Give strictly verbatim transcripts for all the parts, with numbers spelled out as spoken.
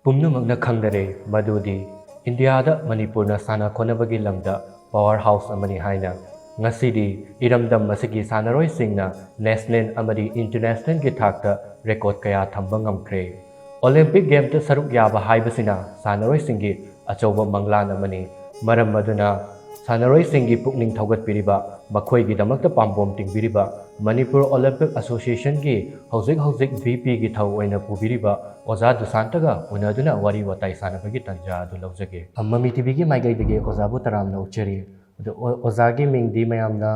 ꯄꯨꯝꯅꯃꯛꯅ ꯈꯪꯅꯔꯦ ꯃꯗꯨꯗꯤ ꯏꯟꯗꯤꯌꯥꯗ ꯃꯅꯤꯄꯨꯔꯅ ꯁꯥꯟꯅ ꯈꯣꯠꯅꯕꯒꯤ ꯂꯝꯗ power house ꯑꯃꯅꯤ ꯍꯥꯏꯅ꯫ ꯉꯁꯤꯗꯤ ꯏꯔꯝꯗꯝ ꯑꯁꯤꯒꯤ ꯁꯥꯟꯅꯔꯣꯏꯁꯤꯡꯅ national ꯑꯃꯗꯤ internationalꯒꯤ ꯊꯥꯛꯇ record ꯀꯌꯥ ꯊꯝꯕ ꯉꯝꯈ꯭ꯔꯦ꯫ Olympic Gamesꯇ ꯁꯔꯨꯛ ꯌꯥꯕ ꯍꯥꯏꯕꯁꯤꯅ ꯁꯥꯟꯅꯔꯣꯏꯁꯤꯡꯒꯤ ꯑꯆꯧꯕ ꯃꯪꯂꯥꯟ ꯑꯃꯅꯤ꯫ ꯃꯔꯝ ꯑꯗꯨꯅ ꯁꯥꯟꯅꯔꯣꯏꯁꯤꯡꯒꯤ ꯄꯨꯛꯅꯤꯡ ꯊꯧꯒꯠꯄꯤꯔꯤꯕ, ꯃꯈꯣꯏꯒꯤꯗꯃꯛꯇ ꯄꯥꯝꯕꯣꯝ ꯇꯤꯡꯕꯤꯔꯤꯕ ꯃꯅꯤꯄꯨꯔ Olympic Associationꯒꯤ ꯍꯧꯖꯤꯛ ꯍꯧꯖꯤꯛ VPꯒꯤ ꯊꯧ ꯑꯣꯏꯅ ꯄꯨꯕꯤꯔꯤꯕ ꯑꯣꯖꯥ ꯗꯨꯁꯥꯟꯇꯒ ꯎꯅꯗꯨꯅ ꯋꯥꯔꯤ ꯋꯥꯇꯥꯏ ꯁꯥꯟꯅꯕꯒꯤ ꯇꯥꯟꯖꯥ ꯑꯗꯨ ꯂꯧꯖꯒꯦ꯫ ꯃꯃꯤ TVꯒꯤ ꯃꯥꯏꯀꯩꯗꯒꯤ ꯑꯣꯖꯥꯕꯨ ꯇꯔꯥꯝꯅ ꯑꯣꯛꯆꯔꯤ꯫ ꯑꯗꯣ ꯑꯣ-, ꯑꯣꯖꯥꯒꯤ ꯃꯤꯡꯗꯤ ꯃꯌꯥꯝꯅ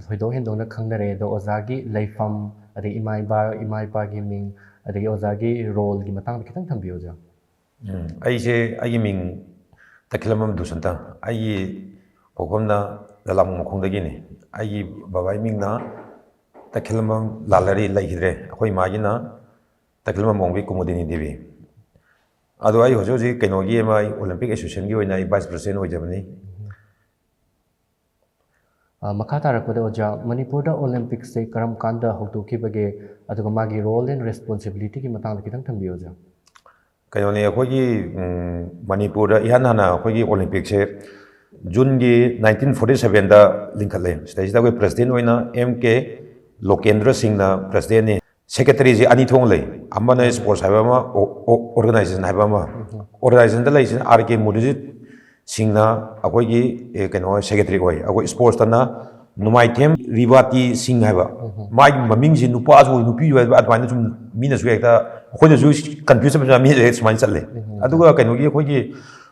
ꯊꯣꯏꯗꯣꯛ ꯍꯦꯟꯗꯣꯛꯅ ꯈꯪꯅꯔꯦ꯫ ꯑꯗꯣ ꯑꯣꯖꯥꯒꯤ ꯂꯩꯐꯝ, ꯑꯗꯒꯤ ꯏꯃꯥ ꯏꯄꯥ, ꯏꯃꯥ ꯏꯄꯥꯒꯤ ꯃꯤꯡ, ꯑꯗꯒꯤ ꯑꯣꯖꯥꯒꯤ roleꯒꯤ ꯃꯇꯥꯡꯗ ꯈꯤꯇꯪ ꯊꯝꯕꯤꯌꯨ, ꯑꯣꯖꯥ꯫ ꯎꯝ, ꯑꯩꯁꯦ, ꯑꯩꯒꯤ ꯃꯤꯡ ꯇꯈꯦꯂꯝꯕꯝ ꯗꯨꯁꯟꯇ꯫ ꯑꯩꯒꯤ ꯄꯣꯛꯐꯝꯅ ꯂꯂꯥꯝꯕꯨꯡ ꯃꯈꯣꯡꯗꯒꯤꯅꯤ꯫ ꯑꯩꯒꯤ ꯕꯕꯥꯒꯤ ꯃꯤꯡꯅ ꯇꯈꯦꯂꯝꯕꯝ ꯂꯥꯜꯂꯔꯤ, ꯂꯩꯈꯤꯗ꯭ꯔꯦ꯫ ꯑꯩꯈꯣꯏ ꯏꯃꯥꯒꯤꯅ ꯇꯈꯦꯂꯝꯕꯝ ꯑꯣꯡꯕꯤ ꯀꯨꯃꯨꯗꯤꯅꯤ ꯗꯦꯕꯤ꯫ ꯑꯗꯣ ꯑꯩ ꯍꯧꯖꯤꯛ ꯍꯧꯖꯤꯛ ꯀꯩꯅꯣꯒꯤ ꯑꯃ, ꯑꯩ Olympic Associationꯒꯤ ꯑꯣꯏꯅ ꯑꯩ vice president ꯑꯣꯏꯖꯕꯅꯤ꯫ ꯑ, ꯃꯈꯥ ꯇꯥꯔꯛꯄꯗ ꯑꯣꯖꯥ, ꯃꯅꯤꯄꯨꯔꯗ Olympicꯁꯦ ꯀꯔꯝ ꯀꯥꯟꯗ ꯍꯧꯗꯣꯛꯈꯤꯕꯒꯦ? ꯑꯗꯨꯒ ꯃꯥꯒꯤ role and responsibilityꯒꯤ ꯃꯇꯥꯡꯗ ꯈꯤꯇꯪ ꯊꯝꯕꯤꯌꯨ, ꯑꯣꯖꯥ꯫ ꯀꯩꯅꯣꯅꯤ, ꯑꯩꯈꯣꯏꯒꯤ, ꯎꯝ, ꯃꯅꯤꯄꯨꯔꯗ ꯏꯍꯥꯟ ꯍꯥꯟꯅ ꯑꯩꯈꯣꯏꯒꯤ Olympicꯁꯦ Juneꯒꯤ nineteen forty sevenꯗ ꯂꯤꯡꯈꯠꯂꯦ꯫ ꯁꯤꯗꯩꯁꯤꯗ ꯑꯩꯈꯣꯏ president ꯑꯣꯏꯅ M K ꯂꯣꯀꯦꯟꯗ꯭ꯔ ꯁꯤꯡꯅ presidentꯅꯤ꯫ Secretaryꯁꯦ ꯑꯅꯤ ꯊꯣꯛꯅ ꯂꯩ, ꯑꯃꯅ sports ꯍꯥꯏꯕ ꯑꯃ, ꯑꯣ-, ꯑꯣ-, organization ꯍꯥꯏꯕ ꯑꯃ꯫ Organizationꯗ ꯂꯩꯔꯤꯁꯤꯅ R K ꯃꯨꯔꯂꯤꯖꯤꯠ ꯁꯤꯡꯅ ꯑꯩꯈꯣꯏꯒꯤ, ꯑꯦ, ꯀꯩꯅꯣ, secretary ꯑꯣꯏ꯫ ꯑꯩꯈꯣꯏ sportsꯇꯅ ꯅꯨꯃꯥꯏꯊꯦꯝ ꯔꯤꯕꯥꯇꯤ ꯁꯤꯡ ꯍꯥꯏꯕ, ꯃꯥꯒꯤ ꯃꯃꯤꯡꯁꯤ ꯅꯨꯄꯥꯁꯨ ꯑꯣꯏ, ꯅꯨꯄꯤꯁꯨ ꯑꯣꯏ, ꯑꯗꯨꯃꯥꯏꯅ ꯁꯨꯝ ꯃꯤꯅꯁꯨ ꯍꯦꯛꯇ, ꯑꯩꯈꯣꯏꯅꯁꯨ confuse ꯆꯠꯄ, ꯃꯤꯅꯁꯨ ꯍꯦꯛ ꯁꯨꯃꯥꯏꯅ ꯆꯠꯂꯦ꯫ ꯑꯗꯨꯒ ꯀꯩꯅꯣꯒꯤ, ꯑꯩꯈꯣꯏꯒꯤ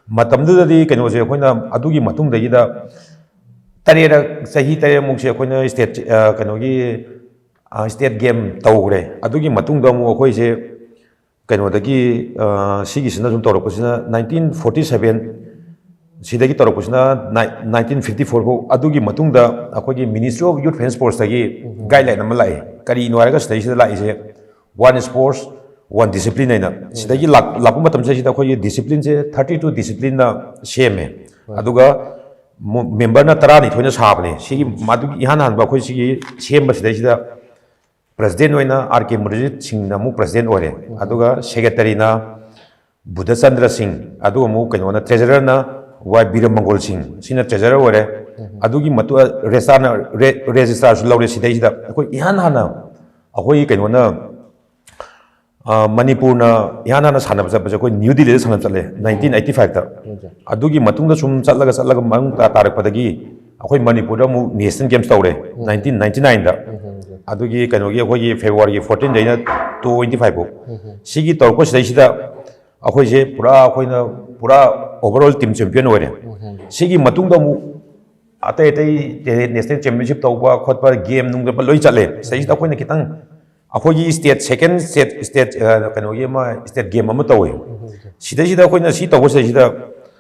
ꯃꯇꯝꯗꯨꯗꯗꯤ ꯀꯩꯅꯣꯁꯦ, ꯑꯩꯈꯣꯏꯅ ꯑꯗꯨꯒꯤ ꯃꯇꯨꯡꯗꯒꯤꯗ ꯇꯔꯦꯠꯔꯛ, ꯆꯍꯤ ꯇꯔꯦꯠꯃꯨꯛꯁꯦ ꯑꯩꯈꯣꯏꯅ state, ꯑ, ꯀꯩꯅꯣꯒꯤ, ꯑ, state game ꯇꯧꯈ꯭ꯔꯦ꯫ ꯑꯗꯨꯒꯤ ꯃꯇꯨꯡꯗ ꯑꯃꯨꯛ ꯑꯩꯈꯣꯏꯁꯦ ꯀꯩꯅꯣꯗꯒꯤ, ꯑ, ꯁꯤꯒꯤꯁꯤꯅ ꯁꯨꯝ ꯇꯧꯔꯛꯄꯁꯤꯅ nineteen forty seven ꯁꯤꯗꯒꯤ ꯇꯧꯔꯛꯄꯁꯤꯅ ꯅꯥꯏ-, nineteen fifty four ꯐꯥꯎ꯫ ꯑꯗꯨꯒꯤ ꯃꯇꯨꯡꯗ ꯑꯩꯈꯣꯏꯒꯤ Ministry of Youth and Sportsꯇꯒꯤ guideline ꯑꯃ ꯂꯥꯛꯑꯦ꯫ ꯀꯔꯤꯅꯣ ꯍꯥꯏꯔꯒ ꯁꯤꯗꯩꯁꯤꯗ ꯂꯥꯛꯏꯁꯦ, one sports, one discipline ꯍꯥꯏꯅ꯫ ꯁꯤꯗꯒꯤ ꯂꯥꯛ-, ꯂꯥꯛꯄ ꯃꯇꯝꯁꯤꯗꯩꯁꯤꯗ ꯑꯩꯈꯣꯏꯒꯤ disciplineꯁꯦ thirty two disciplineꯅ ꯁꯦꯝꯃꯦ꯫ ꯑꯗꯨꯒ ꯃꯣ-, memberꯅ ꯇꯔꯥꯅꯤꯊꯣꯏꯅ ꯁꯥꯕꯅꯦ꯫ ꯁꯤꯒꯤ, ꯃꯗꯨꯒꯤ ꯏꯍꯥꯟ ꯍꯥꯟꯕ ꯑꯩꯈꯣꯏ ꯁꯤꯒꯤ ꯁꯦꯝꯕꯁꯤꯗꯩꯁꯤꯗ president ꯑꯣꯏꯅ R K ꯃꯨꯔꯂꯤꯖꯤꯠ ꯁꯤꯡꯅ ꯑꯃꯨꯛ president ꯑꯣꯏꯔꯦ꯫ ꯑꯗꯨꯒ secretaryꯅ ꯕꯨꯙꯆꯟꯗ꯭ꯔ ꯁꯤꯡ, ꯑꯗꯨꯒ ꯑꯃꯨꯛ ꯀꯩꯅꯣꯅ, ꯇ꯭ꯔꯦꯖꯔꯔꯅ ꯋꯥꯏ ꯕꯤꯔꯃꯪꯒꯣꯜ ꯁꯤꯡ, ꯁꯤꯅ ꯇ꯭ꯔꯦꯖꯔꯔ ꯑꯣꯏꯔꯦ꯫ ꯑꯗꯨꯒꯤ ꯃꯇꯨꯡ ꯔꯦꯖꯤꯁꯇ꯭ꯔꯥꯔꯅ, ꯔꯦ-, ꯔꯦꯖꯤꯁꯇ꯭ꯔꯥꯔꯁꯨ ꯂꯧꯔꯦ꯫ ꯁꯤꯗꯩꯁꯤꯗ ꯑꯩꯈꯣꯏ ꯏꯍꯥꯟ ꯍꯥꯟꯅ ꯑꯩꯈꯣꯏꯒꯤ ꯀꯩꯅꯣꯅ, ꯑ, ꯃꯅꯤꯄꯨꯔꯅ ꯏꯍꯥꯟ ꯍꯥꯟꯅ ꯁꯥꯟꯅꯕ ꯆꯠꯄꯁꯦ ꯑꯩꯈꯣꯏ ꯅ꯭ꯌꯨ ꯗꯤꯜꯂꯤꯗ ꯁꯥꯟꯅꯕ ꯆꯠꯂꯦ, ꯅꯥꯏꯟꯇꯤꯟ ꯑꯩꯠꯇꯤ ꯐꯥꯏꯚꯇ꯫ ꯑꯗꯨꯒꯤ ꯃꯇꯨꯡꯗ ꯁꯨꯝ ꯆꯠꯂꯒ ꯆꯠꯂꯒ ꯃꯅꯨꯡ ꯇꯥ-, ꯇꯥꯔꯛꯄꯗꯒꯤ ꯑꯩꯈꯣꯏ ꯃꯅꯤꯄꯨꯔꯗ ꯑꯃꯨꯛ ꯅꯦꯁꯅꯦꯜ ꯒꯦꯝꯁ ꯇꯧꯔꯦ, ꯅꯥꯏꯟꯇꯤꯟ ꯅꯥꯏꯟꯇꯤ ꯅꯥꯏꯟꯗ꯫ ꯑꯗꯨꯒꯤ ꯀꯩꯅꯣꯒꯤ ꯑꯩꯈꯣꯏꯒꯤ ꯐꯦꯕ꯭ꯔꯨꯋꯥꯔꯤꯒꯤ ꯐꯣꯔꯇꯤꯟꯗꯩꯅ ꯇ꯭ꯋꯦꯟꯇꯤ ꯐꯥꯏꯚ ꯐꯥꯎ꯫ ꯁꯤꯒꯤ ꯇꯧꯔꯛꯄ ꯁꯤꯗꯩꯁꯤꯗ ꯑꯩꯈꯣꯏꯁꯦ ꯄꯨꯔꯥ, ꯑꯩꯈꯣꯏꯅ ꯄꯨꯔꯥ overall team champion ꯑꯣꯏꯔꯦ꯫ ꯁꯤꯒꯤ ꯃꯇꯨꯡꯗ ꯑꯃꯨꯛ ꯑꯇꯩ ꯑꯇꯩ ꯅꯦꯁꯅꯦꯜ ꯆꯦꯝꯄꯤꯌꯟꯁꯤꯞ ꯇꯧꯕ ꯈꯣꯠꯄ, ꯒꯦꯝ ꯅꯨꯡ ꯆꯠꯄ ꯂꯣꯏ ꯆꯠꯂꯦ꯫ ꯁꯤꯗꯩꯁꯤꯗ ꯑꯩꯈꯣꯏꯅ ꯈꯤꯇꯪ, ꯑꯩꯈꯣꯏꯒꯤ ꯁ꯭ꯇꯦꯠ, ꯁꯦꯀꯦꯟ ꯁ꯭ꯇꯦꯠ, ꯁ꯭ꯇꯦꯠ, ꯑ, ꯀꯩꯅꯣꯒꯤ ꯑꯃ ꯁ꯭ꯇꯦꯠ ꯒꯦꯝ ꯑꯃ ꯇꯧꯋꯦ꯫ ꯁꯤꯗꯩꯁꯤꯗ ꯑꯩꯈꯣꯏꯅ ꯁꯤ ꯇꯧꯕ ꯁꯤꯗꯩꯁꯤꯗ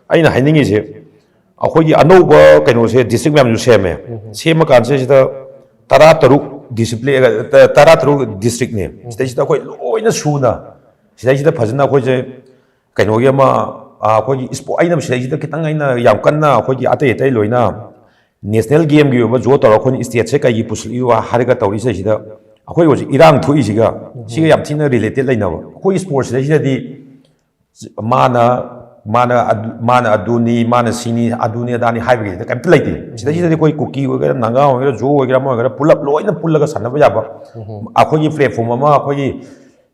ꯑꯩꯅ ꯍꯥꯏꯅꯤꯡꯉꯤꯁꯦ, ꯑꯩꯈꯣꯏꯒꯤ ꯑꯅꯧꯕ ꯀꯩꯅꯣꯁꯦ, ꯗꯤꯁꯇ꯭ꯔꯤꯛ ꯃꯌꯥꯝꯁꯨ ꯁꯦꯝꯃꯦ꯫ ꯁꯦꯝꯃ ꯀꯥꯟꯁꯤꯗ ꯁꯤꯗ ꯇꯔꯥ ꯇꯔꯨꯛ ꯗꯤꯁꯤꯄ꯭ꯂꯤꯟ, ꯇꯔꯥ ꯇꯔꯨꯛ ꯗꯤꯁꯇ꯭ꯔꯤꯛꯅꯦ꯫ ꯁꯤꯗꯩꯁꯤꯗ ꯑꯩꯈꯣꯏ ꯂꯣꯏꯅ ꯁꯨꯅ, ꯁꯤꯗꯩꯁꯤꯗ ꯐꯖꯅ ꯑꯩꯈꯣꯏꯁꯦ ꯀꯩꯅꯣꯒꯤ ꯑꯃ, ꯑ, ꯑꯩꯈꯣꯏꯒꯤ ꯏꯁꯄꯣ-, ꯑꯩꯅ ꯁꯤꯗꯩꯁꯤꯗ ꯈꯤꯇꯪ, ꯑꯩꯅ ꯌꯥꯝ ꯀꯟꯅ ꯑꯩꯈꯣꯏꯒꯤ ꯑꯇꯩ ꯑꯇꯩ ꯂꯣꯏꯅ ꯅꯦꯁꯅꯦꯜ ꯒꯦꯝꯒꯤ ꯑꯣꯏꯕ ꯖꯣ ꯇꯧꯔꯒ ꯑꯩꯈꯣꯏꯅ ꯁ꯭ꯇꯦꯠꯁꯦ ꯀꯩꯒꯤ ꯄꯨꯁꯤꯜꯂꯛꯏꯕ ꯍꯥꯏꯔꯒ ꯇꯧꯔꯤꯁꯦ, ꯁꯤꯗ ꯑꯩꯈꯣꯏ ꯍꯧꯖꯤꯛ ꯏꯔꯥꯡ ꯊꯣꯛꯏꯁꯤꯒ, ꯁꯤꯒ ꯌꯥꯝ ꯊꯤꯅ ꯔꯤꯂꯦꯇꯦꯠ ꯂꯩꯅꯕ꯫ ꯑꯩꯈꯣꯏ ꯏꯁꯄꯣꯔꯠꯁꯤꯗꯩꯁꯤꯗꯗꯤ ꯃꯥꯅ, ꯃꯥꯅ ꯑꯗꯨ, ꯃꯥꯅ ꯑꯗꯨꯅꯤ, ꯃꯥꯅ ꯁꯤꯅꯤ, ꯑꯗꯨꯅꯤ ꯑꯗꯥꯅꯤ ꯍꯥꯏꯕꯒꯤꯗ ꯀꯩꯝꯇ ꯂꯩꯇꯦ꯫ ꯁꯤꯗꯩꯁꯤꯗꯗꯤ ꯑꯩꯈꯣꯏ ꯀꯨꯀꯤ ꯑꯣꯏꯒꯦꯔꯥ, ꯅꯥꯒꯥ ꯑꯣꯏꯒꯦꯔꯥ, ꯖꯣ ꯑꯣꯏꯒꯦꯔꯥ, ꯑꯃ ꯑꯣꯏꯒꯦꯔꯥ, ꯄꯨꯂꯞ ꯂꯣꯏꯅ ꯄꯨꯜꯂꯒ ꯁꯥꯟꯅꯕ ꯌꯥꯕ, ꯑꯩꯈꯣꯏꯒꯤ ꯄ꯭ꯂꯦꯠꯐꯣꯝ ꯑꯃ ꯑꯩꯈꯣꯏꯒꯤ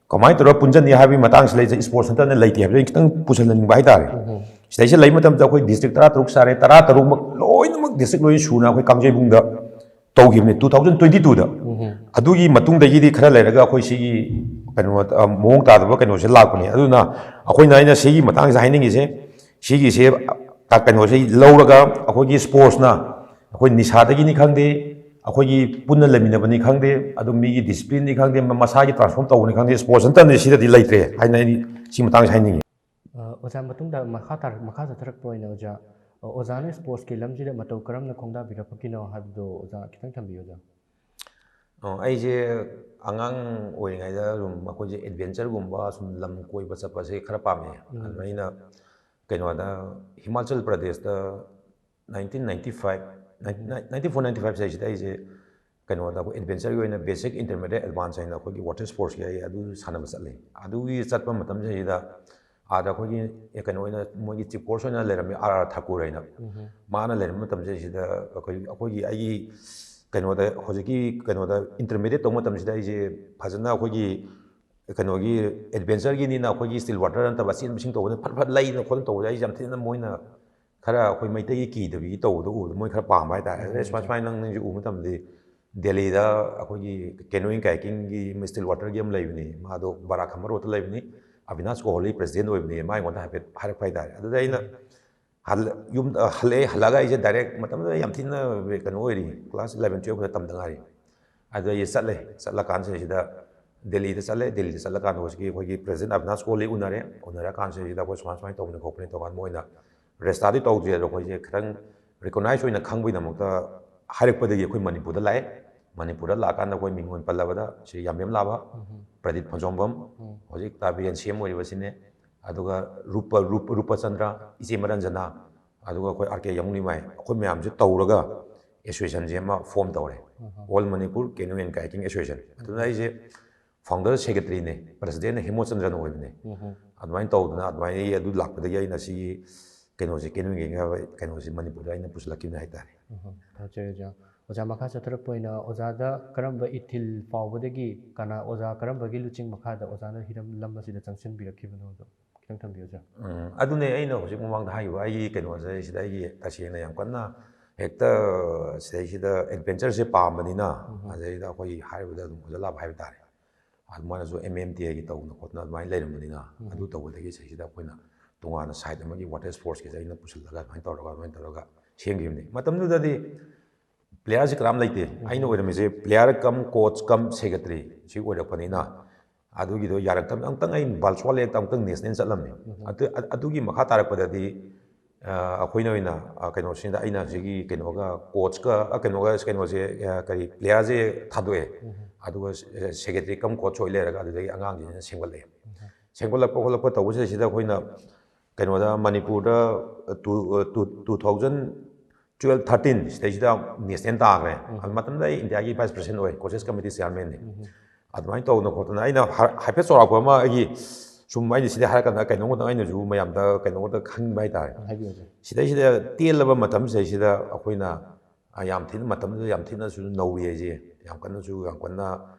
ꯀꯃꯥꯏꯅ ꯇꯧꯔꯒ ꯄꯨꯟꯖꯟꯅꯤ ꯍꯥꯏꯕꯒꯤ ꯃꯇꯥꯡꯁꯤ ꯂꯩꯇꯦ꯫ ꯏꯁꯄꯣꯔꯠꯁ ꯅꯠꯇꯅ ꯂꯩꯇꯦ ꯍꯥꯏꯕꯁꯦ ꯑꯩ ꯈꯤꯇꯪ ꯄꯨꯁꯤꯟꯍꯟꯅꯤꯡꯕ ꯍꯥꯏꯇꯥꯔꯦ꯫ ꯁꯤꯗꯩꯁꯤꯗ ꯂꯩ ꯃꯇꯝꯗ ꯑꯩꯈꯣꯏ ꯗꯤꯁꯇ꯭ꯔꯤꯛ ꯇꯔꯥ ꯇꯔꯨꯛ ꯁꯥꯔꯦ, ꯇꯔꯥ ꯇꯔꯨꯛꯃꯛ ꯂꯣꯏꯅꯃꯛ ꯗꯤꯁꯇ꯭ꯔꯤꯛ ꯂꯣꯏꯅ ꯁꯨꯅ ꯑꯩꯈꯣꯏ ꯀꯥꯡꯖꯩꯕꯨꯡꯗ ꯇꯧꯈꯤꯕꯅꯤ, ꯇꯨ ꯊꯥꯎꯖꯟ ꯇ꯭ꯋꯦꯟꯇꯤ ꯇꯨꯗ꯫ ꯑꯗꯨꯒꯤ ꯃꯇꯨꯡꯗꯒꯤꯗꯤ ꯈꯔ ꯂꯩꯔꯒ ꯑꯩꯈꯣꯏ ꯁꯤꯒꯤ ꯀꯩꯅꯣ, ꯑ, ꯃꯑꯣꯡ ꯇꯥꯗꯕ ꯀꯩꯅꯣꯁꯦ ꯂꯥꯛꯄꯅꯦ꯫ ꯑꯗꯨꯅ ꯑꯩꯈꯣꯏꯅ, ꯑꯩꯅ ꯁꯤꯒꯤ ꯃꯇꯥꯡꯁꯤꯗ ꯍꯥꯏꯅꯤꯡꯉꯤꯁꯦ, ꯁꯤꯒꯤꯁꯦ, ꯑ, ꯀꯩꯅꯣꯁꯦ ꯂꯧꯔꯒ ꯑꯩꯈꯣꯏꯒꯤ ꯏꯁꯄꯣꯔꯠꯁꯅ, ꯑꯩꯈꯣꯏ ꯅꯤꯁꯥꯗꯒꯤꯅꯤ ꯈꯪꯗꯦ, ꯑꯩꯈꯣꯏꯒꯤ ꯄꯨꯟꯅ ꯂꯩꯃꯤꯟꯅꯕꯅꯤ ꯈꯪꯗꯦ, ꯑꯗꯨꯝ ꯃꯤꯒꯤ ꯗꯤꯁꯤꯄ꯭ꯂꯤꯟꯅꯤ ꯈꯪꯗꯦ, ꯃ-, ꯃꯁꯥꯒꯤ ꯇ꯭ꯔꯥꯟꯁꯐꯣꯔꯝ ꯇꯧꯕꯅꯤ ꯈꯪꯗꯦ, ꯏꯁꯄꯣꯔꯠꯁ ꯅꯠꯇꯅꯗꯤ ꯁꯤꯗꯗꯤ ꯂꯩꯇ꯭ꯔꯦ ꯍꯥꯏꯅ ꯑꯩ ꯁꯤ ꯃꯇꯥꯡꯁꯦ ꯍꯥꯏꯅꯤꯡꯉꯤ꯫ ꯑ, ꯑꯣꯖꯥ, ꯃꯇꯨꯡꯗ ꯃꯈꯥ ꯇꯥꯔꯛ-, ꯃꯈꯥ ꯆꯠꯊꯔꯛꯄ ꯑꯣꯏꯅ ꯑꯣꯖꯥ, ꯑ, ꯑꯣꯖꯥꯅ ꯏꯁꯄꯣꯔꯠꯁꯀꯤ ꯂꯝꯁꯤꯗ ꯃꯇꯧ ꯀꯔꯝꯅ ꯈꯣꯡꯗꯥꯕꯤꯔꯛꯄꯒꯤꯅꯣ ꯍꯥꯏꯕꯗꯣ ꯑꯣꯖꯥ ꯈꯤꯇꯪ ꯊꯝꯕꯤꯌꯨ, ꯑꯣꯖꯥ꯫ ꯑꯣ, ꯑꯩꯁꯦ ꯑꯉꯥꯡ ꯑꯣꯏꯔꯤꯉꯩꯗ ꯑꯗꯨꯝ ꯑꯩꯈꯣꯏꯁꯦ ꯑꯦꯗꯚꯦꯟꯆꯔꯒꯨꯝꯕ, ꯁꯨꯝ ꯂꯝ ꯀꯣꯏꯕ ꯆꯠꯄꯁꯦ ꯈꯔ ꯄꯥꯝꯃꯦ꯫ ꯑꯗꯨꯅ ꯑꯩꯅ ꯀꯩꯅꯣꯗ, ꯍꯤꯃꯥꯆꯜ ꯄ꯭ꯔꯗꯦꯁꯇ nineteen ninety five, ninety four ninety five ꯁꯤꯗꯩꯁꯤꯗ ꯑꯩꯁꯦ ꯀꯩꯅꯣꯗ ꯑꯩꯈꯣꯏ ꯑꯦꯗꯚꯦꯟꯆꯔꯒꯤ ꯑꯣꯏꯅ ꯕꯦꯁꯤꯛ, ꯏꯟꯇꯔꯃꯤꯗꯤꯌꯦꯠ, ꯑꯦꯗꯚꯥꯟꯁ ꯍꯥꯏꯅ ꯑꯩꯈꯣꯏꯒꯤ ꯋꯥꯇꯔ ꯁ꯭ꯄꯣꯔꯠꯁꯀꯤ ꯑꯩ ꯑꯗꯨ ꯁꯥꯟꯅꯕ ꯆꯠꯂꯦ꯫ ꯑꯗꯨꯒꯤ ꯆꯠꯄ ꯃꯇꯝꯁꯤꯗꯩꯗ ꯑꯥꯗ ꯑꯩꯈꯣꯏꯒꯤ ꯀꯩꯅꯣ ꯑꯣꯏꯅ ꯃꯣꯏꯒꯤ ꯆꯤꯐ ꯀꯣꯆ ꯑꯣꯏꯅ ꯂꯩꯔꯝꯃꯤ, ꯑꯥꯔ ꯑꯥꯔ ꯊꯥꯀꯨꯔ ꯍꯥꯏꯅ꯫ ꯃꯥꯅ ꯂꯩꯔꯝꯕ ꯃꯇꯝꯁꯦ ꯁꯤꯗ ꯑꯩꯈꯣꯏ ꯑꯩꯈꯣꯏꯒꯤ ꯑꯩꯒꯤ ꯀꯩꯅꯣꯗ ꯍꯧꯖꯤꯛꯀꯤ ꯀꯩꯅꯣꯗ ꯏꯟꯇꯔꯃꯦꯗꯤꯌꯦꯠ ꯇꯧꯕ ꯃꯇꯝꯁꯤꯗ ꯑꯩꯁꯦ ꯐꯖꯅ ꯑꯩꯈꯣꯏꯒꯤ ꯀꯩꯅꯣꯒꯤ ꯑꯦꯗꯚꯦꯟꯆꯔꯒꯤꯅꯤꯅ ꯑꯩꯈꯣꯏꯒꯤ ꯁ꯭ꯇꯤꯜ ꯋꯥꯇꯔ ꯅꯠꯇꯕ ꯑꯆꯦꯟꯕꯁꯤꯡ ꯇꯧꯕꯗ ꯐꯠ ꯐꯠ ꯂꯩꯗꯅ ꯈꯣꯠꯇꯅ ꯇꯧꯕꯗ ꯑꯩꯁꯦ ꯌꯥꯝ ꯊꯤꯅ ꯃꯣꯏꯅ ꯈꯔ ꯑꯩꯈꯣꯏ ꯃꯩꯇꯩꯒꯤ ꯀꯤꯗꯕꯒꯤ ꯇꯧꯕꯗꯣ ꯎꯕꯗ ꯃꯣꯏ ꯈꯔ ꯄꯥꯝꯕ ꯍꯥꯏꯇꯥꯔꯦ꯫ ꯑꯗꯩ ꯁꯨꯃꯥꯏ ꯁꯨꯃꯥꯏꯅ ꯅꯪ ꯅꯪꯁꯦ ꯎꯕ ꯃꯇꯝꯗꯗꯤ ꯗꯦꯜꯂꯤꯗ ꯑꯩꯈꯣꯏꯒꯤ canoeing kayakingꯒꯤ ꯁ꯭ꯇꯤꯜ ꯋꯥꯇꯔꯒꯤ ꯑꯃ ꯂꯩꯕꯅꯤ, ꯃꯥꯗꯣ ꯕꯔꯥ ꯈꯝꯕ ꯔꯣꯗꯇ ꯂꯩꯕꯅꯤ, ꯑꯕꯤꯅꯥꯁ ꯀꯣꯍꯂꯤ ꯄ꯭ꯔꯦꯁꯤꯗꯦꯟ ꯑꯣꯏꯕꯅꯤ, ꯃꯥ ꯑꯩꯉꯣꯟꯗ ꯍꯥꯏꯐꯦꯠ ꯍꯥꯏꯔꯛꯄ ꯍꯥꯏꯇꯥꯔꯦ꯫ ꯑꯗꯨꯗ ꯑꯩꯅ ꯍꯜ- ꯌꯨꯝ ꯑ, ꯍꯜꯂꯛꯑꯦ꯫ ꯍꯜꯂꯛꯑꯒ ꯑꯩꯁꯦ ꯗꯥꯏꯔꯦꯛ, ꯃꯇꯝꯗꯨꯗ ꯌꯥꯝ ꯊꯤꯅ ꯀꯩꯅꯣ ꯑꯣꯏꯔꯤ, ꯀ꯭ꯂꯥꯁ ꯏꯂꯚꯦꯟ ꯇꯨꯌꯦꯜꯞ ꯈꯛꯇ ꯇꯝꯗ ꯉꯥꯏꯔꯤ꯫ ꯑꯗꯨꯗ ꯑꯩꯁꯦ ꯆꯠꯂꯦ꯫ ꯆꯠꯂꯀꯥꯟꯁꯤꯗ ꯗꯦꯜꯂꯤꯗ ꯆꯠꯂꯦ꯫ ꯗꯦꯜꯂꯤꯗ ꯆꯠꯂꯀꯥꯟꯗ ꯍꯧꯖꯤꯛꯀꯤ ꯑꯩꯈꯣꯏꯒꯤ ꯄ꯭ꯔꯦꯁꯤꯗꯦꯟ ꯑꯕꯤꯅꯥꯁ ꯀꯣꯍꯂꯤ ꯎꯅꯔꯦ꯫ ꯎꯅꯔꯀꯥꯟꯁꯤꯗ ꯑꯩꯈꯣꯏ ꯁꯨꯃꯥꯏ ꯁꯨꯃꯥꯏꯅ ꯇꯧꯕꯅꯤ ꯈꯣꯠꯄꯅꯤ ꯇꯧꯀꯥꯟꯗ ꯃꯣꯏꯅ ꯔꯦꯁꯇꯥꯗꯤ ꯇꯧꯗ꯭ꯔꯤ, ꯑꯗꯣ ꯑꯩꯈꯣꯏꯁꯦ ꯈꯤꯇꯪ ꯔꯤꯀꯣꯅꯥꯏꯁ ꯑꯣꯏꯅ ꯈꯪꯕꯒꯤꯗꯃꯛꯇ ꯍꯥꯏꯔꯛꯄꯗꯒꯤ ꯑꯩꯈꯣꯏ ꯃꯅꯤꯄꯨꯔꯗ ꯂꯥꯛꯑꯦ꯫ ꯃꯅꯤꯄꯨꯔꯗ ꯂꯥꯛꯑꯀꯥꯟꯗ ꯑꯩꯈꯣꯏ ꯃꯤꯡ ꯑꯣꯏꯅ ꯄꯜꯂꯕꯗ ꯁꯤ ꯌꯥꯝꯕꯦꯝ ꯂꯥꯕ, ꯄ꯭ꯔꯗꯤꯞ ꯐꯣꯟꯖꯣꯝꯕꯝ, ꯍꯧꯖꯤꯛ ꯇꯥ ꯕꯤꯔꯦꯟ ꯁꯤ ꯑꯦꯝ ꯑꯣꯏꯔꯤꯕꯁꯤꯅꯦ, ꯑꯗꯨꯒ ꯔꯨꯄ ꯔꯨꯄ ꯔꯨꯄꯆꯟꯗ꯭ꯔ, ꯏꯆꯦ ꯃꯔꯟꯖꯅꯥ, ꯑꯗꯨꯒ ꯑꯩꯈꯣꯏ ꯑꯥꯔ ꯀꯦ ꯌꯥꯃꯨꯅꯤꯃꯥꯏ, ꯑꯩꯈꯣꯏ ꯃꯌꯥꯝꯁꯦ ꯇꯧꯔꯒ ꯑꯦꯁꯣꯁꯤꯌꯦꯁꯟꯁꯦ ꯑꯃ ꯐꯣꯔꯝ ꯇꯧꯔꯦ, All Manipur Canoe and Kayaking Association꯫ ꯑꯗꯨꯅ ꯑꯩꯁꯦ ꯐꯥꯎꯟꯗꯔ ꯁꯦꯀ꯭ꯔꯦꯇꯔꯤꯅꯦ, ꯄ꯭ꯔꯦꯁꯤꯗꯦꯟꯅ ꯍꯦꯃꯣꯆꯟꯗ꯭ꯔꯅ ꯑꯣꯏꯕꯅꯦ꯫ ꯑꯗꯨꯃꯥꯏꯅ ꯇꯧꯗꯅ ꯑꯗꯨꯃꯥꯏꯅ ꯑꯩ ꯑꯗꯨ ꯂꯥꯛꯄꯗꯒꯤ ꯑꯩꯅ ꯁꯤꯒꯤ ꯀꯩꯅꯣꯁꯦ, canoeing ꯀꯩꯅꯣꯁꯦ ꯃꯅꯤꯄꯨꯔꯗ ꯑꯩꯅ ꯄꯨꯁꯤꯜꯂꯛꯈꯤꯕꯅꯦ ꯍꯥꯏꯇꯥꯔꯦ꯫ ꯎꯝ, ꯐꯖꯩ ꯑꯣꯖꯥ꯫ ꯑꯣꯖꯥ, ꯃꯈꯥ ꯆꯠꯊꯔꯛꯄ ꯑꯣꯏꯅ ꯑꯣꯖꯥꯗ ꯀꯔꯝꯕ ꯏꯊꯤꯜ ꯐꯥꯎꯕꯗꯒꯤ ꯀꯅꯥ, ꯑꯣꯖꯥ ꯀꯔꯝꯕꯒꯤ ꯂꯨꯆꯤꯡ ꯃꯈꯥꯗ ꯑꯣꯖꯥꯅ ꯍꯤꯔꯝ ꯂꯝ ꯑꯁꯤꯗ ꯆꯪꯁꯤꯟꯕꯤꯔꯛꯈꯤꯕꯅꯣꯗꯣ ꯈꯤꯇꯪ ꯊꯝꯕꯤꯌꯨ ꯑꯣꯖꯥ꯫ ꯎꯝ, ꯑꯗꯨꯅꯦ ꯑꯩꯅ ꯍꯧꯖꯤꯛ ꯃꯃꯥꯡꯗ ꯍꯥꯏꯈꯤꯕ ꯑꯩꯒꯤ ꯀꯩꯅꯣꯁꯦ, ꯁꯤꯗ ꯑꯩꯒꯤ ꯇꯁꯦꯡꯅ ꯌꯥꯝ ꯀꯟꯅ ꯍꯦꯛꯇ ꯁꯤꯗꯩꯁꯤꯗ ꯑꯦꯗꯚꯦꯟꯆꯔꯁꯦ ꯄꯥꯝꯕꯅꯤꯅ, ꯑꯗꯩꯗ ꯑꯩꯈꯣꯏꯒꯤ ꯍꯥꯏꯔꯤꯕꯗ ꯑꯗꯨꯝ ꯑꯣꯖꯥ ꯂꯥꯕ ꯍꯥꯏꯕ ꯇꯥꯔꯦ꯫ ꯑꯗꯨꯃꯥꯏꯅꯁꯨ ꯑꯦꯝ ꯑꯦꯝ ꯇꯤ ꯑꯥꯏꯒꯤ ꯇꯧꯗꯅ ꯈꯣꯠꯇꯅ ꯑꯗꯨꯃꯥꯏꯅ ꯂꯩꯔꯝꯕꯅꯤꯅ, ꯑꯗꯨ ꯇꯧꯕꯗꯒꯤ ꯁꯤꯗꯩꯁꯤꯗ ꯑꯩꯈꯣꯏꯅ ꯇꯣꯉꯥꯟꯅ ꯁꯥꯏꯠ ꯑꯃꯒꯤ ꯋꯥꯇꯔ ꯁ꯭ꯄꯣꯔꯠꯁꯀꯤꯁꯦ ꯑꯩꯅ ꯄꯨꯁꯤꯜꯂꯒ ꯑꯗꯨꯃꯥꯏꯅ ꯇꯧꯔꯒ, ꯑꯗꯨꯃꯥꯏꯅ ꯇꯧꯔꯒ ꯁꯦꯝꯈꯤꯕꯅꯤ꯫ ꯃꯇꯝꯗꯨꯗꯗꯤ ꯄ꯭ꯂꯦꯌꯔꯁꯤ ꯀꯅꯥꯝ ꯂꯩꯇꯦ꯫ ꯑꯩꯅ ꯑꯣꯏꯔꯝꯃꯤꯁꯦ ꯄ꯭ꯂꯦꯌꯔ ꯀꯝ ꯀꯣꯆ ꯀꯝ ꯁꯦꯀ꯭ꯔꯦꯇꯔꯤ ꯁꯤ ꯑꯣꯏꯔꯛꯄꯅꯤꯅ, ꯑꯗꯨꯒꯤꯗꯣ ꯌꯥꯔꯛꯇꯕꯅꯤ꯫ ꯑꯃꯨꯛꯇꯪ ꯑꯩ ꯕꯥꯜꯁꯣꯜ ꯂꯦꯛꯇ ꯑꯃꯨꯛꯇꯪ ꯅꯦꯁꯅꯦꯜ ꯆꯠꯂꯝꯃꯦ꯫ ꯑꯗꯨ, ꯑꯗꯨꯒꯤ ꯃꯈꯥ ꯇꯥꯔꯛꯄꯗꯗꯤ ꯑ, ꯑꯩꯈꯣꯏꯅ ꯑꯣꯏꯅ, ꯑ, ꯀꯩꯅꯣꯁꯤꯗ ꯑꯩꯅ ꯍꯧꯖꯤꯛꯀꯤ ꯀꯩꯅꯣꯒ ꯀꯣꯆꯀ, ꯑ, ꯀꯩꯅꯣꯒ, ꯀꯩꯅꯣꯁꯦ, ꯑ, ꯀꯔꯤ, ꯄ꯭ꯂꯦꯌꯔꯁꯦ ꯊꯥꯗꯣꯛꯑꯦ꯫ ꯑꯗꯨꯒ ꯁꯦꯀ꯭ꯔꯦꯇꯔꯤ ꯀꯝ ꯀꯣꯆ ꯑꯣꯏ ꯂꯩꯔꯒ ꯑꯗꯨꯗꯒꯤ ꯑꯉꯥꯡꯁꯤꯡꯁꯤꯅ ꯁꯦꯝꯒꯠꯂꯛꯑꯦ꯫ ꯁꯦꯝꯒꯠꯂꯛꯄ ꯈꯣꯠꯂꯛꯄ ꯇꯧꯕꯁꯤꯗ ꯁꯤꯗ ꯑꯩꯈꯣꯏꯅ ꯀꯩꯅꯣꯗ ꯃꯅꯤꯄꯨꯔꯗ two, two, two thousand twelve thirteen ꯁꯤꯗꯩꯁꯤꯗ ꯅꯦꯁꯅꯦꯜ ꯇꯥꯈ꯭ꯔꯦ꯫ ꯑꯗꯨ ꯃꯇꯝꯗ ꯑꯩ ꯏꯟꯗꯤꯌꯥꯒꯤ ꯚꯥꯏꯁ ꯄ꯭ꯔꯦꯁꯤꯗꯦꯟ ꯑꯣꯏ, ꯀꯣꯆꯦꯁ ꯀꯃꯤꯇꯤ ꯆꯤꯌꯥꯔꯃꯦꯟꯅꯤ꯫ ꯑꯗꯨꯃꯥꯏꯅ ꯇꯧꯗꯅ ꯈꯣꯠꯇꯅ ꯑꯩꯅ ꯍꯥ-, ꯍꯥꯏꯐꯦꯠ ꯆꯥꯎꯔꯥꯛꯄ ꯑꯃ ꯑꯩꯒꯤ ꯁꯨꯝ ꯑꯩꯅ ꯁꯤꯗ ꯍꯥꯏꯔꯀꯥꯟꯗ ꯀꯩꯅꯣꯝꯇꯪ ꯑꯩꯅꯁꯨ ꯃꯌꯥꯝꯗ ꯀꯩꯅꯣꯝꯇ ꯈꯪꯅꯤꯡꯕ ꯍꯥꯏꯇꯥꯔꯦ꯫ ꯍꯥꯏꯕꯤꯌꯨ ꯁꯥꯔ꯫ ꯁꯤꯗꯩꯁꯤꯗ ꯇꯦꯜꯂꯕ ꯃꯇꯝꯁꯤꯗꯩꯁꯤꯗ ꯑꯩꯈꯣꯏꯅ ꯌꯥꯝ ꯊꯤꯅ ꯃꯇꯝꯗꯨꯗ ꯌꯥꯝ ꯊꯤꯅꯁꯨ ꯅꯧꯔꯤ ꯍꯥꯏꯁꯦ꯫ ꯌꯥꯝ ꯀꯟꯅꯁꯨ ꯌꯥꯝ ꯀꯟꯅ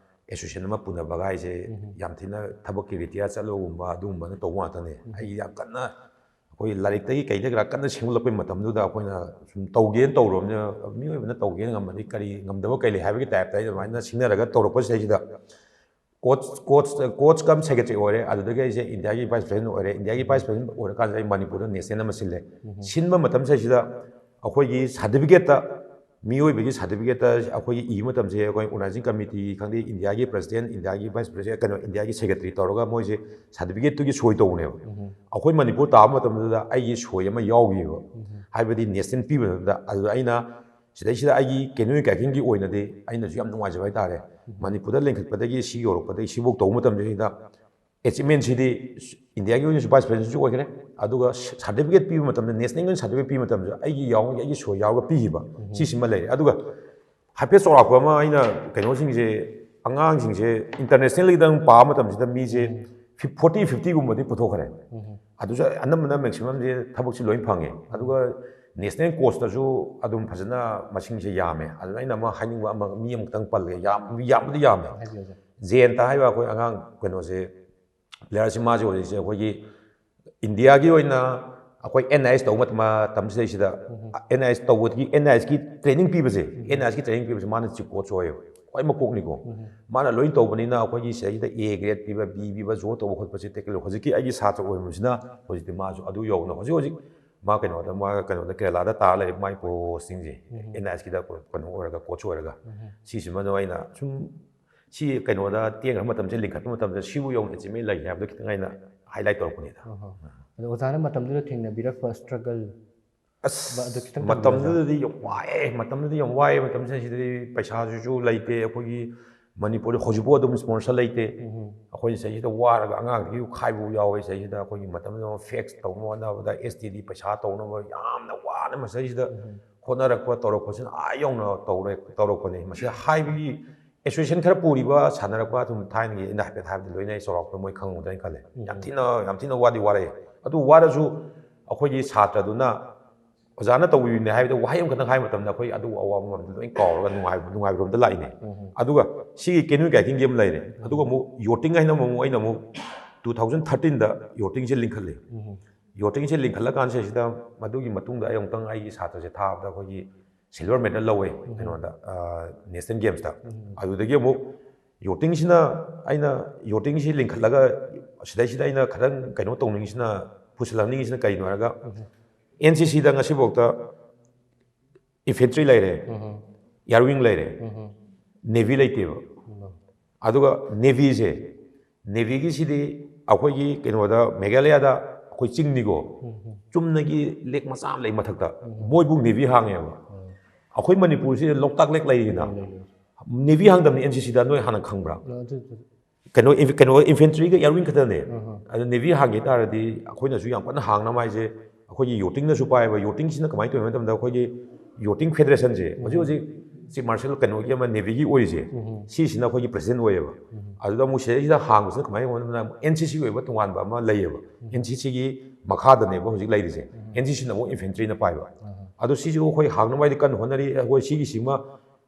ꯑꯦꯁꯣꯁꯤꯌꯦꯁꯟ ꯑꯃ ꯄꯨꯅꯕꯒ ꯍꯥꯏꯁꯦ ꯌꯥꯝ ꯊꯤꯅ ꯊꯕꯛꯀꯤ ꯔꯤꯇꯤꯌꯥꯔ ꯆꯠꯂꯒꯨꯝꯕ ꯑꯗꯨꯒꯨꯝꯕꯅ ꯇꯧꯕ ꯉꯥꯛꯇꯅꯦ꯫ ꯑꯩ ꯌꯥꯝ ꯀꯟꯅ ꯑꯩꯈꯣꯏ ꯂꯥꯏꯔꯤꯛꯇꯒꯤ ꯀꯩꯗꯒꯤ ꯀꯟꯅ ꯁꯦꯝꯒꯠꯂꯛꯄꯩ ꯃꯇꯝꯗꯨꯗ ꯑꯩꯈꯣꯏꯅ ꯁꯨꯝ ꯇꯧꯒꯦꯅ ꯇꯧꯔꯕꯅꯤꯅ, ꯃꯤꯑꯣꯏꯕꯅ ꯇꯧꯒꯦꯅ ꯉꯝꯃꯗꯤ ꯀꯔꯤ ꯉꯝꯗꯕ ꯀꯩ ꯂꯩ ꯍꯥꯏꯕꯒꯤ ꯇꯥꯏꯞꯇ ꯑꯩ ꯑꯗꯨꯃꯥꯏꯅ ꯁꯤꯡꯅꯔꯒ ꯇꯧꯔꯛꯄꯁꯤꯗꯩꯁꯤꯗ ꯀꯣꯆ ꯀꯣꯆ ꯀꯣꯆ ꯀꯝ ꯁꯦꯀ꯭ꯔꯦꯇꯔꯤ ꯑꯣꯏꯔꯦ꯫ ꯑꯗꯨꯗꯒꯤ ꯑꯩꯁꯦ ꯏꯟꯗꯤꯌꯥꯒꯤ ꯚꯥꯏꯁ ꯄ꯭ꯔꯦꯁꯤꯗꯦꯟ ꯑꯣꯏꯔꯦ꯫ ꯏꯟꯗꯤꯌꯥꯒꯤ ꯚꯥꯏꯁ ꯄ꯭ꯔꯦꯁꯤꯗꯦꯟ ꯑꯣꯏꯔꯀꯥꯟꯗ ꯑꯩ ꯃꯅꯤꯄꯨꯔꯗ ꯅꯦꯁꯅꯦꯜ ꯑꯃ ꯁꯤꯜꯂꯦ꯫ ꯁꯤꯟꯕ ꯃꯇꯝꯁꯤꯗꯩꯁꯤꯗ ꯑꯩꯈꯣꯏꯒꯤ ꯁꯥꯔꯇꯤꯐꯤꯀꯦꯠꯇ, ꯃꯤꯑꯣꯏꯕꯒꯤ ꯁꯥꯔꯇꯤꯐꯤꯀꯦꯠꯇ ꯑꯩꯈꯣꯏꯒꯤ ꯏꯕ ꯃꯇꯝꯁꯦ ꯑꯩꯈꯣꯏ ꯑꯣꯔꯒꯅꯥꯏꯖꯤꯡ ꯀꯃꯤꯇꯤ ꯈꯪꯗꯦ, ꯏꯟꯗꯤꯌꯥꯒꯤ ꯄ꯭ꯔꯦꯁꯤꯗꯦꯟ, ꯏꯟꯗꯤꯌꯥꯒꯤ ꯚꯥꯏꯁ ꯄ꯭ꯔꯦꯁꯤꯗꯦꯟ, ꯀꯩꯅꯣ, ꯏꯟꯗꯤꯌꯥꯒꯤ ꯁꯦꯀ꯭ꯔꯦꯇꯔꯤ ꯇꯧꯔꯒ ꯃꯣꯏꯁꯦ ꯁꯥꯔꯇꯤꯐꯤꯀꯦꯠꯇꯨꯒꯤ ꯁꯣꯏ ꯇꯧꯕꯅꯦꯕ꯫ ꯑꯩꯈꯣꯏ ꯃꯅꯤꯄꯨꯔ ꯇꯥꯕ ꯃꯇꯝꯗꯨꯗ ꯑꯩꯒꯤ ꯁꯣꯏ ꯑꯃ ꯌꯥꯎꯈꯤꯕ꯫ ꯍꯥꯏꯕꯗꯤ ꯅꯦꯁꯅꯦꯜ ꯄꯤꯕ ꯃꯇꯝꯗ, ꯑꯗꯨꯗ ꯑꯩꯅ ꯁꯤꯗꯩꯁꯤꯗ ꯑꯩꯒꯤ ꯀꯦꯅꯣꯏ ꯀꯥꯏꯀꯤꯡꯒꯤ ꯑꯣꯏꯅꯗꯤ ꯑꯩꯅꯁꯨ ꯌꯥꯝ ꯅꯨꯡꯉꯥꯏꯖꯕ ꯍꯥꯏꯇꯥꯔꯦ꯫ ꯃꯅꯤꯄꯨꯔꯗ ꯂꯤꯡꯈꯠꯄꯗꯒꯤ ꯁꯤ ꯌꯧꯔꯛꯄꯗꯒꯤ ꯁꯤꯐꯧ ꯇꯧꯕ ꯃꯇꯝꯁꯤꯗ ꯑꯦꯆꯤꯞꯃꯦꯟꯁꯤꯗꯤ ꯏꯟꯗꯤꯌꯥꯒꯤ ꯑꯣꯏꯅꯁꯨ ꯚꯥꯏꯁ ꯄ꯭ꯔꯦꯁꯤꯗꯦꯟꯁꯨ ꯑꯣꯏꯈ꯭ꯔꯦ꯫ ꯑꯗꯨꯒ ꯁꯥꯔꯇꯤꯐꯤꯀꯦꯠ ꯄꯤꯕ ꯃꯇꯝꯗ, ꯅꯦꯁꯅꯦꯜꯒꯤ ꯑꯣꯏꯅ ꯁꯥꯔꯇꯤꯐꯤꯀꯦꯠ ꯄꯤꯕ ꯃꯇꯝꯗ ꯑꯩꯒꯤ ꯌꯥꯎ-, ꯑꯩꯒꯤ ꯁꯣꯏ ꯌꯥꯎꯔꯒ ꯄꯤꯈꯤꯕ, ꯁꯤꯁꯤꯃ ꯂꯩꯔꯦ꯫ ꯑꯗꯨꯒ ꯍꯥꯏꯐꯦꯠ ꯆꯥꯎꯔꯥꯛꯄ ꯑꯃ ꯑꯩꯅ ꯀꯩꯅꯣꯁꯤꯡꯁꯦ, ꯑꯉꯥꯡꯁꯤꯡꯁꯦ ꯏꯟꯇꯔꯅꯦꯁꯅꯦꯜꯒꯤꯗꯪ ꯄꯥꯕ ꯃꯇꯝꯁꯤꯗ ꯃꯤꯁꯦ ꯐꯣꯔꯇꯤ ꯐꯤꯐꯇꯤꯒꯨꯝꯕꯗꯤ ꯄꯨꯊꯣꯛꯈ꯭ꯔꯦ꯫ ꯑꯗꯨꯁꯨ ꯑꯅꯝꯕꯅ ꯃꯦꯛꯁꯤꯃꯝꯁꯦ ꯊꯕꯛꯁꯤ ꯂꯣꯏ ꯐꯪꯉꯦ꯫ ꯑꯗꯨꯒ ꯅꯦꯁꯅꯦꯜ ꯀꯣꯆꯇꯁꯨ ꯑꯗꯨꯝ ꯐꯖꯅ ꯃꯁꯤꯡꯁꯦ ꯌꯥꯝꯃꯦ꯫ ꯑꯗꯨꯅ ꯑꯩꯅ ꯑꯃ ꯍꯥꯏꯅꯤꯡꯕ ꯑꯃ, ꯃꯤ ꯑꯃꯈꯛꯇꯪ ꯄꯜꯂꯒꯦ, ꯌꯥꯝ, ꯌꯥꯝꯕꯨꯗꯤ ꯌꯥꯝꯃꯦ꯫ ꯍꯥꯏꯕꯤꯌꯨ ꯁꯥꯔ꯫ ꯖꯌꯟꯇ ꯍꯥꯏꯕ ꯑꯩꯈꯣꯏ ꯑꯉꯥꯡ ꯀꯩꯅꯣꯁꯦ, ꯄ꯭ꯂꯦꯌꯔꯁꯤ ꯃꯥꯁꯦ ꯍꯧꯖꯤꯛꯁꯦ ꯑꯩꯈꯣꯏꯒꯤ ꯏꯟꯗꯤꯌꯥꯒꯤ ꯑꯣꯏꯅ ꯑꯩꯈꯣꯏ ꯑꯦꯟ ꯑꯥꯏ ꯑꯦꯁ ꯇꯧꯕ ꯃꯇꯝ, ꯃꯇꯝꯁꯤꯗꯩꯁꯤꯗ ꯑꯦꯟ ꯑꯥꯏ ꯑꯦꯁ ꯇꯧꯕꯗꯒꯤ, ꯑꯦꯟ ꯑꯥꯏ ꯑꯦꯁꯀꯤ ꯇ꯭ꯔꯦꯅꯤꯡ ꯄꯤꯕꯁꯦ, ꯑꯦꯟ ꯑꯥꯏ ꯑꯦꯁꯀꯤ ꯇ꯭ꯔꯦꯅꯤꯡ ꯄꯤꯕꯁꯦ ꯃꯥꯅ ꯆꯤꯐ ꯀꯣꯆ ꯑꯣꯏꯌꯦꯕ, ꯈ꯭ꯋꯥꯏ ꯃꯀꯣꯛꯅꯤꯀꯣ꯫ ꯃꯥꯅ ꯂꯣꯏ ꯇꯧꯕꯅꯤꯅ ꯑꯩꯈꯣꯏꯒꯤ ꯁꯤꯗꯩꯁꯤꯗ ꯑꯦ ꯒ꯭ꯔꯦꯗ ꯄꯤꯕ, ꯕꯤ ꯄꯤꯕ, ꯖꯣ ꯇꯧꯕ ꯈꯣꯠꯄꯁꯦ ꯇꯦꯛꯀꯜ ꯍꯧꯖꯤꯛꯀꯤ ꯑꯩꯒꯤ ꯁꯥꯇ꯭ꯔ ꯑꯣꯏꯔꯝꯕꯁꯤꯅ ꯍꯧꯖꯤꯛꯇꯤ ꯃꯥꯁꯨ ꯑꯗꯨ ꯌꯧꯅ ꯍꯧꯖꯤꯛ ꯍꯧꯖꯤꯛ ꯃꯥ ꯀꯩꯅꯣꯗ, ꯃꯥ ꯀꯩꯅꯣꯗ ꯀꯦꯔꯂꯥꯗ ꯇꯥꯔ ꯂꯩꯔꯦ, ꯃꯥꯏ ꯄꯣꯁꯇꯤꯡꯁꯦ ꯑꯦꯟ ꯑꯥꯏ ꯑꯦꯁꯀꯤꯗ ꯀꯩꯅꯣ ꯑꯣꯏꯔꯒ, ꯀꯣꯆ ꯑꯣꯏꯔꯒ꯫ ꯁꯤꯁꯤꯃꯗ ꯑꯩꯅ ꯁꯨꯝ ꯁꯤ ꯀꯩꯅꯣꯗ ꯇꯦꯟꯈ꯭ꯔꯕ ꯃꯇꯝꯁꯦ, ꯂꯤꯡꯈꯠꯄ ꯃꯇꯝꯗ ꯁꯤꯕꯨ ꯌꯧꯅ ꯑꯦꯆꯤꯞꯃꯦꯟ ꯂꯩ ꯍꯥꯏꯕꯗꯣ ꯈꯤꯇꯪ ꯑꯩꯅ ꯍꯥꯏꯂꯥꯏꯠ ꯇꯧꯔꯛꯄꯅꯤꯗ꯫ ꯑꯗꯣ ꯑꯣꯖꯥꯅ ꯃꯇꯝꯗꯨꯗ ꯊꯦꯡꯅꯕꯤꯔꯛꯄ ꯁ꯭ꯇ꯭ꯔꯒꯜ? ꯑꯁ, ꯑꯗꯨ ꯈꯤꯇꯪ ꯃꯇꯝꯗꯨꯗꯗꯤ ꯌꯥꯝ ꯋꯥꯏꯑꯦ, ꯃꯇꯝꯗꯨꯗꯤ ꯌꯥꯝ ꯋꯥꯏꯑꯦ꯫ ꯃꯇꯝꯁꯤꯗꯩꯗꯤ ꯄꯩꯁꯥꯁꯤꯁꯨ ꯂꯩꯇꯦ꯫ ꯑꯩꯈꯣꯏꯒꯤ ꯃꯅꯤꯄꯨꯔꯗ ꯍꯧꯖꯤꯛꯐꯥꯎ ꯑꯗꯨꯝ ꯁ꯭ꯄꯣꯟꯁꯔ ꯂꯩꯇꯦ꯫ ꯑꯩꯈꯣꯏ ꯁꯤꯗꯩꯁꯤꯗ ꯋꯥꯔꯒ ꯑꯉꯥꯡꯗꯒꯤ ꯈꯥꯏꯕ ꯌꯥꯎꯋꯦ꯫ ꯁꯤꯗꯩꯁꯤꯗ ꯑꯩꯈꯣꯏꯒꯤ ꯃꯇꯝꯗꯨꯗ ꯐꯦꯛꯁ ꯇꯧꯅꯕ ꯍꯣꯠꯅꯕꯗ, ꯑꯦꯁ ꯇꯤ ꯗꯤ ꯄꯩꯁꯥ ꯇꯧꯅꯕ ꯌꯥꯝꯅ ꯋꯥꯅ ꯃꯁꯤꯗꯩꯁꯤꯗ ꯍꯣꯠꯅꯔꯛꯄ, ꯇꯧꯔꯛꯄꯁꯤꯅ ꯑꯥ ꯌꯧꯅ ꯇꯧꯔꯦ, ꯇꯧꯔꯛꯄꯅꯦ꯫ ꯃꯁꯤ ꯍꯥꯏꯕꯒꯤ ꯑꯦꯁꯣꯁꯤꯌꯦꯁꯟ ꯈꯔ ꯄꯨꯔꯤꯕ ꯁꯥꯟꯅꯔꯛꯄ ꯑꯗꯨꯝ ꯊꯥꯏꯅꯒꯤ ꯑꯩꯅ ꯍꯥꯏꯐꯦꯠ ꯍꯥꯏꯕꯗ ꯂꯣꯏꯅ ꯑꯩ ꯆꯥꯎꯔꯥꯛꯄ ꯃꯣꯏ ꯈꯪꯉꯝꯒꯗ꯭ꯔꯥ ꯍꯥꯏꯅ ꯈꯜꯂꯦ꯫ ꯌꯥꯝ ꯊꯤꯅ ꯌꯥꯝ ꯊꯤꯅ ꯋꯥꯗꯤ ꯋꯥꯔꯛꯑꯦ꯫ ꯑꯗꯨ ꯋꯥꯔꯁꯨ ꯑꯩꯈꯣꯏꯒꯤ ꯁꯥꯇ꯭ꯔꯗꯨꯅ ꯑꯣꯖꯥꯅ ꯇꯧꯕꯤꯕꯅꯦ ꯍꯥꯏꯕꯗ ꯋꯥꯍꯩ ꯑꯃꯈꯛꯇꯪ ꯍꯥꯏꯕ ꯃꯇꯝꯗ ꯑꯩꯈꯣꯏ ꯑꯗꯨ ꯑꯋꯥꯕ ꯃꯌꯥꯝꯗꯣ ꯂꯣꯏ ꯀꯥꯎꯔꯒ ꯅꯨꯡꯉꯥꯏꯕ ꯅꯨꯡꯉꯥꯏꯕꯔꯣꯝꯗ ꯂꯥꯛꯏꯅꯦ꯫ ꯑꯗꯨꯒ ꯁꯤꯒꯤ ꯀꯦꯅꯨ ꯀꯥꯏꯀꯤꯡꯒꯤ ꯑꯃ ꯂꯩꯔꯦ꯫ ꯑꯗꯨꯒ ꯑꯃꯨꯛ ꯌꯣꯇꯤꯡ ꯍꯥꯏꯅ ꯑꯃꯨꯛ ꯑꯩꯅ ꯑꯃꯨꯛ two thousand thirteenꯗ ꯌꯣꯇꯤꯡꯁꯦ ꯂꯤꯡꯈꯠꯂꯦ꯫ ꯌꯣꯇꯤꯡꯁꯦ ꯂꯤꯡꯈꯠꯂꯀꯥꯟꯁꯤꯗ ꯃꯗꯨꯒꯤ ꯃꯇꯨꯡꯗ ꯑꯩ ꯑꯃꯨꯛꯇꯪ ꯑꯩꯒꯤ ꯁꯥꯇ꯭ꯔꯁꯦ ꯊꯥꯕꯗ ꯑꯩꯈꯣꯏꯒꯤ ꯁꯤꯜꯚꯔ ꯃꯦꯗꯜ ꯂꯧꯋꯦ ꯀꯩꯅꯣꯗ ꯅꯦꯁꯅꯦꯜ ꯒꯦꯝꯁꯇ꯫ ꯑꯗꯨꯗꯒꯤ ꯑꯃꯨꯛ ꯌꯣꯇꯤꯡꯁꯤꯅ ꯑꯩꯅ ꯌꯣꯇꯤꯡꯁꯤ ꯂꯤꯡꯈꯠꯂꯒ ꯁꯤꯗꯩꯁꯤꯗ ꯑꯩꯅ ꯈꯤꯇꯪ ꯀꯩꯅꯣ ꯇꯧꯅꯤꯡꯉꯤꯁꯤꯅ ꯄꯨꯁꯤꯜꯂꯛꯅꯤꯡꯉꯤꯁꯤꯅ ꯀꯩꯅꯣ ꯍꯥꯏꯔꯒ ꯑꯦꯟ ꯁꯤ ꯁꯤꯗ ꯉꯁꯤꯐꯥꯎꯗ ꯏꯟꯐꯦꯟꯇ꯭ꯔꯤ ꯂꯩꯔꯦ, ꯏꯌꯥꯔ ꯋꯤꯡ ꯂꯩꯔꯦ, ꯅꯦꯚꯤ ꯂꯩꯇꯦꯕ꯫ ꯑꯗꯨꯒ ꯅꯦꯚꯤꯁꯦ ꯅꯦꯚꯤꯒꯤꯁꯤꯗꯤ ꯑꯩꯈꯣꯏꯒꯤ ꯀꯩꯅꯣꯗ ꯃꯦꯘꯥꯂꯌꯥꯗ ꯑꯩꯈꯣꯏ ꯆꯤꯡꯅꯤꯀꯣ, ꯆꯨꯝꯅꯒꯤ ꯂꯦꯛ ꯃꯆꯥ ꯑꯃ ꯂꯩ ꯃꯊꯛꯇ, ꯃꯣꯏꯕꯨ ꯅꯦꯚꯤ ꯍꯥꯡꯉꯦꯕ꯫ ꯑꯩꯈꯣꯏ ꯃꯅꯤꯄꯨꯔꯁꯤꯗ ꯂꯣꯛꯇꯥꯛ ꯂꯦꯛ ꯂꯩꯔꯤꯅ, ꯅꯦꯚꯤ ꯍꯥꯡꯗꯕꯅꯤ ꯑꯦꯟ ꯁꯤ ꯁꯤꯗ, ꯅꯣꯏ ꯍꯥꯟꯅ ꯈꯪꯕ꯭ꯔꯥ? ꯀꯩꯅꯣ ꯏꯟꯐ- ꯀꯩꯅꯣ ꯏꯟꯐꯦꯟꯇ꯭ꯔꯤꯒ ꯏꯌꯥꯔ ꯋꯤꯡ ꯈꯛꯇꯅꯦ꯫ ꯑꯗꯣ ꯅꯦꯚꯤ ꯍꯥꯡꯒꯦ ꯇꯥꯔꯗꯤ ꯑꯩꯈꯣꯏꯅꯁꯨ ꯌꯥꯝ ꯀꯟꯅ ꯍꯥꯡꯅꯕ ꯍꯥꯏꯁꯦ ꯑꯩꯈꯣꯏꯒꯤ ꯌꯣꯇꯤꯡꯅꯁꯨ ꯄꯥꯏꯕ꯫ ꯌꯣꯇꯤꯡꯁꯤꯅ ꯀꯃꯥꯏꯅ ꯇꯧꯏ ꯍꯥꯏꯕ ꯃꯇꯝꯗ ꯑꯩꯈꯣꯏꯒꯤ ꯌꯣꯇꯤꯡ ꯐꯦꯗꯔꯦꯁꯟꯁꯦ ꯍꯧꯖꯤꯛ ꯍꯧꯖꯤꯛ ꯆꯤꯐ ꯃꯥꯔꯁꯦꯜ ꯀꯩꯅꯣꯒꯤ ꯑꯃ ꯅꯦꯚꯤꯒꯤ ꯑꯣꯏꯔꯤꯁꯦ, ꯁꯤꯁꯤꯅ ꯑꯩꯈꯣꯏꯒꯤ ꯄ꯭ꯔꯁꯤꯗꯦꯟ ꯑꯣꯏꯌꯦꯕ꯫ ꯑꯗꯨꯗ ꯑꯃꯨꯛ ꯁꯤꯗꯩꯁꯤꯗ ꯍꯥꯡꯕꯁꯤꯅ ꯀꯃꯥꯏꯅ ꯇꯧꯕꯅꯣ ꯍꯥꯏꯕꯗ ꯑꯦꯟ ꯁꯤ ꯁꯤ ꯑꯣꯏꯕ ꯇꯣꯉꯥꯟꯕ ꯑꯃ ꯂꯩꯌꯦꯕ꯫ ꯑꯦꯟ ꯁꯤ ꯁꯤꯒꯤ ꯃꯈꯥꯗꯅꯦꯕ ꯍꯧꯖꯤꯛ ꯂꯩꯔꯤꯁꯦ꯫ ꯑꯦꯟ ꯁꯤ ꯁꯤꯅ ꯑꯃꯨꯛ ꯏꯟꯐꯦꯟꯇ꯭ꯔꯤꯅ ꯄꯥꯏꯕ꯫ ꯑꯗꯣ ꯁꯤꯁꯨ ꯑꯩꯈꯣꯏ ꯍꯥꯡꯅꯕ ꯍꯥꯏꯗꯤ ꯀꯟꯅ ꯍꯣꯠꯅꯔꯤ꯫ ꯑꯩꯈꯣꯏ ꯁꯤꯒꯤꯁꯤꯃ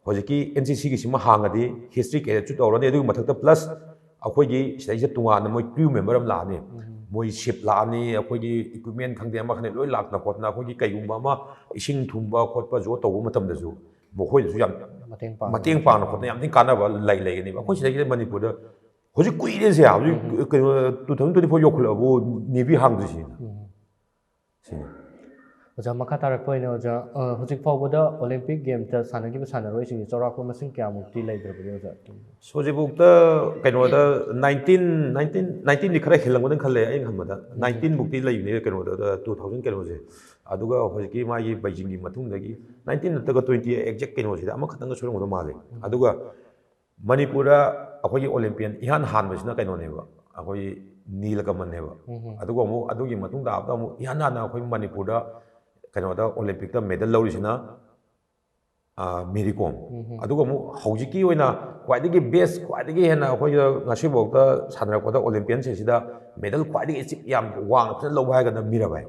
ꯍꯧꯖꯤꯛꯀꯤ ꯑꯦꯟ ꯁꯤ ꯁꯤꯒꯤꯁꯤꯃ ꯍꯥꯡꯉꯗꯤ ꯍꯤꯁꯇ꯭ꯔꯤ ꯀ꯭ꯔꯤꯌꯦꯠꯁꯨ ꯇꯧꯔꯅꯤ꯫ ꯑꯗꯨꯒꯤ ꯃꯊꯛꯇ ꯄ꯭ꯂꯁ ꯑꯩꯈꯣꯏꯒꯤ ꯁꯤꯗꯩꯁꯤꯗ ꯇꯣꯉꯥꯟꯅ ꯃꯣꯏ ꯀ꯭ꯔꯤꯌꯨ ꯃꯦꯝꯕꯔ ꯑꯃ ꯂꯥꯛꯑꯅꯤ, ꯃꯣꯏ ꯁꯤꯞ ꯂꯥꯛꯑꯅꯤ, ꯑꯩꯈꯣꯏꯒꯤ ꯏꯀ꯭ꯋꯤꯞꯃꯦꯟ ꯈꯪꯗꯦ ꯑꯃ ꯈꯪꯗꯦ ꯂꯣꯏ ꯂꯥꯛꯇꯅ ꯈꯣꯠꯇꯅ ꯑꯩꯈꯣꯏꯒꯤ ꯀꯩꯒꯨꯝꯕ ꯑꯃ ꯏꯁꯤꯡ ꯊꯨꯝꯕ ꯈꯣꯠꯄ ꯖꯣ ꯇꯧꯕ ꯃꯇꯝꯗꯁꯨ ꯃꯈꯣꯏꯗꯁꯨ ꯌꯥꯝ ꯃꯇꯦꯡ ꯄꯥꯡ- ꯃꯇꯦꯡ ꯄꯥꯡꯅ ꯈꯣꯠꯅ ꯌꯥꯝ ꯊꯤꯅ ꯀꯥꯟꯅꯕ ꯂꯩ ꯂꯩꯒꯅꯦꯕ꯫ ꯑꯩꯈꯣꯏ ꯁꯤꯗꯩꯁꯤꯗ ꯃꯅꯤꯄꯨꯔꯗ ꯍꯧꯖꯤꯛ ꯀꯨꯏꯔꯦꯁꯦ, ꯍꯧꯖꯤꯛ ꯀꯩꯅꯣ two thousand twenty four ꯌꯧꯈꯠꯂꯛꯑꯕꯨ ꯅꯦꯚꯤ ꯍꯥꯡꯗ꯭ꯔꯤꯁꯤꯅ꯫ ꯁꯤꯅꯤ꯫ ꯑꯣꯖꯥ, ꯃꯈꯥ ꯇꯥꯔꯛꯄ ꯑꯣꯏꯅ ꯑꯣꯖꯥ, ꯑ, ꯍꯧꯖꯤꯛ ꯐꯥꯎꯕꯗ ꯑꯣꯂꯤꯝꯄꯤꯛ ꯒꯦꯝꯁꯇ ꯁꯥꯟꯅꯈꯤꯕ ꯁꯥꯟꯅꯔꯣꯏꯁꯤꯡꯒꯤ ꯆꯥꯎꯔꯥꯛꯄ ꯃꯁꯤꯡ ꯀꯌꯥꯃꯨꯛꯇꯤ ꯂꯩꯈ꯭ꯔꯕꯒꯦ ꯑꯣꯖꯥ? ꯍꯧꯖꯤꯛꯐꯥꯎꯗ ꯀꯩꯅꯣꯗ nineteen nineteen nineteenꯗꯤ ꯈꯔ ꯍꯦꯜꯂꯝꯒꯗꯅ ꯈꯜꯂꯦ ꯑꯩꯅ ꯈꯟꯕꯗ꯫ Nineteenꯃꯨꯛꯇꯤ ꯂꯩꯕꯅꯦ ꯀꯩꯅꯣꯗ two thousand ꯀꯩꯅꯣꯁꯦ꯫ ꯑꯗꯨꯒ ꯍꯧꯖꯤꯛꯀꯤ ꯃꯥꯒꯤ ꯕꯩꯖꯤꯡꯒꯤ ꯃꯇꯨꯡꯗꯒꯤ nineteen ꯅꯠꯇ꯭ꯔꯒ twenty exact ꯀꯩꯅꯣꯁꯤꯗ ꯑꯃꯈꯛꯇꯪꯒ ꯁꯣꯏꯔꯝꯒꯗꯧ ꯃꯥꯜꯂꯦ꯫ ꯑꯗꯨꯒ ꯃꯅꯤꯄꯨꯔꯗ ꯑꯩꯈꯣꯏꯒꯤ ꯑꯣꯂꯤꯝꯄꯤꯌꯟ ꯏꯍꯥꯟ ꯍꯥꯟꯕꯁꯤꯅ ꯀꯩꯅꯣꯅꯦꯕ, ꯑꯩꯈꯣꯏ ꯅꯤꯂꯀꯃꯜꯅꯦꯕ꯫ ꯑꯗꯨꯒ ꯑꯃꯨꯛ ꯑꯗꯨꯒꯤ ꯃꯇꯨꯡ ꯇꯥꯕꯗ ꯑꯃꯨꯛ ꯏꯍꯥꯟ ꯍꯥꯟꯅ ꯑꯩꯈꯣꯏ ꯃꯅꯤꯄꯨꯔꯗ ꯀꯩꯅꯣꯗ ꯑꯣꯂꯤꯝꯄꯤꯛꯇ ꯃꯦꯗꯜ ꯂꯧꯔꯤꯁꯤꯅ ꯃꯦꯔꯤ ꯀꯣꯝ꯫ ꯑꯗꯨꯒ ꯑꯃꯨꯛ ꯍꯧꯖꯤꯛꯀꯤ ꯑꯣꯏꯅ ꯈ꯭ꯋꯥꯏꯗꯒꯤ ꯕꯦꯁ, ꯈ꯭ꯋꯥꯏꯗꯒꯤ ꯍꯦꯟꯅ ꯑꯩꯈꯣꯏꯗ ꯉꯁꯤꯐꯥꯎꯗ ꯁꯥꯟꯅꯔꯛꯄꯗ ꯑꯣꯂꯦꯝꯄꯤꯌꯟꯁꯤꯡꯁꯤꯗ ꯃꯦꯗꯜ ꯈ꯭ꯋꯥꯏꯗꯒꯤ ꯑꯦꯆꯤꯞ ꯌꯥꯝ ꯋꯥꯡꯅ ꯐꯖꯅ ꯂꯧꯕ ꯍꯥꯏꯔꯒꯅ ꯃꯤꯔꯥꯕꯥꯏ꯫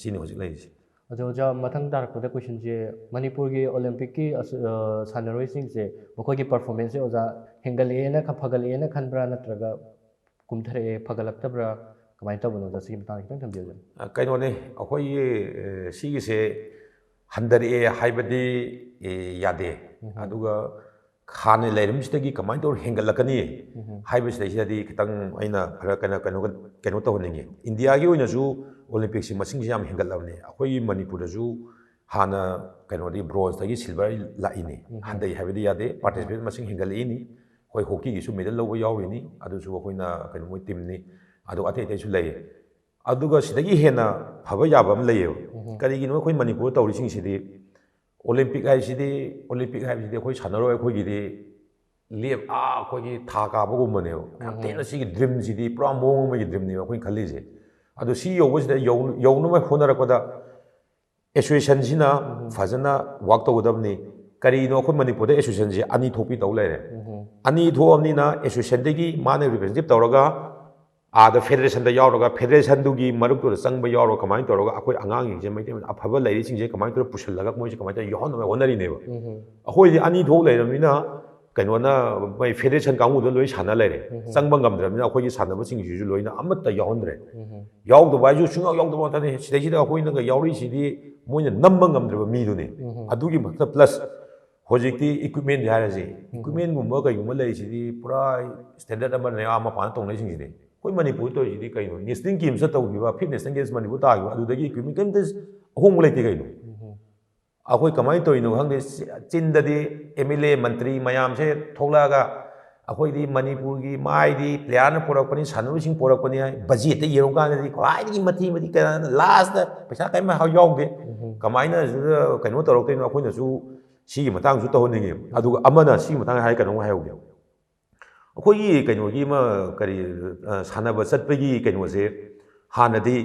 ꯁꯤꯅꯤ ꯍꯧꯖꯤꯛ ꯂꯩꯔꯤꯁꯦ꯫ ꯑꯗꯣ ꯑꯣꯖꯥ, ꯃꯊꯪ ꯇꯥꯔꯛꯄꯗ ꯀꯣꯏꯁꯟꯁꯦ, ꯃꯅꯤꯄꯨꯔꯒꯤ ꯑꯣꯂꯦꯝꯄꯤꯛꯀꯤ ꯁꯥꯟꯅꯔꯣꯏꯁꯤꯡꯁꯦ ꯃꯈꯣꯏꯒꯤ ꯄꯔꯐꯣꯔꯃꯦꯟꯁꯁꯦ ꯑꯣꯖꯥ ꯍꯦꯟꯒꯠꯂꯛꯑꯦꯅ, ꯐꯒꯠꯂꯛꯑꯦꯅ ꯈꯟꯕ꯭ꯔꯥ, ꯅꯠꯇ꯭ꯔꯒ ꯀꯨꯝꯊꯔꯛꯑꯦ, ꯐꯒꯠꯂꯛꯇꯕ꯭ꯔꯥ, ꯀꯃꯥꯏꯅ ꯇꯧꯕꯅꯣ ꯑꯣꯖꯥ? ꯁꯤꯒꯤ ꯃꯇꯥꯡꯗ ꯈꯤꯇꯪ ꯊꯝꯕꯤꯌꯨ ꯑꯣꯖꯥ꯫ ꯀꯩꯅꯣꯅꯤ, ꯑꯩꯈꯣꯏꯒꯤ ꯁꯤꯒꯤꯁꯦ ꯍꯟꯊꯔꯛꯑꯦ ꯍꯥꯏꯕꯗꯤ ꯌꯥꯗꯦ꯫ ꯑꯗꯨꯒ ꯍꯥꯟꯅ ꯂꯩꯔꯝꯕꯁꯤꯗꯒꯤ ꯀꯃꯥꯏꯅ ꯇꯧꯔ ꯍꯦꯟꯒꯠꯂꯛꯀꯅꯤ ꯍꯥꯏꯕꯁꯤꯗꯩꯁꯤꯗꯗꯤ ꯈꯤꯇꯪ ꯑꯩꯅ ꯈꯔ ꯀꯩꯅꯣ ꯀꯩꯅꯣ ꯀꯩꯅꯣ ꯇꯧꯍꯟꯅꯤꯡꯉꯤ꯫ ꯏꯟꯗꯤꯌꯥꯒꯤ ꯑꯣꯏꯅꯁꯨ ꯑꯣꯂꯦꯝꯄꯤꯛꯁꯤ ꯃꯁꯤꯡꯁꯤ ꯌꯥꯝ ꯍꯦꯟꯒꯠꯂꯕꯅꯤ꯫ ꯑꯩꯈꯣꯏꯒꯤ ꯃꯅꯤꯄꯨꯔꯗꯁꯨ ꯍꯥꯟꯅ ꯀꯩꯅꯣꯗꯤ ꯕ꯭ꯔꯣꯟꯖꯇꯒꯤ ꯁꯤꯜꯚꯔ ꯂꯥꯛꯏꯅꯤ꯫ ꯍꯟꯊꯩ ꯍꯥꯏꯕꯗꯤ ꯌꯥꯗꯦ, ꯄꯥꯔꯇꯤꯁꯤꯄꯦꯟ ꯃꯁꯤꯡ ꯍꯦꯟꯒꯠꯂꯛꯏꯅꯤ꯫ ꯑꯩꯈꯣꯏ ꯍꯣꯀꯤꯒꯤꯁꯨ ꯃꯦꯗꯜ ꯂꯧꯕ ꯌꯥꯎꯔꯤꯅꯤ, ꯑꯗꯨꯁꯨ ꯑꯩꯈꯣꯏꯅ ꯀꯩꯅꯣ ꯃꯣꯏ ꯇꯤꯝꯅꯤ꯫ ꯑꯗꯨ ꯑꯇꯩ ꯑꯇꯩꯁꯨ ꯂꯩꯌꯦ꯫ ꯑꯗꯨꯒ ꯁꯤꯗꯒꯤ ꯍꯦꯟꯅ ꯐꯕ ꯌꯥꯕ ꯑꯃ ꯂꯩꯌꯦꯕ꯫ ꯀꯔꯤꯒꯤꯅꯣ ꯑꯩꯈꯣꯏ ꯃꯅꯤꯄꯨꯔꯗ ꯇꯧꯔꯤꯁꯤꯡꯁꯤꯗꯤ, ꯑꯣꯂꯦꯝꯄꯤꯛ ꯍꯥꯏꯁꯤꯗꯤ, ꯑꯣꯂꯦꯝꯄꯤꯛ ꯍꯥꯏꯕꯁꯤꯗꯤ ꯑꯩꯈꯣꯏ ꯁꯥꯟꯅꯔꯣꯏ ꯑꯩꯈꯣꯏꯒꯤꯗꯤ ꯂꯦꯞ ꯑꯥ ꯑꯩꯈꯣꯏꯒꯤ ꯊꯥ ꯀꯥꯕꯒꯨꯝꯕꯅꯦꯕ꯫ ꯌꯥꯝ ꯊꯤꯅ ꯁꯤꯒꯤ ꯗ꯭ꯔꯤꯝꯁꯤꯗꯤ ꯄꯨꯔꯥ ꯃꯑꯣꯡ ꯑꯃꯒꯤ ꯗ꯭ꯔꯤꯝꯅꯦꯕ ꯑꯩꯈꯣꯏꯅ ꯈꯜꯂꯤꯁꯦ꯫ ꯑꯗꯣ ꯁꯤ ꯌꯧꯕꯁꯤꯗ ꯌꯧ- ꯌꯧꯅꯕ ꯍꯣꯠꯅꯔꯛꯄꯗ ꯑꯦꯁꯣꯁꯤꯌꯦꯁꯟꯁꯤꯅ ꯐꯖꯅ ꯋꯥꯛ ꯇꯧꯒꯗꯕꯅꯤ꯫ ꯀꯔꯤꯅꯣ ꯑꯩꯈꯣꯏ ꯃꯅꯤꯄꯨꯔꯗ ꯑꯦꯁꯣꯁꯤꯌꯦꯁꯟꯁꯦ ꯑꯅꯤ ꯊꯣꯛꯄꯤ ꯇꯧ ꯂꯩꯔꯦ꯫ ꯑꯅꯤ ꯊꯣꯛꯑꯕꯅꯤꯅ ꯑꯦꯁꯣꯁꯤꯌꯦꯁꯟꯗꯒꯤ ꯃꯥꯅ ꯔꯤꯄ꯭ꯔꯖꯦꯟꯇꯦꯇꯤꯚ ꯇꯧꯔꯒ ꯑꯥꯗ ꯐꯦꯗꯔꯦꯁꯟꯗ ꯌꯥꯎꯔꯒ, ꯐꯦꯗꯔꯦꯁꯟꯗꯨꯒꯤ ꯃꯔꯛꯇꯨꯗ ꯆꯪꯕ ꯌꯥꯎꯔꯒ, ꯀꯃꯥꯏꯅ ꯇꯧꯔꯒ ꯑꯩꯈꯣꯏ ꯑꯉꯥꯡꯁꯤꯡꯁꯦ, ꯃꯩꯇꯩ ꯃꯆꯥ ꯑꯐꯕ ꯂꯩꯔꯤꯁꯤꯡꯁꯦ ꯀꯃꯥꯏꯅ ꯇꯧꯔꯒ ꯄꯨꯁꯤꯜꯂꯒ ꯃꯣꯏꯁꯦ ꯀꯃꯥꯏꯅ ꯇꯧꯔꯒ ꯌꯥꯎꯍꯟꯅꯕ ꯍꯣꯠꯅꯔꯤꯅꯦꯕ꯫ ꯑꯩꯈꯣꯏꯗꯤ ꯑꯅꯤ ꯊꯣꯛ ꯂꯩꯔꯕꯅꯤꯅ ꯀꯩꯅꯣꯅ ꯃꯣꯏ ꯐꯦꯗꯔꯦꯁꯟ ꯀꯥꯡꯕꯨꯗ ꯂꯣꯏ ꯁꯥꯟꯅ ꯂꯩꯔꯦ꯫ ꯆꯪꯕ ꯉꯝꯗ꯭ꯔꯕꯅꯤꯅ ꯑꯩꯈꯣꯏꯒꯤ ꯁꯥꯟꯅꯕꯁꯤꯡꯁꯤꯁꯨ ꯂꯣꯏꯅ ꯑꯃꯠꯇ ꯌꯥꯎꯍꯟꯗ꯭ꯔꯦ꯫ ꯌꯥꯎꯗꯕ ꯍꯥꯏꯁꯨ ꯁꯨꯡꯌꯥꯎ ꯌꯥꯎꯗꯕ ꯉꯥꯛꯇꯅꯦ꯫ ꯁꯤꯗꯩꯁꯤꯗ ꯑꯩꯈꯣꯏꯅꯒ ꯌꯥꯎꯔꯤꯁꯤꯗꯤ ꯃꯣꯏꯅ ꯅꯝꯕ ꯉꯝꯗ꯭ꯔꯕ ꯃꯤꯗꯨꯅꯦ꯫ ꯑꯗꯨꯒꯤ ꯃꯊꯛꯇ ꯄ꯭ꯂꯁ ꯍꯧꯖꯤꯛꯇꯤ ꯏꯀ꯭ꯋꯤꯞꯃꯦꯟꯗꯤ ꯍꯥꯏꯔꯁꯤ, ꯏꯀ꯭ꯋꯤꯞꯃꯦꯟꯒꯨꯝꯕ ꯀꯩꯒꯨꯝꯕ ꯂꯩꯔꯤꯁꯤꯗꯤ ꯄꯨꯔꯥ ꯁ꯭ꯇꯦꯟꯗꯔꯠ ꯑꯃꯅꯦ꯫ ꯑꯥ ꯃꯄꯥꯟꯗ ꯇꯧꯅꯔꯤꯁꯤꯡꯁꯤꯗꯤ꯫ ꯑꯩꯈꯣꯏ ꯃꯅꯤꯄꯨꯔꯗ ꯇꯧꯔꯤꯁꯤꯗꯤ ꯀꯩꯅꯣ? ꯅꯦꯁꯅꯦꯜ ꯒꯦꯝꯁꯇ ꯇꯧꯈꯤꯕ, ꯐꯤꯐ ꯅꯦꯁꯅꯦꯜ ꯒꯦꯝꯁ ꯃꯅꯤꯄꯨꯔ ꯇꯥꯈꯤꯕ, ꯑꯗꯨꯗꯒꯤ ꯏꯀ꯭ꯋꯤꯞꯃꯦꯟ ꯀꯩꯝꯇ ꯑꯍꯣꯡꯕ ꯂꯩꯇꯦ ꯀꯩꯅꯣ? ꯑꯩꯈꯣꯏ ꯀꯃꯥꯏꯅ ꯇꯧꯔꯤꯅꯣ ꯈꯪꯗꯦ, ꯆꯤ-, ꯆꯤꯟꯗꯗꯤ ꯑꯦꯝ ꯑꯦꯜ ꯑꯦ, ꯃꯟꯇ꯭ꯔꯤ ꯃꯌꯥꯝꯁꯦ ꯊꯣꯛꯂꯛꯑꯒ ꯑꯩꯈꯣꯏꯗꯤ ꯃꯅꯤꯄꯨꯔꯒꯤ ꯃꯥꯏꯗꯤ ꯄ꯭ꯂꯦꯌꯥꯔꯅ ꯄꯨꯔꯛꯄꯅꯤ, ꯁꯥꯟꯅꯔꯣꯏꯁꯤꯡ ꯄꯨꯔꯛꯄꯅꯤ ꯍꯥꯏ꯫ ꯕꯖꯦꯠꯇ ꯌꯦꯡꯉꯨꯀꯥꯟꯗꯗꯤ ꯈ꯭ꯋꯥꯏꯗꯒꯤ ꯃꯊꯤ ꯃꯊꯤ ꯀꯩꯅꯣ, ꯂꯥꯁꯇ ꯄꯩꯁꯥ ꯀꯔꯤꯝ ꯌꯥꯎꯗꯦ꯫ ꯀꯃꯥꯏꯅ ꯁꯤꯗ ꯀꯩꯅꯣ ꯇꯧꯔꯛꯇꯣꯏꯅꯣ? ꯑꯩꯈꯣꯏꯅꯁꯨ ꯁꯤꯒꯤ ꯃꯇꯥꯡꯁꯨ ꯇꯧꯍꯟꯅꯤꯡꯉꯤ꯫ ꯑꯗꯨꯒ ꯑꯃꯅ ꯁꯤꯒꯤ ꯃꯇꯥꯡꯗ ꯍꯥꯏ ꯀꯩꯅꯣꯝ ꯍꯥꯏꯍꯧꯒꯦ꯫ ꯑꯩꯈꯣꯏꯒꯤ ꯀꯩꯅꯣꯒꯤ ꯑꯃ ꯀꯔꯤ, ꯑ, ꯁꯥꯟꯅꯕ ꯆꯠꯄꯒꯤ ꯀꯩꯅꯣꯁꯦ ꯍꯥꯟꯅꯗꯤ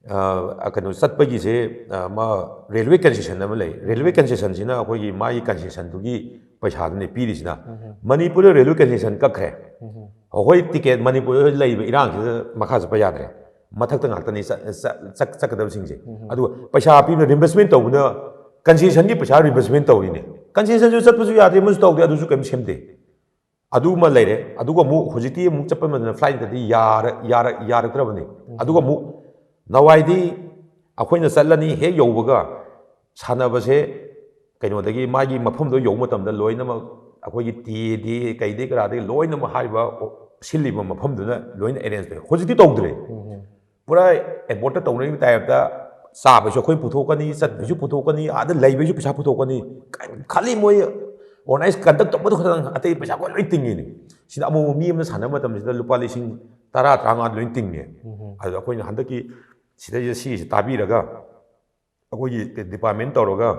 ꯑ, ꯀꯩꯅꯣ ꯆꯠꯄꯒꯤꯁꯦ, ꯑ, ꯃꯥ ꯔꯦꯜꯋꯦ ꯀꯟꯁꯦꯁꯟ ꯑꯃ ꯂꯩ꯫ ꯔꯦꯜꯋꯦ ꯀꯟꯁꯦꯁꯟꯁꯤꯅ ꯑꯩꯈꯣꯏꯒꯤ ꯃꯥꯒꯤ ꯀꯟꯁꯦꯁꯟꯗꯨꯒꯤ ꯄꯩꯁꯥꯗꯨꯅꯦ ꯄꯤꯔꯤꯁꯤꯅ꯫ ꯃꯅꯤꯄꯨꯔꯗ ꯔꯦꯜꯋꯦ ꯀꯟꯁꯦꯁꯟ ꯀꯛꯈ꯭ꯔꯦ꯫ ꯑꯩꯈꯣꯏ ꯇꯤꯀꯦꯠ ꯃꯅꯤꯄꯨꯔꯗ ꯂꯩꯔꯤꯕ ꯏꯔꯥꯡꯁꯤꯗ ꯃꯈꯥ ꯆꯠꯄ ꯌꯥꯗ꯭ꯔꯦ꯫ ꯃꯊꯛꯇ ꯉꯥꯛꯇꯅꯤ ꯆꯠ-, ꯆꯠ-, ꯆꯠ-, ꯆꯠꯀꯗꯕꯁꯤꯡꯁꯦ꯫ ꯑꯗꯨꯒ ꯄꯩꯁꯥ ꯄꯤꯕꯅ, ꯔꯤꯝꯕꯔꯁꯃꯦꯟ ꯇꯧꯕꯅ, ꯀꯟꯁꯦꯁꯟꯒꯤ ꯄꯩꯁꯥ ꯔꯤꯝꯕꯔꯁꯃꯦꯟ ꯇꯧꯔꯤꯅꯦ꯫ ꯀꯟꯁꯦꯁꯟꯁꯨ ꯆꯠꯄꯁꯨ ꯌꯥꯗꯦ, ꯑꯃꯁꯨ ꯇꯧꯗꯦ, ꯑꯗꯨꯁꯨ ꯀꯔꯤꯝ ꯁꯦꯝꯗꯦ꯫ ꯑꯗꯨꯃ ꯂꯩꯔꯦ꯫ ꯑꯗꯨꯒ ꯑꯃꯨꯛ ꯍꯧꯖꯤꯛꯇꯤ ꯑꯃꯨꯛ ꯆꯠꯄ ꯃꯇꯝꯗ ꯐ꯭ꯂꯥꯏꯠꯇꯗꯤ ꯌꯥꯔ-, ꯌꯥꯔ-, ꯌꯥꯔꯛꯇ꯭ꯔꯕꯅꯤ꯫ ꯑꯗꯨꯒ ꯑꯃꯨꯛ ꯅꯋꯥꯏꯗꯤ ꯑꯩꯈꯣꯏꯅ ꯆꯠꯂꯅꯤ, ꯍꯦꯛ ꯌꯧꯕꯒ ꯁꯥꯟꯅꯕꯁꯦ ꯀꯩꯅꯣꯗꯒꯤ ꯃꯥꯒꯤ ꯃꯐꯝꯗꯣ ꯌꯧꯕ ꯃꯇꯝꯗ ꯂꯣꯏꯅꯃꯛ ꯑꯩꯈꯣꯏꯒꯤ ꯇꯤ ꯑꯦꯗꯤ ꯀꯩꯗꯤ ꯀꯔꯥꯗꯒꯤ ꯂꯣꯏꯅꯃꯛ ꯍꯥꯏꯔꯤꯕ ꯁꯤꯜꯂꯤꯕ ꯃꯐꯝꯗꯨꯅ ꯂꯣꯏꯅ ꯑꯦꯔꯦꯟꯖ ꯇꯧꯋꯦ꯫ ꯍꯧꯖꯤꯛꯇꯤ ꯇꯧꯗ꯭ꯔꯦ꯫ ꯄꯨꯔꯥ ꯑꯦꯌꯔꯄꯣꯔꯠꯇ ꯇꯧꯅꯔꯤꯕ ꯇꯥꯏꯞꯇ ꯆꯥꯕꯩꯁꯨ ꯑꯩꯈꯣꯏ ꯄꯨꯊꯣꯛꯀꯅꯤ, ꯆꯠꯄꯩꯁꯨ ꯄꯨꯊꯣꯛꯀꯅꯤ, ꯑꯥꯗ ꯂꯩꯕꯩꯁꯨ ꯄꯩꯁꯥ ꯄꯨꯊꯣꯛꯀꯅꯤ꯫ ꯈꯥꯂꯤ ꯃꯣꯏ ꯑꯣꯔꯒꯅꯥꯏꯖ ꯀꯟꯗꯛ ꯇꯧꯕꯗꯨ ꯈꯛꯇꯪ, ꯑꯇꯩ ꯄꯩꯁꯥ ꯂꯣꯏ ꯇꯤꯡꯉꯤꯅꯤ꯫ ꯁꯤꯗ ꯑꯃꯨꯛ ꯃꯤ ꯑꯃꯅ ꯁꯥꯟꯅꯕ ꯃꯇꯝꯁꯤꯗ ꯂꯨꯄꯥ ꯂꯤꯁꯤꯡ ꯇꯔꯥ, ꯇꯔꯥꯃꯉꯥ ꯂꯣꯏ ꯇꯤꯡꯉꯦ꯫ ꯑꯗꯨꯗ ꯑꯩꯈꯣꯏꯅ ꯍꯟꯗꯛꯀꯤ ꯁꯤꯗꯩꯁꯤꯗ ꯁꯤꯒꯤꯁꯤ ꯇꯥꯕꯤꯔꯒ ꯑꯩꯈꯣꯏꯒꯤ ꯗꯤꯄꯥꯔꯠꯃꯦꯟ ꯇꯧꯔꯒ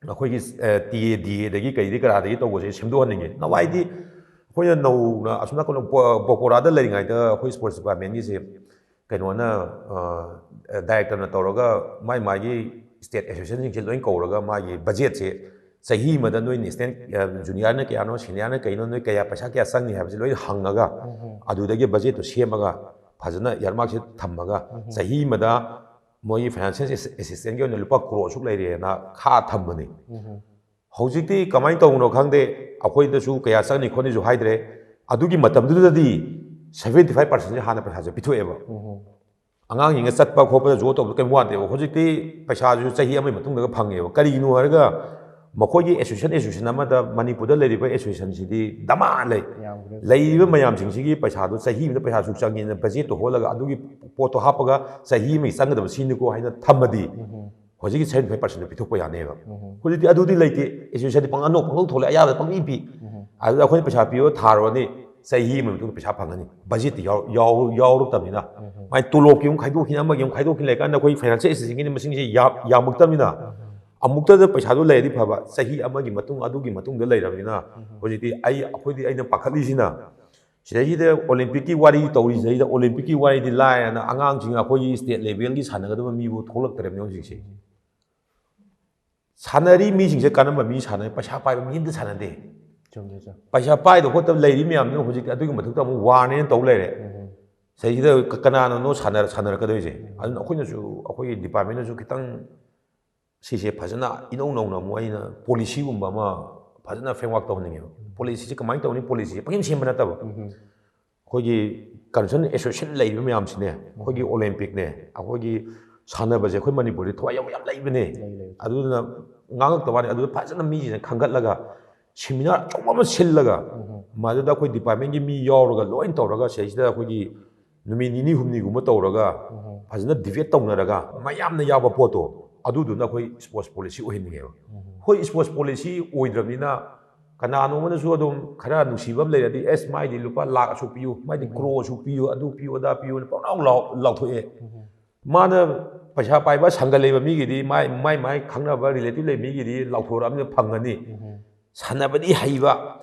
ꯑꯩꯈꯣꯏꯒꯤ, ꯑ, ꯇꯤ ꯑꯦ ꯗꯤ ꯑꯦꯗꯒꯤ ꯀꯩꯗꯒꯤ ꯀꯔꯥꯗꯒꯤ ꯇꯧꯕꯁꯦ ꯁꯦꯝꯗꯣꯛꯍꯟꯅꯤꯡꯉꯦ꯫ ꯅꯋꯥꯏꯗꯤ ꯑꯩꯈꯣꯏꯅ ꯅꯧꯅ ꯑꯁꯣꯝ ꯅꯥꯀꯟ ꯄꯣ-, ꯄꯣꯀꯣꯔꯥꯗ ꯂꯩꯔꯤꯉꯩꯗ ꯑꯩꯈꯣꯏ ꯁ꯭ꯄꯣꯔꯠꯁ ꯗꯤꯄꯥꯔꯠꯃꯦꯟꯒꯤꯁꯦ ꯀꯩꯅꯣꯅ, ꯑ, ꯗꯥꯏꯔꯦꯛꯇꯔꯅ ꯇꯧꯔꯒ ꯃꯥꯏ ꯃꯥꯒꯤ ꯁ꯭ꯇꯦꯠ ꯑꯦꯁꯣꯁꯤꯌꯦꯁꯟꯁꯤꯡꯁꯦ ꯂꯣꯏ ꯀꯧꯔꯒ ꯃꯥꯒꯤ ꯕꯖꯦꯠꯁꯦ ꯆꯍꯤ ꯑꯃꯗ ꯅꯣꯏ ꯅꯦꯁꯅꯦꯜ, ꯑ, ꯖꯨꯅꯤꯌꯔꯅ ꯀꯌꯥꯅꯣ, ꯁꯦꯅꯤꯌꯔꯅ ꯀꯩꯅꯣ, ꯅꯣꯏ ꯀꯌꯥ, ꯄꯩꯁꯥ ꯀꯌꯥ ꯆꯪꯅꯤ ꯍꯥꯏꯕꯁꯦ ꯂꯣꯏ ꯍꯪꯉꯒ ꯑꯗꯨꯗꯒꯤ ꯕꯖꯦꯠꯇꯣ ꯁꯦꯝꯃꯒ ꯐꯖꯅ ꯏꯌꯥꯔꯃꯥꯔꯛꯁꯦ ꯊꯝꯃꯒ ꯆꯍꯤ ꯑꯃꯗ ꯃꯣꯏꯒꯤ ꯐꯥꯏꯅꯥꯟꯁꯤꯌꯦꯜ ꯑꯦꯁꯤꯁꯇꯦꯟꯒꯤ ꯑꯣꯏꯅ ꯂꯨꯄꯥ ꯀ꯭ꯔꯣꯔ ꯑꯁꯨꯛ ꯂꯩꯔꯦꯅ ꯈꯥ ꯊꯝꯕꯅꯤ꯫ ꯍꯧꯖꯤꯛꯇꯤ ꯀꯃꯥꯏꯅ ꯇꯧꯕꯅꯣ ꯈꯪꯗꯦ, ꯑꯩꯈꯣꯏꯗꯁꯨ ꯀꯌꯥ ꯆꯪꯅꯤ ꯈꯣꯠꯅꯤꯁꯨ ꯍꯥꯏꯗ꯭ꯔꯦ꯫ ꯑꯗꯨꯒꯤ ꯃꯇꯝꯗꯨꯗꯗꯤ ꯁꯕꯦꯟꯇꯤ ꯐꯥꯏꯚ ꯄꯥꯔꯁꯦꯟꯁꯦ ꯍꯥꯟꯅ ꯄꯩꯁꯥꯁꯦ ꯄꯤꯊꯣꯛꯑꯦꯕ꯫ ꯑꯉꯥꯡꯁꯤꯡꯅ ꯆꯠꯄ ꯈꯣꯠꯄꯗ ꯖꯣ ꯇꯧꯕꯗ ꯀꯩꯝ ꯋꯥꯠꯇꯦꯕ꯫ ꯍꯧꯖꯤꯛꯇꯤ ꯄꯩꯁꯥꯁꯤꯁꯨ ꯆꯍꯤ ꯑꯃꯒꯤ ꯃꯇꯨꯡꯗꯒ ꯐꯪꯉꯦꯕ꯫ ꯀꯔꯤꯒꯤꯅꯣ ꯍꯥꯏꯔꯒ ꯃꯈꯣꯏꯒꯤ ꯑꯦꯁꯣꯁꯤꯌꯦꯁꯟ, ꯑꯦꯁꯣꯁꯤꯌꯦꯁꯟ ꯑꯃꯗ ꯃꯅꯤꯄꯨꯔꯗ ꯂꯩꯔꯤꯕ ꯑꯦꯁꯣꯁꯤꯌꯦꯁꯟꯁꯤꯗꯤ ꯗꯃꯥ ꯂꯩ꯫ ꯌꯥꯝꯈ꯭ꯔꯦ꯫ ꯂꯩꯔꯤꯕ ꯃꯌꯥꯝꯁꯤꯡꯁꯤꯒꯤ ꯄꯩꯁꯥꯗꯣ ꯆꯍꯤ ꯑꯃꯗ ꯄꯩꯁꯥ ꯑꯁꯨꯛ ꯆꯪꯉꯦꯅ ꯕꯖꯦꯠꯇꯣ ꯍꯣꯜꯂꯒ ꯑꯗꯨꯒꯤ ꯄꯣꯠꯇꯣ ꯍꯥꯞꯄꯒ ꯆꯍꯤ ꯑꯃꯒꯤ ꯆꯪꯒꯗꯕ ꯁꯤꯅꯤꯀꯣ ꯍꯥꯏꯅ ꯊꯝꯃꯗꯤ ꯍꯧꯖꯤꯛꯀꯤ ꯁꯕꯦꯟꯇꯤ ꯐꯥꯏꯚ ꯄꯥꯔꯁꯦꯟꯗꯣ ꯄꯤꯊꯣꯛꯄ ꯌꯥꯅꯦꯕ꯫ ꯍꯧꯖꯤꯛꯇꯤ ꯑꯗꯨꯗꯤ ꯂꯩꯇꯦ꯫ ꯑꯦꯁꯣꯁꯤꯌꯦꯁꯟꯗꯤ ꯄꯪꯅꯣꯛ ꯄꯪꯅꯣꯛ ꯊꯣꯛꯂꯛꯑꯦ, ꯑꯌꯥꯕꯗ ꯄꯪꯄꯤ ꯄꯤ꯫ ꯑꯗꯨꯗ ꯑꯩꯈꯣꯏꯅ ꯄꯩꯁꯥ ꯄꯤꯌꯣ ꯊꯥꯔꯨꯔꯅꯤ, ꯆꯍꯤ ꯑꯃꯒꯤ ꯃꯇꯨꯡꯗ ꯄꯩꯁꯥ ꯐꯪꯒꯅꯤ꯫ ꯕꯖꯦꯠꯇꯤ ꯌꯥꯎ-, ꯌꯥꯎ-, ꯌꯥꯎꯔꯛꯇꯕꯅꯤꯅ꯫ ꯃꯥꯏ ꯇꯣꯂꯣꯞꯀꯤ ꯑꯃꯨꯛ ꯈꯥꯏꯗꯣꯛꯈꯤꯅꯤ, ꯑꯃꯒꯤ ꯑꯃꯨꯛ ꯈꯥꯏꯗꯣꯛꯈꯤꯅꯤ ꯂꯩꯔꯀꯥꯟꯗ ꯑꯩꯈꯣꯏ ꯐꯥꯏꯅꯥꯟꯁꯤꯌꯦꯜ ꯑꯦꯁꯤꯁꯇꯦꯟꯒꯤ ꯃꯁꯤꯡꯁꯦ ꯌꯥꯝ-, ꯌꯥꯝꯃꯛꯇꯕꯅꯤꯅ꯫ ꯑꯃꯨꯛꯇꯗ ꯄꯩꯁꯥꯗꯣ ꯂꯩꯔꯗꯤ ꯐꯕ, ꯆꯍꯤ ꯑꯃꯒꯤ ꯃꯇꯨꯡ, ꯑꯗꯨꯒꯤ ꯃꯇꯨꯡꯗ ꯂꯩꯔꯕꯅꯤꯅ ꯍꯧꯖꯤꯛꯇꯤ ꯑꯩ, ꯑꯩꯈꯣꯏꯗꯤ, ꯑꯩꯅ ꯄꯥꯈꯠꯂꯤꯁꯤꯅ ꯁꯤꯗꯩꯁꯤꯗ ꯑꯣꯂꯦꯝꯄꯤꯛꯀꯤ ꯋꯥꯔꯤ ꯇꯧꯔꯤꯁꯤꯗꯩꯗ ꯑꯣꯂꯦꯝꯄꯤꯛꯀꯤ ꯋꯥꯔꯤꯗꯤ ꯂꯥꯏꯔꯅ ꯑꯉꯥꯡꯁꯤꯡ ꯑꯩꯈꯣꯏꯒꯤ ꯁ꯭ꯇꯦꯠ ꯂꯦꯚꯦꯜꯒꯤ ꯁꯥꯟꯅꯒꯗꯕ ꯃꯤꯕꯨ ꯊꯣꯛꯂꯛꯇ꯭ꯔꯕꯅꯤ ꯍꯧꯖꯤꯛꯁꯦ꯫ ꯁꯥꯟꯅꯔꯤ ꯃꯤꯁꯤꯡꯁꯦ ꯀꯥꯟꯅꯕ ꯃꯤ ꯁꯥꯟꯅꯩ, ꯄꯩꯁꯥ ꯄꯥꯏꯕ ꯃꯤ ꯑꯝꯇ ꯁꯥꯟꯅꯗꯦ꯫ ꯆꯨꯝꯃꯦ ꯆꯨꯝꯃꯦ꯫ ꯄꯩꯁꯥ ꯄꯥꯏꯗ ꯈꯣꯠꯇꯕ ꯂꯩꯔꯤ ꯃꯌꯥꯝꯗꯨꯅ ꯍꯧꯖꯤꯛꯇꯤ ꯑꯗꯨꯒꯤ ꯃꯊꯛꯇ ꯑꯃꯨꯛ ꯋꯥꯔꯅꯦꯅ ꯇꯧ ꯂꯩꯔꯦ꯫ ꯎꯝ꯫ ꯁꯤꯗꯩꯁꯤꯗ ꯀ- ꯀꯅꯥꯅꯅꯣ ꯁꯥꯟꯅꯔ- ꯁꯥꯟꯅꯔꯛꯀꯗꯣꯏꯁꯦ? ꯑꯗꯨꯅ ꯑꯩꯈꯣꯏꯅꯁꯨ, ꯑꯩꯈꯣꯏꯒꯤ ꯗꯤꯄꯥꯔꯠꯃꯦꯟꯅꯁꯨ ꯈꯤꯇꯪ ꯁꯤꯁꯦ ꯐꯖꯅ ꯏꯅꯧ ꯅꯧꯅ ꯑꯃꯨꯛ ꯑꯩꯅ ꯄꯣꯂꯤꯁꯤꯒꯨꯝꯕ ꯑꯃ ꯐꯖꯅ ꯐ꯭ꯔꯦꯝꯋꯥꯔꯛ ꯇꯧꯍꯟꯅꯤꯡꯉꯦꯕ꯫ ꯄꯣꯂꯤꯁꯤꯁꯦ ꯀꯃꯥꯏꯅ ꯇꯧꯅꯤ? ꯄꯣꯂꯤꯁꯤꯁꯦ ꯄꯪꯁꯦꯝ ꯁꯦꯝꯕ ꯅꯠꯇꯕ, ꯎꯝ꯫ ꯑꯩꯈꯣꯏꯒꯤ ꯀꯟꯁꯔꯟ ꯑꯦꯁꯣꯁꯤꯌꯦꯁꯟ ꯂꯩꯔꯤꯕ ꯃꯌꯥꯝꯁꯤꯅꯦ, ꯑꯩꯈꯣꯏꯒꯤ ꯑꯣꯂꯦꯝꯄꯤꯛꯅꯦ, ꯑꯩꯈꯣꯏꯒꯤ ꯁꯥꯟꯅꯕꯁꯦ ꯑꯩꯈꯣꯏ ꯃꯅꯤꯄꯨꯔꯗꯤ ꯊꯋꯥꯏ ꯌꯥꯎꯕ ꯌꯥꯝ ꯂꯩꯕꯅꯦ꯫ ꯂꯩ, ꯂꯩ꯫ ꯑꯗꯨꯗꯨꯅ ꯉꯥꯡꯉꯛꯇ ꯋꯥꯅꯤ, ꯑꯗꯨꯗ ꯐꯖꯅ ꯃꯤꯁꯤꯡꯁꯦ ꯈꯟꯒꯠꯂꯒ ꯁꯦꯃꯤꯅꯥꯔ ꯑꯆꯧꯕ ꯑꯃ ꯁꯤꯜꯂꯒ, ꯎꯝ꯫ ꯃꯗꯨꯗ ꯑꯩꯈꯣꯏ ꯗꯤꯄꯥꯔꯠꯃꯦꯟꯒꯤ ꯃꯤ ꯌꯥꯎꯔꯒ ꯂꯣꯏꯅ ꯇꯧꯔꯒ ꯁꯤꯗꯩꯁꯤꯗ ꯑꯩꯈꯣꯏꯒꯤ ꯅꯨꯃꯤꯠ ꯅꯤꯅꯤ ꯍꯨꯝꯅꯤꯒꯨꯝꯕ ꯇꯧꯔꯒ ꯎꯝ꯫ ꯐꯖꯅ ꯗꯤꯕꯦꯠ ꯇꯧꯅꯔꯒ ꯃꯌꯥꯝꯅ ꯌꯥꯎꯕ ꯄꯣꯠꯇꯣ, ꯑꯗꯨꯗꯨꯅ ꯑꯩꯈꯣꯏ ꯁ꯭ꯄꯣꯔꯠꯁ ꯄꯣꯂꯤꯁꯤ ꯑꯣꯏꯍꯟꯅꯤꯡꯉꯦꯕ꯫ ꯎꯝ꯫ ꯑꯩꯈꯣꯏ ꯁ꯭ꯄꯣꯔꯠꯁ ꯄꯣꯂꯤꯁꯤ ꯑꯣꯏꯗ꯭ꯔꯕꯅꯤꯅ, ꯀꯅꯥꯅꯣꯝꯅꯁꯨ ꯑꯗꯨꯝ ꯈꯔ ꯅꯨꯡꯁꯤꯕ ꯑꯃ ꯂꯩꯔꯗꯤ, "ꯑꯦꯁ, ꯃꯥꯏꯗꯤ ꯂꯨꯄꯥ ꯂꯥꯈ ꯑꯁꯨꯛ ꯄꯤꯌꯨ, ꯃꯥꯏꯗꯤ ꯀ꯭ꯔꯣꯔ ꯑꯁꯨꯛ ꯄꯤꯌꯨ, ꯑꯗꯨ ꯄꯤꯌꯨ, ꯑꯗꯥ ꯄꯤꯌꯨꯅ" ꯄꯪꯂꯥꯎ ꯂꯥꯎ- ꯂꯥꯎꯊꯣꯛꯑꯦ꯫ ꯎꯝ꯫ ꯃꯥꯅ ꯄꯩꯁꯥ ꯄꯥꯏꯕ ꯁꯪꯒ ꯂꯩꯕ ꯃꯤꯒꯤꯗꯤ, ꯃꯥꯏ ꯃꯥꯏ ꯃꯥꯏ ꯈꯪꯅꯕ ꯔꯤꯂꯦꯇꯤꯚ ꯂꯩꯕ ꯃꯤꯒꯤꯗꯤ ꯂꯥꯎꯊꯣꯔꯛꯑꯕꯅꯤꯅ ꯐꯪꯒꯅꯤ꯫ ꯎꯝ꯫ ꯁꯥꯟꯅꯕꯗꯤ ꯍꯩꯕ,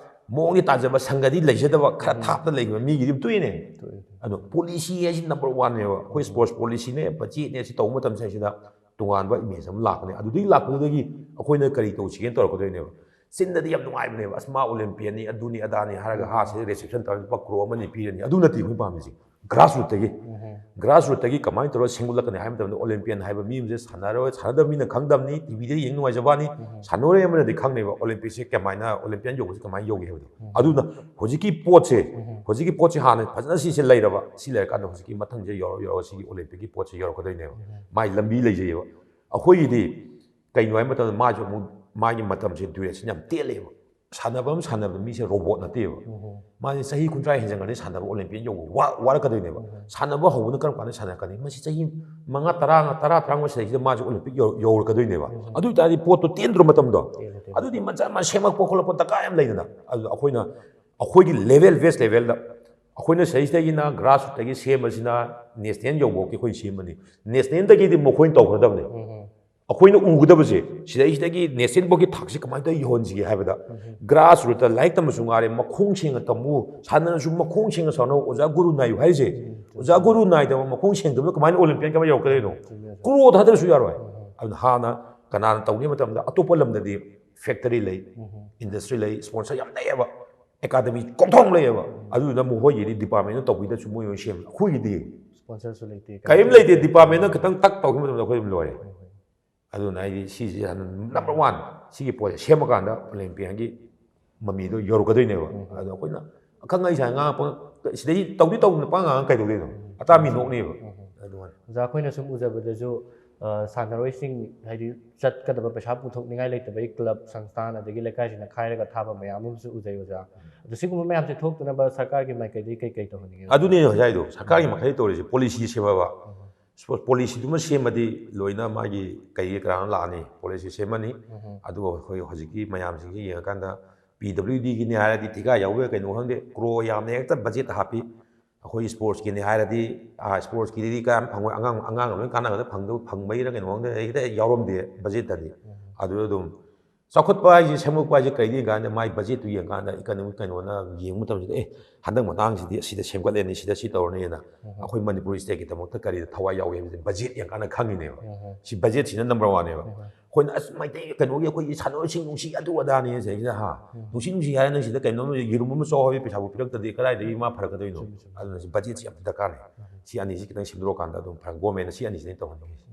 ꯃꯑꯣꯡꯗꯤ ꯇꯥꯖꯕ, ꯁꯪꯒꯗꯤ ꯂꯩꯖꯗꯕ, ꯈꯔ ꯎꯝ꯫ ꯊꯥꯞꯇ ꯂꯩꯈꯤꯕ ꯃꯤꯒꯤꯗꯤ ꯑꯗꯨꯝ ꯇꯣꯛꯏꯅꯦ꯫ ꯇꯣꯛꯑꯦ꯫ ꯑꯗꯣ ꯄꯣꯂꯤꯁꯤ ꯍꯥꯏꯁꯤ ꯅꯝꯕꯔ ꯋꯥꯟꯅꯦꯕ꯫ ꯑꯩꯈꯣꯏ ꯁ꯭ꯄꯣꯔꯠꯁ ꯄꯣꯂꯤꯁꯤꯅꯦ, ꯕꯖꯦꯠꯅꯦ, ꯁꯤ ꯇꯧꯕ ꯃꯇꯝꯁꯤꯗꯩꯁꯤꯗ ꯇꯣꯉꯥꯟꯕ ꯏꯃꯦꯖ ꯑꯃ ꯂꯥꯛꯀꯅꯤ꯫ ꯑꯗꯨꯗꯒꯤ ꯂꯥꯛꯄꯗꯨꯗꯒꯤ ꯑꯩꯈꯣꯏꯅ ꯀꯔꯤ ꯇꯧꯁꯤꯒꯦꯅ ꯇꯧꯔꯛꯀꯗꯣꯏꯅꯦꯕ꯫ ꯆꯤꯟꯗꯗꯤ ꯌꯥꯝ ꯅꯨꯡꯉꯥꯏꯕꯅꯦꯕ, "ꯑꯁ, ꯃꯥ ꯑꯣꯂꯦꯝꯄꯤꯌꯟꯅꯤ, ꯑꯗꯨꯅꯤ ꯑꯗꯥꯅꯤ" ꯍꯥꯏꯔꯒ, "ꯍꯥ, ꯁꯤꯗ ꯔꯤꯁꯦꯞꯁꯟ ꯇꯧꯔꯅꯤ, ꯂꯨꯄꯥ ꯀ꯭ꯔꯣꯔ ꯑꯃꯅꯤ ꯄꯤꯔꯅꯤ", ꯑꯗꯨ ꯅꯠꯇꯦ ꯑꯩꯈꯣꯏ ꯄꯥꯝꯃꯤꯁꯦ꯫ ꯒ꯭ꯔꯥꯁ ꯔꯨꯠꯇꯒꯤ, ꯎꯝ꯫ ꯒ꯭ꯔꯥꯁ ꯔꯨꯠꯇꯒꯤ ꯀꯃꯥꯏꯅ ꯇꯧꯔꯒ ꯁꯦꯝꯒꯠꯂꯛꯀꯅꯤ ꯍꯥꯏꯕ ꯃꯇꯝꯗ, ꯑꯣꯂꯦꯝꯄꯤꯌꯟ ꯍꯥꯏꯕ ꯃꯤ ꯑꯃꯁꯦ ꯁꯥꯟꯅꯔꯣꯏ, ꯁꯥꯟꯅꯗꯕ ꯃꯤꯅ ꯈꯪꯗꯕꯅꯤ, ꯇꯤꯚꯤꯗ ꯌꯦꯡ ꯅꯨꯡꯉꯥꯏꯖꯕꯅꯤ, ꯎꯝ꯫ ꯁꯥꯟꯅꯔꯣꯏ ꯑꯃꯅꯗꯤ ꯈꯪꯅꯦꯕ ꯑꯣꯂꯦꯝꯄꯤꯛꯁꯦ ꯀꯃꯥꯏꯅ, ꯑꯣꯂꯦꯝꯄꯤꯌꯟ ꯌꯧꯕꯁꯦ ꯀꯃꯥꯏꯅ ꯌꯧꯒꯦ ꯍꯥꯏꯕꯗꯣ꯫ ꯎꯝ꯫ ꯑꯗꯨꯅ ꯍꯧꯖꯤꯛꯀꯤ ꯄꯣꯠꯁꯦ, ꯎꯝ꯫ ꯍꯧꯖꯤꯛꯀꯤ ꯄꯣꯠꯁꯦ ꯍꯥꯟꯅ ꯐꯖꯅ ꯁꯤꯁꯦ ꯂꯩꯔꯕ, ꯁꯤ ꯂꯩꯔꯀꯥꯟꯗ ꯍꯧꯖꯤꯛꯀꯤ ꯃꯊꯪꯁꯦ ꯌꯧꯔ-, ꯌꯧꯔꯒ ꯁꯤꯒꯤ ꯑꯣꯂꯦꯝꯄꯤꯛꯀꯤ ꯄꯣꯠꯁꯦ ꯌꯧꯔꯛꯀꯗꯣꯏꯅꯦꯕ꯫ ꯎꯝ꯫ ꯃꯥꯏ ꯂꯝꯕꯤ ꯂꯩꯖꯩꯌꯦꯕ꯫ ꯑꯩꯈꯣꯏꯒꯤꯗꯤ ꯀꯩꯅꯣ ꯍꯥꯏꯕ ꯃꯇꯝꯗ ꯃꯥꯁꯨ ꯑꯃꯨꯛ ꯃꯥꯒꯤ ꯃꯇꯝꯁꯦ ꯗ꯭ꯌꯨꯔꯦꯁꯟ ꯌꯥꯝ ꯇꯦꯜꯂꯦꯕ꯫ ꯁꯥꯟꯅꯕ ꯑꯃ ꯁꯥꯟꯅꯕꯗ ꯃꯤꯁꯦ ꯔꯣꯕꯣꯠ ꯅꯠꯇꯦꯕ꯫ ꯎꯝ꯫ ꯃꯥꯁꯦ ꯆꯍꯤ ꯀꯨꯟꯊ꯭ꯔꯥ ꯍꯦꯟꯖꯟꯈ꯭ꯔꯗꯤ ꯁꯥꯟꯅꯕ ꯑꯣꯂꯦꯝꯄꯤꯌꯟ ꯌꯧꯕ ꯋꯥ-, ꯋꯥꯔꯛꯀꯗꯣꯏꯅꯦꯕ꯫ ꯎꯝ꯫ ꯁꯥꯟꯅꯕ ꯍꯧꯕꯅ ꯀꯔꯝ ꯀꯥꯟꯗ ꯁꯥꯟꯅꯔꯛꯀꯅꯤ? ꯃꯁꯤ ꯆꯍꯤ ꯃꯉꯥ, ꯇꯔꯥ, ꯇꯔꯥ, ꯇꯔꯥꯃꯉꯥ ꯁꯤꯗꯩꯁꯤꯗ ꯃꯥꯁꯦ ꯑꯣꯂꯦꯝꯄꯤꯛ ꯌꯧ-, ꯌꯧꯔꯛꯀꯗꯣꯏꯅꯦꯕ꯫ ꯎꯝ꯫ ꯑꯗꯨ ꯑꯣꯏ ꯇꯥꯔꯗꯤ ꯄꯣꯠꯇꯣ ꯇꯦꯟꯗ꯭ꯔꯣ ꯃꯇꯝꯗꯣ? ꯇꯦꯜꯂꯦ, ꯇꯦꯜꯂꯦ꯫ ꯑꯗꯨꯗꯤ ꯃꯆꯥ ꯃꯆꯥ ꯁꯦꯝꯃꯛꯄ ꯈꯣꯠꯂꯛꯄ ꯗꯔꯀꯥꯔ ꯌꯥꯝ ꯂꯩꯗꯅ꯫ ꯑꯗꯨ ꯑꯩꯈꯣꯏꯅ ꯑꯩꯈꯣꯏꯒꯤ ꯂꯦꯚꯦꯜ, ꯕꯦꯁ ꯂꯦꯚꯦꯜꯗ ꯑꯩꯈꯣꯏꯅ ꯁꯤꯗꯩꯁꯤꯗꯒꯤꯅ ꯒ꯭ꯔꯥꯁ ꯔꯨꯠꯇꯒꯤ ꯁꯦꯝꯕꯁꯤꯅ ꯅꯦꯁꯅꯦꯜ ꯌꯧꯕꯐꯥꯎꯒꯤ ꯑꯩꯈꯣꯏ ꯁꯦꯝꯕꯅꯤ꯫ ꯅꯦꯁꯅꯦꯜꯗꯒꯤꯗꯤ ꯃꯈꯣꯏꯅ ꯇꯧꯒꯗꯕꯅꯤ꯫ ꯎꯝ꯫ ꯑꯩꯈꯣꯏꯅ ꯎꯒꯗꯕꯁꯦ, ꯁꯤꯗꯩꯁꯤꯗꯒꯤ ꯅꯦꯁꯅꯦꯜ ꯐꯥꯎꯒꯤ ꯊꯥꯛꯁꯤ ꯀꯃꯥꯏꯅ ꯇꯧꯔ ꯌꯧꯍꯟꯁꯤꯒꯦ ꯍꯥꯏꯕꯗ, ꯒ꯭ꯔꯥꯁ ꯔꯨꯠꯇ ꯂꯥꯏꯔꯤꯛ ꯇꯝꯕꯁꯨ ꯉꯥꯏꯔꯦ, ꯃꯈꯣꯡ ꯁꯦꯡꯅ ꯇꯝꯃꯨ, ꯁꯥꯟꯅꯔꯁꯨ ꯃꯈꯣꯡ ꯁꯦꯡꯅ ꯁꯥꯟꯅꯧ, ꯑꯣꯖꯥ ꯒꯨꯔꯨ ꯅꯥꯏꯌꯨ ꯍꯥꯏꯔꯤꯁꯦ꯫ ꯑꯣꯖꯥ ꯒꯨꯔꯨ ꯅꯥꯏꯗꯕ, ꯃꯈꯣꯡ ꯁꯦꯡꯗꯕꯅ ꯀꯃꯥꯏꯅ ꯑꯣꯂꯤꯝꯄꯤꯌꯥꯟ ꯀꯃꯥꯏꯅ ꯌꯧꯔꯛꯀꯗꯣꯏꯅꯣ? ꯀ꯭ꯔꯣ ꯊꯥꯗꯔꯁꯨ ꯌꯥꯔꯣꯏ꯫ ꯑꯗꯨꯅ ꯍꯥꯟꯅ ꯀꯅꯥꯅ ꯇꯧꯅꯤ ꯃꯇꯝꯗ, ꯑꯇꯣꯞꯄ ꯂꯝꯗꯗꯤ ꯐꯦꯛꯇꯔꯤ ꯂꯩ, ꯏꯟꯗꯁꯇ꯭ꯔꯤ ꯂꯩ, ꯏꯁꯄꯣꯟꯁꯔ ꯌꯥꯝ ꯂꯩꯌꯦꯕ, ꯑꯦꯀꯥꯗꯃꯤ ꯀꯣꯛꯊꯣꯡ ꯂꯩꯌꯦꯕ꯫ ꯑꯗꯨꯗꯨꯅ ꯃꯈꯣꯏꯒꯤꯗꯤ ꯗꯤꯄꯥꯔꯠꯃꯦꯟꯅ ꯇꯧꯕꯤꯗꯁꯨ ꯃꯣꯏ ꯑꯣꯏꯅ ꯁꯦꯝꯃꯦ꯫ ꯑꯩꯈꯣꯏꯒꯤꯗꯤ ꯁ꯭ꯄꯣꯟꯁꯔꯁꯨ ꯂꯩꯇꯦ꯫ ꯀꯔꯤꯝ ꯂꯩꯇꯦ꯫ ꯗꯤꯄꯥꯔꯠꯃꯦꯟꯅ ꯈꯤꯇꯪ ꯇꯛ ꯇꯧꯈꯤꯕ ꯃꯇꯝꯗ ꯑꯩꯈꯣꯏ ꯑꯗꯨꯝ ꯂꯣꯏꯔꯦ꯫ ꯑꯗꯨꯅ ꯑꯩꯗꯤ ꯁꯤꯁꯦ number one, ꯁꯤꯒꯤ ꯄꯣꯠꯁꯦ ꯁꯦꯝꯃꯀꯥꯟꯗ ꯑꯣꯂꯤꯝꯄꯤꯌꯥꯟꯒꯤ ꯃꯃꯤꯗꯣ ꯌꯧꯔꯛꯀꯗꯣꯏꯅꯦꯕ꯫ ꯑꯗꯣ ꯑꯩꯈꯣꯏꯅ ꯑꯈꯪ ꯑꯍꯩ ꯁꯥꯏ ꯉꯥꯡꯉꯛꯄ, ꯁꯤꯗꯩ ꯇꯧꯗꯤ ꯇꯧꯗꯅ ꯄꯥꯡ ꯉꯥꯡꯉ ꯀꯩꯗꯧꯗꯣꯏꯅꯣ? ꯑꯇꯥ ꯃꯤ ꯅꯣꯛꯅꯦꯕ꯫ ꯑꯗꯨꯃꯥꯏꯅ꯫ ꯑꯣꯖꯥ, ꯑꯩꯈꯣꯏꯅ ꯁꯨꯝ ꯎꯖꯕꯗꯁꯨ, ꯑ, ꯁꯥꯟꯅꯔꯣꯏꯁꯤꯡ, ꯍꯥꯏꯗꯤ ꯆꯠꯀꯗꯕ ꯄꯩꯁꯥ ꯄꯨꯊꯣꯛꯅꯤꯡꯉꯥꯏ ꯂꯩꯇꯕꯒꯤ ꯀ꯭ꯂꯕ, ꯁꯪꯁꯊꯥꯟ, ꯑꯗꯒꯤ ꯂꯩꯀꯥꯏꯁꯤꯡꯅ ꯈꯥꯏꯔꯒ ꯊꯥꯕ ꯃꯌꯥꯝ ꯑꯃꯁꯨ ꯎꯖꯩ ꯑꯣꯖꯥ꯫ ꯑꯗꯣ ꯁꯤꯒꯨꯝꯕ ꯃꯌꯥꯝꯁꯦ ꯊꯣꯛꯇꯅꯕ ꯁꯔꯀꯥꯔꯒꯤ ꯃꯥꯏꯀꯩꯗꯒꯤ ꯀꯩ ꯀꯩ ꯇꯧꯍꯟꯅꯤꯡꯉꯦ? ꯑꯗꯨꯅꯦ ꯍꯧꯖꯤꯛ ꯍꯥꯏꯗꯣ, ꯁꯔꯀꯥꯔꯒꯤ ꯃꯥꯏꯀꯩ ꯇꯧꯔꯤꯁꯦ ꯄꯣꯂꯤꯁꯤ ꯁꯦꯝꯃꯕ, ꯄꯣꯂꯤꯁꯤꯗꯨꯃ ꯁꯦꯝꯃꯗꯤ ꯂꯣꯏꯅ ꯃꯥꯒꯤ ꯀꯩꯒꯤ ꯀꯔꯥꯅ ꯂꯥꯛꯑꯅꯤ, ꯄꯣꯂꯤꯁꯤ ꯁꯦꯝꯃꯅꯤ꯫ ꯑꯗꯨꯒ ꯑꯩꯈꯣꯏ ꯍꯧꯖꯤꯛꯀꯤ ꯃꯌꯥꯝꯁꯤꯡꯁꯤ ꯌꯦꯡꯉꯀꯥꯟꯗ, ꯄꯤ ꯗꯕ꯭ꯂꯤꯎ ꯗꯤꯒꯤꯅꯤ ꯍꯥꯏꯔꯗꯤ ꯊꯤꯀꯥ ꯌꯥꯎꯕ ꯀꯩꯅꯣ ꯈꯪꯗꯦ, ꯀ꯭ꯔꯣ ꯌꯥꯝꯅ ꯍꯦꯛꯇ ꯕꯖꯦꯠ ꯍꯥꯞꯄꯤ꯫ ꯑꯩꯈꯣꯏ ꯏꯁꯄꯣꯔꯠꯁꯀꯤꯅꯤ ꯍꯥꯏꯔꯗꯤ, ꯏꯁꯄꯣꯔꯠꯁꯀꯤꯗꯤ ꯀꯌꯥꯝ ꯐꯪꯉꯣꯏ, ꯑꯉꯥꯡ ꯑꯉꯥꯡ ꯂꯣꯏ ꯀꯥꯟꯅꯒꯗꯕ ꯐꯪꯗꯕ, ꯐꯪꯕꯩꯔ ꯀꯩꯅꯣ ꯈꯪꯗꯦ, ꯍꯦꯛꯇ ꯌꯥꯎꯔꯝꯗꯦ ꯕꯖꯦꯠꯇꯗꯤ꯫ ꯑꯗꯨꯗ ꯑꯗꯨꯝ ꯆꯥꯎꯈꯠꯄ ꯍꯥꯏꯁꯦ, ꯁꯦꯝꯒꯠꯄ ꯍꯥꯏꯁꯦ ꯀꯩꯗꯤ ꯀꯥꯟꯗ ꯃꯥꯏ ꯕꯖꯦꯠꯇꯨ ꯌꯦꯡꯀꯥꯟꯗ, ꯏꯀꯅꯣꯃꯤꯛ ꯀꯩꯅꯣꯅ ꯌꯦꯡꯕ ꯃꯇꯝꯁꯤꯗ, ꯑꯦ, ꯍꯟꯗꯛ ꯃꯇꯥꯡꯁꯤꯗꯤ ꯑꯁꯤꯗ ꯁꯦꯝꯒꯠꯂꯅꯤ, ꯁꯤꯗ ꯁꯤ ꯇꯧꯔꯅꯤꯅ ꯑꯩꯈꯣꯏ ꯃꯅꯤꯄꯨꯔ ꯏꯁꯇꯦꯠꯀꯤꯗꯃꯛꯇ ꯀꯔꯤꯗ ꯊꯋꯥꯏ ꯌꯥꯎꯏ ꯍꯥꯏꯕꯁꯦ ꯕꯖꯦꯠ ꯌꯦꯡꯀꯥꯟꯗ ꯈꯪꯉꯤꯅꯦꯕ꯫ ꯁꯤ ꯕꯖꯦꯠꯁꯤꯅ number oneꯅꯦꯕ꯫ ꯑꯩꯈꯣꯏꯅ ꯑꯁ ꯃꯩꯇꯩ ꯀꯩꯅꯣꯒꯤ ꯑꯩꯈꯣꯏꯒꯤ ꯁꯥꯟꯅꯔꯣꯏꯁꯤꯡ ꯅꯨꯡꯁꯤ ꯑꯗꯨ ꯑꯗꯥꯅꯤ ꯁꯤꯗꯩꯁꯤꯗ ꯍꯥ, ꯅꯨꯡꯁꯤ ꯅꯨꯡꯁꯤ ꯍꯥꯏꯔ ꯅꯪ ꯁꯤꯗ ꯀꯩꯅꯣꯝ ꯌꯦꯔꯨꯝ ꯑꯃ ꯆꯥꯎ ꯍꯥꯏꯕꯒꯤ ꯄꯩꯁꯥꯕꯨ ꯄꯤꯔꯛꯇꯗꯤ ꯀꯗꯥꯏꯗꯒꯤ ꯃꯥ ꯐꯔꯛꯀꯗꯣꯏꯅꯣ? ꯑꯗꯨꯅ ꯁꯤ ꯕꯖꯦꯠꯁꯤ ꯌꯥꯝ ꯗꯔꯀꯥꯔꯅꯦ꯫ ꯁꯤ ꯑꯅꯤꯁꯤ ꯈꯤꯇꯪ ꯁꯦꯝꯗꯣꯔꯛꯀꯥꯟꯗ ꯑꯗꯨꯝ ꯐꯔꯦ, ꯒꯣꯔꯃꯦꯟꯅ ꯁꯤ ꯑꯅꯤꯁꯤꯅꯦ ꯇꯧꯍꯟꯅꯤꯡꯉꯤꯁꯤ꯫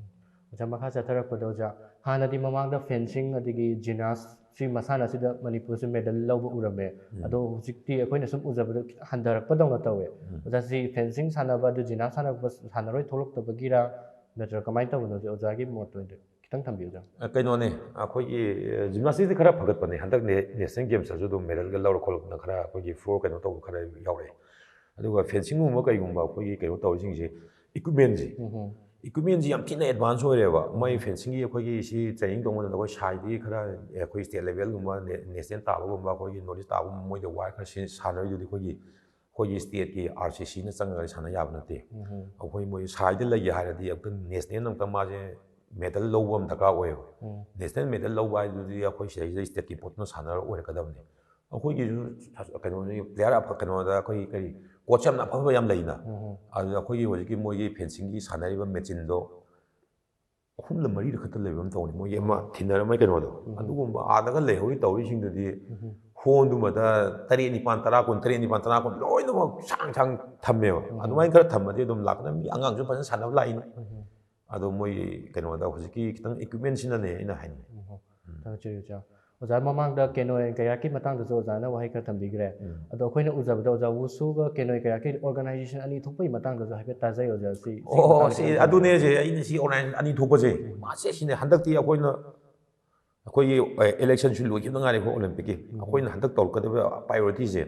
ꯑꯣꯖꯥ, ꯃꯈꯥ ꯆꯠꯊꯔꯛꯄꯗ ꯑꯣꯖꯥ, ꯍꯥꯟꯅꯗꯤ ꯃꯃꯥꯡꯗ ꯐꯦꯟꯁꯤꯡ ꯑꯗꯒꯤ ꯖꯤꯝꯅꯥꯁ, ꯁꯤ ꯃꯁꯥꯟꯅꯁꯤꯗ ꯃꯅꯤꯄꯨꯔꯁꯨ ꯃꯦꯗꯜ ꯂꯧꯕ ꯎꯔꯝꯃꯦ꯫ ꯑꯗꯣ ꯍꯧꯖꯤꯛꯇꯤ ꯑꯩꯈꯣꯏꯅ ꯁꯨꯝ ꯎꯖꯕꯗ ꯈꯤꯇꯪ ꯍꯟꯊꯔꯛꯄꯗꯧꯅ ꯇꯧꯋꯦ꯫ ꯑꯣꯖꯥ, ꯁꯤ ꯐꯦꯟꯁꯤꯡ ꯁꯥꯟꯅꯕ, ꯑꯗꯨ ꯖꯤꯝꯅꯥꯁ ꯁꯥꯟꯅꯔꯛꯄ ꯁꯥꯟꯅꯔꯣꯏ ꯊꯣꯛꯂꯛꯇꯕꯒꯤꯔ, ꯅꯠꯇ꯭ꯔꯒ ꯀꯃꯥꯏꯅ ꯇꯧꯕꯅꯣ? ꯑꯣꯖꯥꯒꯤ ꯃꯣꯠꯇ ꯑꯣꯏꯅ ꯈꯤꯇꯪ ꯊꯝꯕꯤꯌꯨ, ꯑꯣꯖꯥ꯫ ꯑ, ꯀꯩꯅꯣꯅꯦ, ꯑꯩꯈꯣꯏꯒꯤ, ꯑ, ꯖꯤꯝꯅꯥꯁꯇꯤꯛꯁꯇꯤ ꯈꯔ ꯐꯒꯠꯄꯅꯦ꯫ ꯍꯟꯗꯛ ꯅꯦ-, ꯅꯦꯁꯅꯦꯜ ꯒꯦꯝꯁꯇꯁꯨ ꯑꯗꯨꯝ ꯃꯦꯗꯜꯒ ꯂꯧꯔ ꯈꯣꯠꯂꯛꯇꯅ ꯈꯔ ꯑꯩꯈꯣꯏꯒꯤ ꯐ꯭ꯂꯣꯔ ꯀꯩꯅꯣ ꯇꯧꯕ ꯈꯔ ꯌꯥꯎꯔꯛꯑꯦ꯫ ꯑꯗꯨꯒ ꯐꯦꯟꯁꯤꯡꯒꯨꯝꯕ ꯀꯩꯒꯨꯝꯕ ꯑꯩꯈꯣꯏꯒꯤ ꯀꯩꯅꯣ ꯇꯧꯔꯤꯁꯤꯡꯁꯦ, ꯏꯀ꯭ꯋꯤꯞꯃꯦꯟꯁꯤ, ꯏꯀ꯭ꯋꯤꯞꯃꯦꯟꯁꯤ ꯌꯥꯝ ꯊꯤꯅ ꯑꯦꯗꯚꯥꯟꯁ ꯑꯣꯏꯔꯦꯕ꯫ ꯃꯣꯏ ꯐꯦꯟꯁꯤꯡꯒꯤ ꯑꯩꯈꯣꯏꯒꯤ ꯁꯤ ꯇ꯭ꯔꯦꯅꯤꯡ ꯇꯧꯕ ꯃꯇꯝꯗ ꯑꯩꯈꯣꯏ ꯁꯥꯏꯗꯒꯤ ꯈꯔ, ꯑꯩꯈꯣꯏ ꯁ꯭ꯇꯦꯠ ꯂꯦꯚꯦꯜꯒꯨꯝꯕ, ꯅꯦ-, ꯅꯦꯁꯅꯦꯜ ꯇꯥꯕꯒꯨꯝꯕ, ꯑꯩꯈꯣꯏꯒꯤ ꯅꯣꯔꯠ ꯏꯁ ꯇꯥꯕꯒꯨꯝꯕ, ꯃꯣꯏꯗ ꯋꯥꯏ ꯈꯔ ꯁꯤ-, ꯁꯥꯟꯅꯔꯤꯗꯨꯗꯤ ꯑꯩꯈꯣꯏꯒꯤ, ꯑꯩꯈꯣꯏꯒꯤ ꯁ꯭ꯇꯦꯠꯀꯤ ꯑꯥꯔ ꯁꯤ ꯁꯤꯅ ꯆꯪꯉꯒ ꯁꯥꯟꯅ ꯌꯥꯕ ꯅꯠꯇꯦ꯫ ꯑꯩꯈꯣꯏ ꯃꯣꯏ ꯁꯥꯏꯗ ꯂꯩꯒꯦ ꯍꯥꯏꯔꯗꯤ ꯑꯃꯨꯛꯇꯪ ꯅꯦꯁꯅꯦꯜ ꯑꯃꯨꯛꯇꯪ ꯃꯥꯁꯦ ꯃꯦꯗꯜ ꯂꯧꯕ ꯑꯃ ꯗꯔꯀꯥꯔ ꯑꯣꯏꯌꯦꯕ꯫ ꯎꯝ. ꯅꯦꯁꯅꯦꯜ ꯃꯦꯗꯜ ꯂꯧꯕ ꯍꯥꯏꯗꯨꯗꯤ ꯑꯩꯈꯣꯏ ꯁꯤꯗꯩꯁꯤꯗ ꯁ꯭ꯇꯦꯠꯀꯤ ꯄꯣꯠꯇꯨꯅ ꯁꯥꯟꯅꯔ ꯑꯣꯏꯔꯛꯀꯗꯕꯅꯤ꯫ ꯑꯩꯈꯣꯏꯒꯤꯁꯨ ꯀꯩꯅꯣꯅꯤ, ꯄ꯭ꯂꯦꯌꯔ ꯑꯐ ꯀꯩꯅꯣꯗ ꯑꯩꯈꯣꯏꯒꯤ ꯀꯔꯤ ꯀꯣꯆ ꯌꯥꯝꯅ ꯑꯐ ꯑꯐꯕ ꯌꯥꯝ ꯂꯩꯅ꯫ ꯎꯝ. ꯑꯗꯨꯗ ꯑꯩꯈꯣꯏꯒꯤ ꯍꯧꯖꯤꯛꯀꯤ ꯃꯣꯏꯒꯤ ꯐꯦꯟꯁꯤꯡꯒꯤ ꯁꯥꯟꯅꯔꯤꯕ ꯃꯦꯆꯤꯟꯗꯣ ꯑꯍꯨꯝꯂ ꯃꯔꯤꯔ ꯈꯛꯇ ꯂꯩꯕ ꯑꯃ ꯇꯧꯅꯤ, ꯃꯣꯏꯒꯤ ꯑꯃ ꯊꯤꯟꯅꯔꯝꯕ ꯀꯩꯅꯣꯗꯣ꯫ ꯎꯝ. ꯑꯗꯨꯒꯨꯝꯕ ꯑꯥꯗꯒ ꯂꯩꯍꯧꯔꯤ ꯇꯧꯔꯤꯁꯤꯡꯗꯨꯗꯤ ꯎꯝ. ꯍꯣꯜꯗꯨꯃꯗ ꯇꯔꯦꯠ ꯅꯤꯄꯥꯜ, ꯇꯔꯥ, ꯀꯨꯟ, ꯇꯔꯦꯠ ꯅꯤꯄꯥꯜ, ꯇꯔꯥ, ꯀꯨꯟ ꯂꯣꯏꯅꯃꯛ ꯁꯥꯡ ꯁꯥꯡ ꯊꯝꯃꯦꯕ꯫ ꯎꯝ. ꯑꯗꯨꯃꯥꯏꯅ ꯈꯔ ꯊꯝꯃꯗꯤ ꯑꯗꯨꯝ ꯂꯥꯛꯀꯗꯕ, ꯃꯤ ꯑꯉꯥꯡꯁꯨ ꯐꯖꯅ ꯁꯥꯟꯅꯕ ꯂꯥꯛꯏꯅꯤ꯫ ꯎꯝ. ꯑꯗꯣ ꯃꯣꯏ ꯀꯩꯅꯣꯗ ꯍꯧꯖꯤꯛꯀꯤ ꯈꯤꯇꯪ ꯏꯀ꯭ꯋꯤꯞꯃꯦꯟꯁꯤꯅꯅꯦ ꯑꯩꯅ ꯍꯥꯏꯅꯤꯡꯉꯤ꯫ ꯎꯝ. ꯊꯥꯒꯠꯆꯔꯤ ꯑꯣꯖꯥ꯫ ꯑꯣꯖꯥ, ꯃꯃꯥꯡꯗ ꯀꯦꯅꯣ ꯑꯦꯟ ꯀꯌꯥꯛꯀꯤ ꯃꯇꯥꯡꯗꯁꯨ ꯑꯣꯖꯥꯅ ꯋꯥꯍꯩ ꯈꯔ ꯊꯝꯕꯤꯈ꯭ꯔꯦ꯫ ꯎꯝ. ꯑꯗꯣ ꯑꯩꯈꯣꯏꯅ ꯎꯖꯕꯗ ꯑꯣꯖꯥ, ꯋꯨꯁꯨꯒ ꯀꯦꯅꯣ ꯑꯦꯟ ꯀꯌꯥꯛꯀꯤ ꯑꯣꯔꯒꯅꯥꯏꯖꯦꯁꯟ ꯑꯅꯤ ꯊꯣꯛꯄꯒꯤ ꯃꯇꯥꯡꯗꯁꯨ ꯍꯥꯏꯐꯦꯠ ꯇꯥꯖꯩ ꯑꯣꯖꯥ꯫ ꯁꯤ, ꯁꯤꯒꯤ ꯑꯣ, ꯃꯇꯥꯡꯗ ꯁꯤ ꯈꯤꯇꯪ ꯑꯗꯨꯅꯦ ꯁꯦ, ꯑꯩꯅ ꯁꯤ ꯑꯣꯔꯒꯅꯥꯏꯖꯦꯁꯟ ꯑꯅꯤ ꯊꯣꯛꯄꯁꯦ, ꯃꯥꯁꯦ ꯁꯤꯅꯦ ꯍꯟꯗꯛꯇꯤ ꯑꯩꯈꯣꯏꯅ, ꯑꯩꯈꯣꯏꯒꯤ ꯏꯂꯦꯛꯁꯟꯁꯨ ꯂꯣꯏꯈꯤꯕꯗ ꯉꯥꯏꯔꯦ ꯑꯩꯈꯣꯏ ꯑꯣꯂꯦꯝꯄꯤꯛꯀꯤ꯫ ꯎꯝ. ꯑꯩꯈꯣꯏꯅ ꯍꯟꯗꯛ ꯇꯧꯔꯛꯀꯗꯕ ꯄ꯭ꯔꯥꯏꯌꯣꯔꯤꯇꯤꯁꯦ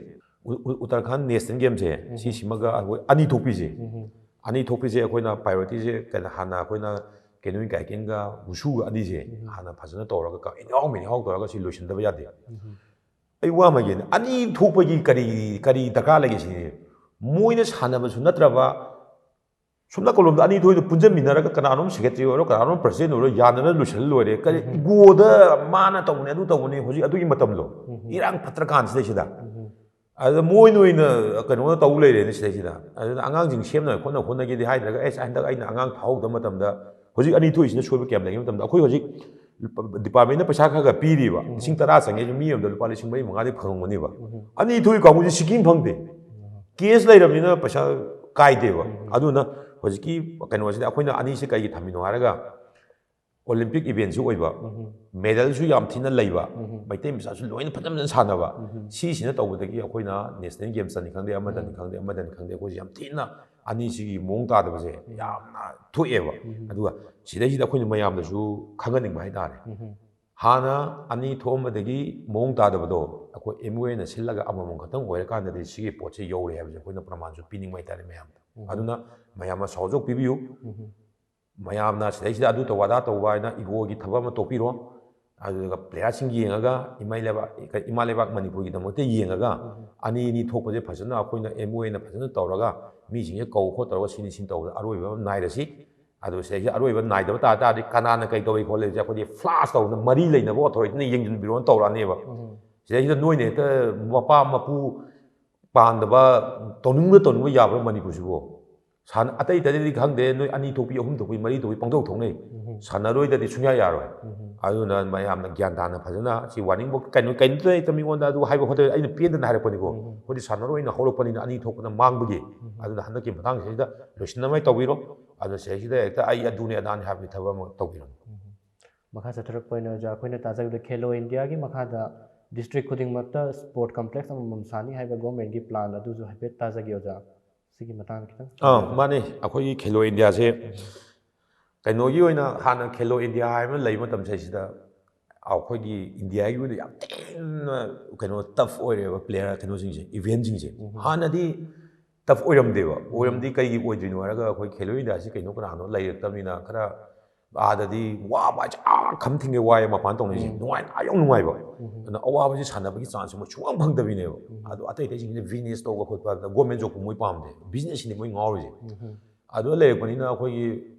ꯎ-, ꯎ-, ꯎꯇꯔꯈꯥꯟ ꯅꯦꯁꯅꯦꯜ ꯒꯦꯝꯁꯦ, ꯎꯝ. ꯁꯤꯁꯤꯃꯒ ꯑꯩꯈꯣꯏ ꯑꯅꯤ ꯊꯣꯛꯄꯤꯁꯦ, ꯎꯝ. ꯑꯅꯤ ꯊꯣꯛꯄꯤꯁꯦ ꯑꯩꯈꯣꯏꯅ ꯄ꯭ꯔꯥꯏꯌꯣꯔꯤꯇꯤꯁꯦ ꯀꯩꯅꯣ, ꯍꯥꯟꯅ ꯑꯩꯈꯣꯏꯅ ꯀꯦꯅꯣꯏꯡ ꯀꯥꯏꯀꯦꯟꯒ ꯋꯨꯁꯨꯒ ꯑꯅꯤꯁꯦ ꯎꯝ. ꯍꯥꯟꯅ ꯐꯖꯅ ꯇꯧꯔꯒ ꯀ-, ꯏꯟꯍꯥꯎ ꯃꯤꯟꯍꯥꯎ ꯇꯧꯔꯒ ꯁꯤ ꯂꯣꯏꯁꯤꯟꯗꯕ ꯌꯥꯗꯦ꯫ ꯎꯝ. ꯑꯩ ꯋꯥ ꯑꯃ ꯍꯥꯏꯒꯦꯅꯦ, ꯑꯅꯤ ꯊꯣꯛꯄꯒꯤ ꯀꯔꯤ, ꯀꯔꯤ ꯗꯔꯀꯥꯔ ꯂꯩꯒꯦ ꯁꯤꯅꯤ꯫ ꯃꯣꯏꯅ ꯁꯥꯟꯅꯕꯁꯨ ꯅꯠꯇ꯭ꯔꯕ, ꯁꯣꯝ ꯅꯥꯀꯜꯂꯣꯝꯗ ꯑꯅꯤ ꯊꯣꯛꯏꯗꯣ ꯄꯨꯟꯁꯤꯟꯃꯤꯟꯅꯔꯒ ꯀꯅꯥꯅꯣꯝ ꯁꯦꯀ꯭ꯔꯦꯇꯔꯤ ꯑꯣꯏꯔꯣ, ꯀꯅꯥꯅꯣꯝ ꯄ꯭ꯔꯁꯤꯗꯦꯟ ꯑꯣꯏꯔꯣ, ꯌꯥꯅꯔ ꯂꯣꯏꯁꯤꯜꯂ ꯂꯣꯏꯔꯦ꯫ ꯀꯔꯤ ꯎꯝ. ꯏꯒꯣꯗ ꯃꯥꯅ ꯇꯧꯕꯅꯦ, ꯑꯗꯨ ꯇꯧꯕꯅꯦ, ꯍꯧꯖꯤꯛ ꯑꯗꯨꯒꯤ ꯃꯇꯝꯂꯣ? ꯎꯝ. ꯏꯔꯥꯡ ꯐꯠꯇ꯭ꯔꯀꯥꯟꯁꯤꯗꯩꯁꯤꯗ꯫ ꯎꯝ. ꯑꯗꯨꯗ ꯃꯣꯏꯅ ꯑꯣꯏꯅ ꯀꯩꯅꯣ ꯇꯧ ꯂꯩꯔꯦꯅꯦ ꯁꯤꯗꯩꯁꯤꯗ꯫ ꯑꯗꯨꯅ ꯑꯉꯥꯡꯁꯤꯡ ꯁꯦꯝꯅꯕ ꯈꯣꯠꯅꯕ ꯍꯣꯠꯅꯒꯦꯗꯤ ꯍꯥꯏꯗ꯭ꯔꯒ, "ꯑꯦꯁ, ꯍꯟꯗꯛ ꯑꯩꯅ ꯑꯉꯥꯡ ꯐꯥꯍꯧꯗꯕ ꯃꯇꯝꯗ ꯍꯧꯖꯤꯛ ꯑꯅꯤ ꯊꯣꯛꯏꯁꯤꯅ ꯁꯣꯏꯕ ꯀꯌꯥꯝ ꯂꯩꯒꯦ?" ꯃꯇꯝꯗ ꯑꯩꯈꯣꯏ ꯍꯧꯖꯤꯛ ꯗꯤꯄꯥꯔꯠꯃꯦꯟꯅ ꯄꯩꯁꯥ ꯈꯔ ꯈꯔ ꯄꯤꯔꯤꯕ, ꯎꯝ. ꯂꯤꯁꯤꯡ ꯇꯔꯥ ꯆꯪꯉꯦ, ꯃꯤ ꯑꯃꯗ ꯂꯨꯄꯥ ꯂꯤꯁꯤꯡ ꯃꯔꯤ ꯃꯉꯥꯗꯤ ꯐꯪꯉꯝꯒꯅꯤꯕ꯫ ꯎꯝ. ꯑꯅꯤ ꯊꯣꯛꯏ ꯀꯥꯡꯕꯨꯁꯤ ꯁꯤꯀꯤ ꯐꯪꯗꯦ꯫ ꯎꯝ. ꯀꯦꯁ ꯂꯩꯔꯕꯅꯤꯅ ꯄꯩꯁꯥ ꯀꯥꯏꯗꯦꯕ꯫ ꯎꯝ. ꯑꯗꯨꯅ ꯍꯧꯖꯤꯛꯀꯤ ꯀꯩꯅꯣꯁꯤꯗ ꯑꯩꯈꯣꯏꯅ ꯑꯅꯤꯁꯤ ꯀꯩꯒꯤ ꯊꯝꯃꯤꯅꯣ ꯍꯥꯏꯔꯒ, ꯑꯣꯂꯦꯝꯄꯤꯛ ꯏꯚꯦꯟꯁꯨ ꯑꯣꯏꯕ, ꯎꯝ. ꯃꯦꯗꯜꯁꯨ ꯌꯥꯝ ꯊꯤꯅ ꯂꯩꯕ, ꯎꯝ. ꯃꯩꯇꯩ ꯃꯆꯥꯁꯨ ꯂꯣꯏꯅ ꯐꯖ ꯐꯖꯅ ꯁꯥꯟꯅꯕ, ꯎꯝ. ꯁꯤꯁꯤꯅ ꯇꯧꯕꯗꯒꯤ ꯑꯩꯈꯣꯏꯅ ꯅꯦꯁꯅꯦꯜ ꯒꯦꯝꯁꯇꯅꯤ ꯈꯪꯗꯦ, ꯑꯃꯗꯅꯤ ꯎꯝ. ꯈꯪꯗꯦ, ꯑꯃꯗꯅꯤ ꯈꯪꯗꯦ, ꯑꯩꯈꯣꯏꯁꯦ ꯌꯥꯝ ꯊꯤꯅ ꯑꯅꯤꯁꯤꯒꯤ ꯃꯑꯣꯡ ꯇꯥꯗꯕꯁꯦ ꯎꯝ. ꯌꯥꯝꯅ ꯊꯣꯛꯑꯦꯕ꯫ ꯎꯝ. ꯑꯗꯨꯒ ꯁꯤꯗꯩꯁꯤꯗ ꯑꯩꯈꯣꯏꯅ ꯃꯌꯥꯝꯗꯁꯨ ꯈꯪꯍꯟꯅꯤꯡꯕ ꯍꯥꯏꯇꯥꯔꯦ꯫ ꯎꯝ. ꯍꯥꯟꯅ ꯑꯅꯤ ꯊꯣꯛꯑꯝꯕꯗꯒꯤ ꯃꯑꯣꯡ ꯇꯥꯗꯕꯗꯣ ꯑꯩꯈꯣꯏ ꯑꯦꯝ ꯑꯣ ꯑꯦꯅ ꯁꯤꯜꯂꯒ ꯑꯃꯃꯝ ꯈꯛꯇꯪ ꯑꯣꯏꯔꯀꯥꯟꯗꯗꯤ ꯁꯤꯒꯤ ꯄꯣꯠꯁꯦ ꯌꯧꯔꯦ ꯍꯥꯏꯕꯁꯦ ꯑꯩꯈꯣꯏꯅ ꯄ꯭ꯔꯃꯥꯟꯁꯨ ꯄꯤꯅꯤꯡꯕ ꯍꯥꯏꯇꯥꯔꯦ ꯃꯌꯥꯝꯗ꯫ ꯎꯝ. ꯑꯗꯨꯅ ꯃꯌꯥꯝꯅ ꯁꯥꯎꯖꯧ ꯄꯤꯕꯤꯌꯨ꯫ ꯎꯝ. ꯃꯌꯥꯝꯅ ꯁꯤꯗꯩꯁꯤꯗ ꯑꯗꯨ ꯇꯧꯕ ꯑꯗꯥ ꯇꯧꯕ ꯍꯥꯏꯅ ꯏꯒꯣꯒꯤ ꯊꯕꯛ ꯑꯃ ꯇꯣꯛꯄꯤꯔꯣ꯫ ꯑꯗꯨꯒ ꯄ꯭ꯂꯦꯌꯥꯔꯁꯤꯡ ꯌꯦꯡꯉꯒ ꯏꯃꯥ ꯂꯩꯕꯥꯛ, ꯏꯃꯥ ꯂꯩꯕꯥꯛ ꯃꯅꯤꯄꯨꯔꯒꯤꯗꯃꯛꯇ ꯌꯦꯡꯉꯒ ꯎꯝ. ꯑꯅꯤ ꯑꯅꯤ ꯊꯣꯛꯄꯁꯦ ꯐꯖꯅ ꯑꯩꯈꯣꯏꯅ ꯑꯦꯝ ꯑꯣ ꯑꯦꯅ ꯐꯖꯅ ꯇꯧꯔꯒ ꯃꯤꯁꯤꯡꯁꯦ ꯀꯧ ꯈꯣꯠ ꯇꯧꯔꯒ ꯁꯤꯅꯤ ꯁꯤꯅꯤ ꯇꯧꯕꯗ ꯑꯔꯣꯏꯕ ꯑꯃ ꯅꯥꯏꯔꯁꯤ꯫ ꯑꯗꯨ ꯁꯤꯗꯩꯁꯤꯗ ꯑꯔꯣꯏꯕ ꯅꯥꯏꯗꯕ ꯇꯥ ꯇꯥꯔꯗꯤ ꯀꯅꯥꯅ ꯀꯩ ꯇꯧꯏ ꯈꯣꯠꯂꯤ ꯍꯥꯏꯁꯦ ꯑꯩꯈꯣꯏꯗꯤ ꯐ꯭ꯂꯥꯁ ꯇꯧꯗꯅ ꯃꯔꯤ ꯂꯩꯅꯕ ꯑꯣꯊꯣꯔꯤꯇꯤꯅ ꯌꯦꯡꯁꯤꯟꯕꯤꯔꯣꯅ ꯇꯧꯔꯛꯑꯅꯦꯕ꯫ ꯁꯤꯗꯩꯁꯤꯗ ꯅꯣꯏꯅ ꯍꯦꯛꯇ ꯃꯄꯥ ꯃꯄꯨ ꯄꯥꯟꯗꯕ, ꯇꯧꯅꯤꯡꯕ ꯇꯧꯅꯤꯡꯕ ꯌꯥꯕ꯭ꯔꯥ ꯃꯅꯤꯄꯨꯔꯁꯤꯕꯨ? ꯁꯥꯟꯅ-, ꯑꯇꯩ ꯑꯇꯩꯗꯗꯤ ꯈꯪꯗꯦ, ꯅꯣꯏ ꯑꯅꯤ ꯊꯣꯛꯄꯤ, ꯑꯍꯨꯝ ꯊꯣꯛꯄꯤ, ꯃꯔꯤ ꯊꯣꯛꯄꯤ ꯄꯪꯊꯣꯛ ꯊꯣꯛꯅꯩ꯫ ꯁꯥꯟꯅꯔꯣꯏꯗꯗꯤ ꯁꯨꯡꯌꯥ ꯌꯥꯔꯣꯏ꯫ ꯑꯗꯨꯅ ꯃꯌꯥꯝꯅ ꯒ꯭ꯌꯥꯟ ꯇꯥꯅ ꯐꯖꯅ ꯁꯤ ꯋꯥꯔꯅꯤꯡ ꯕꯣꯔꯗ ꯀꯩꯅꯣ, ꯀꯩꯅꯣꯝꯇ ꯍꯦꯛꯇ ꯃꯤꯉꯣꯟꯗ ꯑꯗꯨ ꯍꯥꯏꯕ ꯈꯣꯠꯇꯕ ꯑꯩꯅ ꯄꯦꯟꯗꯅ ꯍꯥꯏꯔꯛꯄꯅꯤꯀꯣ꯫ ꯑꯩꯈꯣꯏꯗꯤ ꯁꯥꯟꯅꯔꯣꯏꯅ ꯍꯧꯔꯛꯄꯅꯤꯅ ꯑꯅꯤ ꯊꯣꯛꯄꯅ ꯃꯥꯡꯕꯒꯤ꯫ ꯑꯗꯨꯅ ꯍꯟꯗꯛꯀꯤ ꯃꯇꯥꯡꯁꯤꯗ ꯂꯣꯏꯁꯤꯟꯅꯕ ꯇꯧꯕꯤꯔꯣ꯫ ꯑꯗꯨꯅ ꯁꯤꯗꯩꯁꯤꯗ ꯍꯦꯛꯇ ꯑꯩ ꯑꯗꯨꯅꯤ ꯑꯗꯥꯅꯤ ꯍꯥꯏꯕꯒꯤ ꯊꯕꯛ ꯑꯃ ꯇꯧꯕꯤꯔꯣ꯫ ꯃꯈꯥ ꯆꯠꯊꯔꯛꯄ ꯑꯣꯏꯅ ꯑꯣꯖꯥ, ꯑꯩꯈꯣꯏꯅ ꯇꯥꯖꯕꯗ ꯈꯦꯂꯣ ꯏꯟꯗꯤꯌꯥꯒꯤ ꯃꯈꯥꯗ ꯗꯤꯁꯇ꯭ꯔꯤꯛ ꯈꯨꯗꯤꯡꯃꯛꯇ ꯁ꯭ꯄꯣꯔꯠ ꯀꯝꯄ꯭ꯂꯦꯛꯁ ꯑꯃꯃꯝ ꯁꯥꯅꯤ ꯍꯥꯏꯕ ꯒꯣꯔꯃꯦꯟꯒꯤ ꯄ꯭ꯂꯥꯟ ꯑꯗꯨꯁꯨ ꯍꯥꯏꯐꯦꯠ ꯇꯥꯖꯒꯦ ꯑꯣꯖꯥ, ꯁꯤꯒꯤ ꯃꯇꯥꯡꯗ ꯈꯤꯇꯪ꯫ ꯑꯥ, ꯃꯥꯅꯦ, ꯑꯩꯈꯣꯏꯒꯤ ꯈꯦꯂꯣ ꯏꯟꯗꯤꯌꯥꯁꯦ ꯀꯩꯅꯣꯒꯤ ꯑꯣꯏꯅ ꯍꯥꯟꯅ ꯈꯦꯂꯣ ꯏꯟꯗꯤꯌꯥ ꯍꯥꯏꯕ ꯑꯃ ꯂꯩꯕ ꯃꯇꯝꯁꯤꯗꯩꯁꯤꯗ ꯑꯩꯈꯣꯏꯒꯤ ꯏꯟꯗꯤꯌꯥꯒꯤ ꯑꯣꯏꯅ ꯌꯥꯝ ꯊꯤꯅ ꯀꯩꯅꯣ ꯇꯐ ꯑꯣꯏꯔꯦꯕ ꯄ꯭ꯂꯦꯌꯔ ꯀꯩꯅꯣꯁꯤꯡꯁꯦ, ꯏꯚꯦꯟꯁꯤꯡꯁꯦ꯫ ꯍꯥꯟꯅꯗꯤ ꯇꯐ ꯑꯣꯏꯔꯝꯗꯦꯕ꯫ ꯑꯣꯏꯔꯝꯗꯤ ꯀꯩꯒꯤ ꯑꯣꯏꯗꯣꯏꯅꯣ ꯍꯥꯏꯔꯒ ꯑꯩꯈꯣꯏ ꯈꯦꯂꯣ ꯏꯟꯗꯤꯌꯥꯁꯤ ꯀꯩꯅꯣ ꯀꯅꯥꯅꯣ ꯂꯩꯔꯛꯇꯕꯅꯤꯅ ꯈꯔ ꯑꯥꯗꯗꯤ ꯋꯥꯕ ꯍꯥꯏꯁꯦ ꯑꯥ ꯈꯝ ꯊꯤꯡꯒꯩ ꯋꯥꯏꯑꯦ ꯃꯄꯥꯟ ꯇꯧꯅꯩꯁꯦ꯫ ꯅꯨꯡꯉꯥꯏꯅ ꯑꯥ ꯌꯧ ꯅꯨꯡꯉꯥꯏꯕ꯫ ꯑꯗꯨꯅ ꯑꯋꯥꯕꯁꯤ ꯁꯥꯟꯅꯕꯒꯤ ꯆꯥꯟꯁꯁꯦ ꯃꯣꯏ ꯁꯨꯡꯐꯪ ꯐꯪꯗꯕꯤꯅꯦꯕ꯫ ꯑꯗꯣ ꯑꯇꯩ ꯑꯇꯩꯁꯤꯡꯁꯤꯅ ꯕꯤꯖꯤꯅꯦꯁ ꯇꯧꯕ ꯈꯣꯠꯄ, ꯒꯣꯔꯃꯦꯟ ꯖꯣꯕꯄꯨ ꯃꯣꯏ ꯄꯥꯝꯗꯦ, ꯕꯤꯖꯤꯅꯦꯁꯁꯤꯅꯦ ꯃꯣꯏ ꯉꯥꯎꯔꯤꯁꯦ꯫ ꯑꯗꯨ ꯂꯩꯔꯛꯄꯅꯤꯅ ꯑꯩꯈꯣꯏꯒꯤ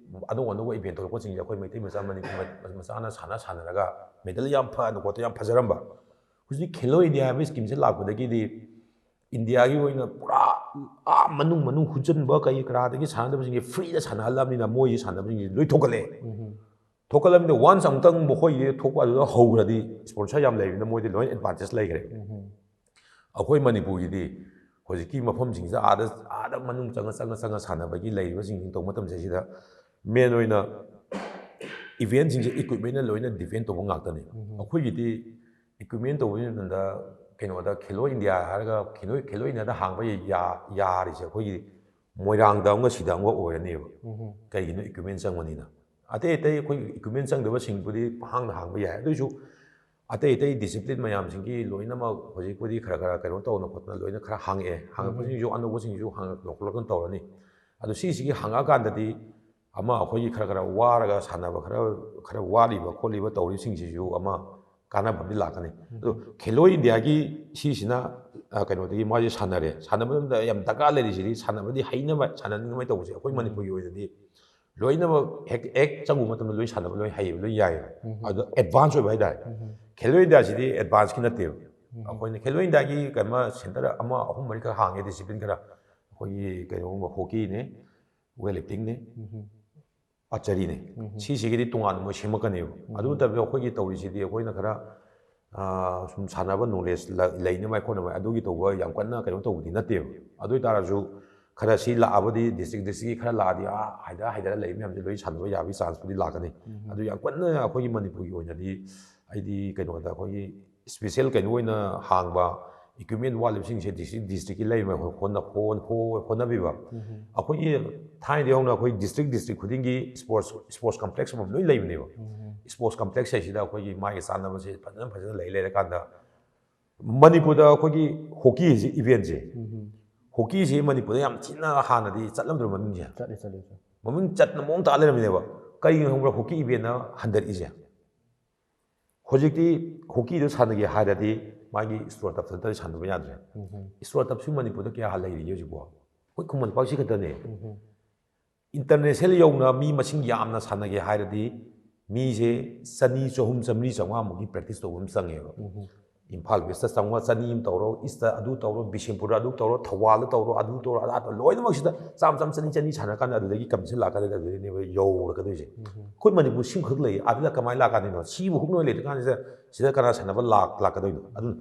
ꯑꯅꯧ ꯑꯅꯧꯕ ꯏꯚꯦꯟ ꯊꯣꯛꯂꯛꯄꯁꯤꯡꯁꯦ ꯑꯩꯈꯣꯏ ꯃꯩꯇꯩ ꯃꯆꯥ, ꯃꯅꯤꯄꯨꯔ ꯃꯆꯥꯅ ꯁꯥꯟꯅ ꯁꯥꯟꯅꯔꯒ ꯃꯦꯗꯜ ꯌꯥꯝ ꯐꯅ ꯈꯣꯠꯇ ꯌꯥꯝ ꯐꯖꯔꯝꯕ꯫ ꯍꯧꯖꯤꯛ ꯈꯦꯂꯣ ꯏꯟꯗꯤꯌꯥ ꯍꯥꯏꯕ ꯁ꯭ꯀꯤꯝꯁꯦ ꯂꯥꯛꯄꯗꯒꯤꯗꯤ ꯏꯟꯗꯤꯌꯥꯒꯤ ꯑꯣꯏꯅ ꯄꯨꯔꯥ ꯑꯥ ꯃꯅꯨꯡ ꯃꯅꯨꯡ ꯍꯨꯠꯆꯤꯟꯕ ꯀꯩ ꯀꯔꯥꯗꯒꯤ ꯁꯥꯟꯅꯗꯕꯁꯤꯡꯁꯦ ꯐ꯭ꯔꯤꯗ ꯁꯥꯟꯅꯍꯜꯂꯕꯅꯤꯅ ꯃꯣꯏꯒꯤ ꯁꯥꯟꯅꯕꯁꯤꯡꯁꯦ ꯂꯣꯏ ꯊꯣꯛꯀꯠꯂꯛꯑꯦ꯫ ꯊꯣꯛꯀꯠꯂꯕꯅꯤꯅ ꯋꯥꯟꯁ ꯑꯃꯨꯛꯇꯪ ꯃꯈꯣꯏꯒꯤ ꯊꯣꯛꯄ ꯑꯗꯨꯗ ꯍꯧꯈ꯭ꯔꯗꯤ ꯏꯁꯄꯣꯟꯁꯔ ꯌꯥꯝ ꯂꯩꯕꯅꯤꯅ ꯃꯣꯏꯗꯤ ꯂꯣꯏ ꯑꯦꯗꯚꯥꯟꯇꯦꯖ ꯂꯩꯈ꯭ꯔꯦ꯫ ꯑꯩꯈꯣꯏ ꯃꯅꯤꯄꯨꯔꯒꯤꯗꯤ ꯍꯧꯖꯤꯛꯀꯤ ꯃꯐꯝꯁꯤꯡꯁꯤꯗ ꯑꯥꯗ ꯑꯥꯗ ꯃꯅꯨꯡ ꯆꯪꯉ ꯆꯪꯉ ꯆꯪꯉ ꯁꯥꯟꯅꯕꯒꯤ ꯂꯩꯔꯤꯕꯁꯤꯡꯁꯤ ꯇꯧꯕ ꯃꯇꯝꯁꯤꯗꯩꯁꯤꯗ ꯃꯦꯟ ꯑꯣꯏꯅ ꯏꯚꯦꯟꯁꯤꯡꯁꯦ ꯏꯀ꯭ꯋꯤꯞꯃꯦꯟꯅ ꯂꯣꯏꯅ ꯗꯤꯄꯦꯟ ꯇꯧꯕ ꯉꯥꯛꯇꯅꯦ꯫ ꯑꯩꯈꯣꯏꯒꯤꯗꯤ ꯏꯀ꯭ꯋꯤꯞꯃꯦꯟ ꯇꯧꯕꯒꯤ ꯃꯇꯝꯗ ꯀꯩꯅꯣꯗ ꯈꯦꯂꯣ ꯏꯟꯗꯤꯌꯥ ꯍꯥꯏꯔꯒ ꯈꯦꯂꯣ ꯈꯦꯂꯣ ꯏꯟꯗꯤꯌꯥꯗ ꯍꯥꯡꯕ ꯌꯥ- ꯌꯥꯔꯤꯁꯦ ꯑꯩꯈꯣꯏꯒꯤ ꯃꯣꯏꯔꯥꯡꯗ ꯑꯃꯒ ꯁꯤꯗ ꯑꯃꯒ ꯑꯣꯏꯔꯅꯦꯕ꯫ ꯀꯩꯒꯤꯅꯣ? ꯏꯀ꯭ꯋꯤꯞꯃꯦꯟ ꯆꯪꯕꯅꯤꯅ꯫ ꯑꯇꯩ ꯑꯇꯩ ꯑꯩꯈꯣꯏ ꯏꯀ꯭ꯋꯤꯞꯃꯦꯟ ꯆꯪꯗꯕꯁꯤꯡꯕꯨꯗꯤ ꯄꯪꯍꯥꯡꯗ ꯍꯥꯡꯕ ꯌꯥꯏ꯫ ꯑꯗꯨꯑꯣꯏꯁꯨ ꯑꯇꯩ ꯑꯇꯩ ꯗꯤꯁꯤꯄ꯭ꯂꯤꯟ ꯃꯌꯥꯝꯁꯤꯡꯒꯤ ꯂꯣꯏꯅꯃꯛ ꯍꯧꯖꯤꯛꯄꯨꯗꯤ ꯈꯔ ꯈꯔ ꯀꯩꯅꯣ ꯇꯧꯅ ꯈꯣꯠꯇꯅ ꯂꯣꯏꯅ ꯈꯔ ꯍꯥꯡꯉꯛꯑꯦ꯫ ꯍꯥꯡꯉꯛꯄꯁꯤꯡꯁꯨ ꯑꯅꯧꯕꯁꯤꯡꯁꯨ ꯍꯥꯡꯉꯛ-, ꯂꯧꯈꯠꯂꯛꯇꯅ ꯇꯧꯔꯅꯤ꯫ ꯑꯗꯣ ꯁꯤꯁꯤꯒꯤ ꯍꯥꯡꯉꯛꯑꯀꯥꯟꯗꯗꯤ ꯑꯃ ꯑꯩꯈꯣꯏꯒꯤ ꯈꯔ ꯈꯔ ꯋꯥꯔꯒ ꯁꯥꯟꯅꯕ ꯈꯔ ꯈꯔ ꯋꯥꯠꯂꯤꯕ ꯈꯣꯠꯂꯤꯕ ꯇꯧꯔꯤꯁꯤꯡꯁꯤꯁꯨ ꯑꯃ ꯀꯥꯟꯅꯕ ꯑꯃꯗꯤ ꯂꯥꯛꯀꯅꯤ꯫ ꯑꯗꯣ ꯈꯦꯂꯣ ꯏꯟꯗꯤꯌꯥꯒꯤ ꯁꯤꯁꯤꯅ, ꯑ, ꯀꯩꯅꯣꯗꯒꯤ ꯃꯥꯁꯦ ꯁꯥꯟꯅꯔꯦ꯫ ꯁꯥꯟꯅꯕ ꯃꯇꯝꯗ ꯌꯥꯝ ꯗꯔꯀꯥꯔ ꯂꯩꯔꯤꯁꯤꯗꯤ ꯁꯥꯟꯅꯕꯗꯤ ꯍꯩꯅꯕ, ꯁꯥꯟꯅꯅꯤꯡꯅꯕ ꯇꯧꯕꯁꯦ ꯑꯩꯈꯣꯏ ꯃꯅꯤꯄꯨꯔꯒꯤ ꯑꯣꯏꯅꯗꯤ ꯂꯣꯏꯅꯃꯛ ꯍꯦꯛ ꯍꯦꯛ ꯆꯪꯉꯨꯕ ꯃꯇꯝꯗ ꯂꯣꯏ ꯁꯥꯟꯅꯕ ꯂꯣꯏ ꯍꯩꯌꯦꯕ, ꯂꯣꯏ ꯌꯥꯏꯌꯦꯕ꯫ ꯑꯗꯣ ꯑꯦꯗꯚꯥꯟꯁ ꯑꯣꯏꯕ ꯍꯥꯏꯇꯥꯔꯦ꯫ ꯈꯦꯂꯣ ꯏꯟꯗꯤꯌꯥꯁꯤꯗꯤ ꯑꯦꯗꯚꯥꯟꯁꯀꯤ ꯅꯠꯇꯦꯕ꯫ ꯑꯩꯈꯣꯏꯅ ꯈꯦꯂꯣ ꯏꯟꯗꯤꯌꯥꯒꯤ ꯀꯩꯅꯣ ꯁꯦꯟꯇꯔ ꯑꯃ ꯑꯍꯨꯝ ꯃꯔꯤꯈꯛ ꯍꯥꯡꯉꯦ, ꯗꯤꯁꯤꯄ꯭ꯂꯤꯟ ꯈꯔ꯫ ꯑꯩꯈꯣꯏꯒꯤ ꯀꯩꯅꯣꯒꯨꯝꯕ ꯍꯣꯀꯤꯅꯦ, ꯋꯦꯠ ꯂꯤꯐꯇꯤꯡꯅꯦ, ꯑꯥꯔꯆꯔꯤꯅꯦ꯫ ꯁꯤꯁꯤꯒꯤꯗꯤ ꯇꯣꯉꯥꯟꯅ ꯃꯣꯏ ꯁꯦꯝꯃꯛꯀꯅꯦꯕ꯫ ꯑꯗꯨ ꯅꯠꯇꯕꯤꯗ ꯑꯩꯈꯣꯏꯒꯤ ꯇꯧꯔꯤꯁꯤꯗꯤ ꯑꯩꯈꯣꯏꯅ ꯈꯔ, ꯑꯥ, ꯁꯨꯝ ꯁꯥꯟꯅꯕ ꯅꯣꯂꯦꯖ ꯂꯩꯅꯕ ꯈꯣꯠꯅꯕ ꯑꯗꯨꯒꯤ ꯇꯧꯕ ꯌꯥꯝ ꯀꯟꯅ ꯀꯩꯅꯣ ꯇꯧꯕꯗꯤ ꯅꯠꯇꯦꯕ꯫ ꯑꯗꯨ ꯑꯣꯏꯇꯥꯔꯁꯨ ꯈꯔ ꯁꯤ ꯂꯥꯛꯑꯕꯗꯤ ꯗꯤꯁꯇ꯭ꯔꯤꯛ ꯗꯤꯁꯇ꯭ꯔꯤꯛꯀꯤ ꯈꯔ ꯂꯥꯛꯑꯗꯤ, ꯑꯥ, ꯍꯥꯏꯗ ꯍꯥꯏꯗꯔ ꯂꯩ ꯃꯌꯥꯝꯁꯦ ꯂꯣꯏ ꯁꯥꯟꯅꯕ ꯌꯥꯕꯒꯤ ꯆꯥꯟꯁꯄꯨꯗꯤ ꯂꯥꯛꯀꯅꯤ꯫ ꯑꯗꯨ ꯌꯥꯝ ꯀꯟꯅ ꯑꯩꯈꯣꯏꯒꯤ ꯃꯅꯤꯄꯨꯔꯒꯤ ꯑꯣꯏꯅꯗꯤ ꯑꯩꯗꯤ ꯀꯩꯅꯣꯗ ꯑꯩꯈꯣꯏꯒꯤ ꯏꯁꯄꯤꯁꯦꯜ ꯀꯩꯅꯣ ꯑꯣꯏꯅ ꯍꯥꯡꯕ ꯏꯀ꯭ꯋꯤꯞꯃꯦꯟ ꯋꯥꯠꯂꯤꯕꯁꯤꯡꯁꯦ ꯗꯤꯁꯇ꯭ꯔꯤꯛ ꯗꯤꯁꯇ꯭ꯔꯤꯛꯀꯤ ꯂꯩꯕ ꯍꯣꯠꯅ-, ꯍꯣꯠ-, ꯍꯣꯠꯅꯕꯤꯕ꯫ ꯑꯩꯈꯣꯏꯒꯤ ꯊꯥꯏꯅꯗꯒꯤ ꯍꯧꯅ ꯑꯩꯈꯣꯏ ꯗꯤꯁꯇ꯭ꯔꯤꯛ ꯗꯤꯁꯇ꯭ꯔꯤꯛ ꯈꯨꯗꯤꯡꯒꯤ ꯏꯁꯄꯣꯔꯠꯁ, ꯏꯁꯄꯣꯔꯠꯁ ꯀꯝꯄ꯭ꯂꯦꯛꯁ ꯑꯃꯃꯝ ꯂꯣꯏ ꯂꯩꯕꯅꯦꯕ꯫ ꯏꯁꯄꯣꯔꯠꯁ ꯀꯝꯄ꯭ꯂꯦꯛꯁ ꯍꯥꯏꯁꯤꯗ ꯑꯩꯈꯣꯏꯒꯤ ꯃꯥꯒꯤ ꯆꯥꯟꯅꯕꯁꯦ ꯐꯖꯅ ꯐꯖꯅ ꯂꯩ ꯂꯩꯔꯀꯥꯟꯗ ꯃꯅꯤꯄꯨꯔꯗ ꯑꯩꯈꯣꯏꯒꯤ ꯍꯣꯀꯤ ꯍꯥꯏꯁꯤ ꯏꯚꯦꯟꯁꯦ, ꯍꯣꯀꯤꯁꯤ ꯃꯅꯤꯄꯨꯔꯗ ꯌꯥꯝ ꯊꯤꯅ ꯍꯥꯟꯅꯗꯤ ꯆꯠꯂꯝꯗ꯭ꯔꯣ ꯃꯃꯤꯡꯁꯦ? ꯆꯠꯂꯤ, ꯆꯠꯂꯤ, ꯆꯠꯂꯤ꯫ ꯃꯃꯤꯡ ꯆꯠꯅ ꯃꯑꯣꯡ ꯇꯥ ꯂꯩꯔꯝꯃꯤꯅꯦꯕ꯫ ꯀꯔꯤꯒꯤꯅꯣ ꯈꯪꯕ꯭ꯔꯥ ꯍꯣꯀꯤ ꯏꯚꯦꯟꯅ ꯍꯟꯊꯔꯛꯏꯁꯦ? ꯍꯧꯖꯤꯛꯇꯤ ꯍꯣꯀꯤꯗꯣ ꯁꯥꯟꯅꯒꯦ ꯍꯥꯏꯔꯗꯤ ꯃꯥꯒꯤ ꯏꯁꯇ꯭ꯔꯣ ꯇꯞꯁ ꯅꯠꯇ꯭ꯔꯗꯤ ꯁꯥꯟꯅꯕ ꯌꯥꯗ꯭ꯔꯦ꯫ ꯏꯁꯇ꯭ꯔꯣ ꯇꯞꯁꯤ ꯃꯅꯤꯄꯨꯔꯗ ꯀꯌꯥ ꯂꯩꯔꯤꯒꯦ ꯍꯧꯖꯤꯛꯄꯣ? ꯑꯩꯈꯣꯏ ꯈꯨꯃꯟ ꯂꯝꯄꯥꯛꯁꯤ ꯈꯛꯇꯅꯦ꯫ ꯏꯟꯇꯔꯅꯦꯁꯅꯦꯜ ꯌꯧꯅ ꯃꯤ ꯃꯁꯤꯡ ꯌꯥꯝꯅ ꯁꯥꯟꯅꯒꯦ ꯍꯥꯏꯔꯗꯤ ꯃꯤꯁꯦ ꯆꯅꯤ, ꯆꯍꯨꯝ, ꯆꯥꯃꯔꯤ, ꯆꯥꯝꯃꯉꯥꯃꯨꯛꯀꯤ ꯄ꯭ꯔꯦꯛꯇꯤꯁ ꯇꯧꯕ ꯑꯃ ꯆꯪꯉꯦꯕ꯫ ꯏꯝꯐꯥꯜ ꯋꯦꯁꯇ ꯆꯥꯝꯃꯉꯥ, ꯆꯅꯤ ꯑꯃ ꯇꯧꯔꯣ, ꯏꯁꯇ ꯑꯗꯨ ꯇꯧꯔꯣ, ꯕꯤꯁꯦꯝꯄꯨꯔꯗ ꯑꯗꯨ ꯇꯧꯔꯣ, ꯊꯧꯕꯥꯜꯗ ꯇꯧꯔꯣ, ꯑꯗꯨ ꯇꯧꯔꯣ, ꯑꯗꯥ ꯇꯧꯔꯣ, ꯂꯣꯏꯅꯃꯛꯁꯤꯗ ꯆꯥꯝꯃ, ꯆꯥꯝꯃ, ꯆꯅꯤ, ꯆꯅꯤ ꯁꯥꯟꯅꯔꯀꯥꯟꯗ ꯑꯗꯨꯗꯒꯤ ꯀꯝꯄꯤꯇꯤꯁꯟ ꯂꯥꯛꯀꯥꯟꯗ ꯑꯗꯨꯗꯒꯤꯅꯦꯕ ꯌꯧꯔꯛꯀꯗꯣꯏꯁꯦ꯫ ꯑꯩꯈꯣꯏ ꯃꯅꯤꯄꯨꯔ ꯁꯤꯃꯈꯛ ꯂꯩ, ꯑꯗꯨꯗ ꯀꯃꯥꯏꯅ ꯂꯥꯛꯀꯥꯟꯗꯅꯣ? ꯁꯤꯕꯨ ꯍꯨꯛꯅ ꯂꯩꯇ꯭ꯔꯀꯥꯟꯁꯤꯗ ꯁꯤꯗ ꯀꯅꯥ ꯁꯥꯟꯅꯕ ꯂꯥꯛ-, ꯂꯥꯛꯀꯗꯣꯏꯅꯣ? ꯑꯗꯨꯅ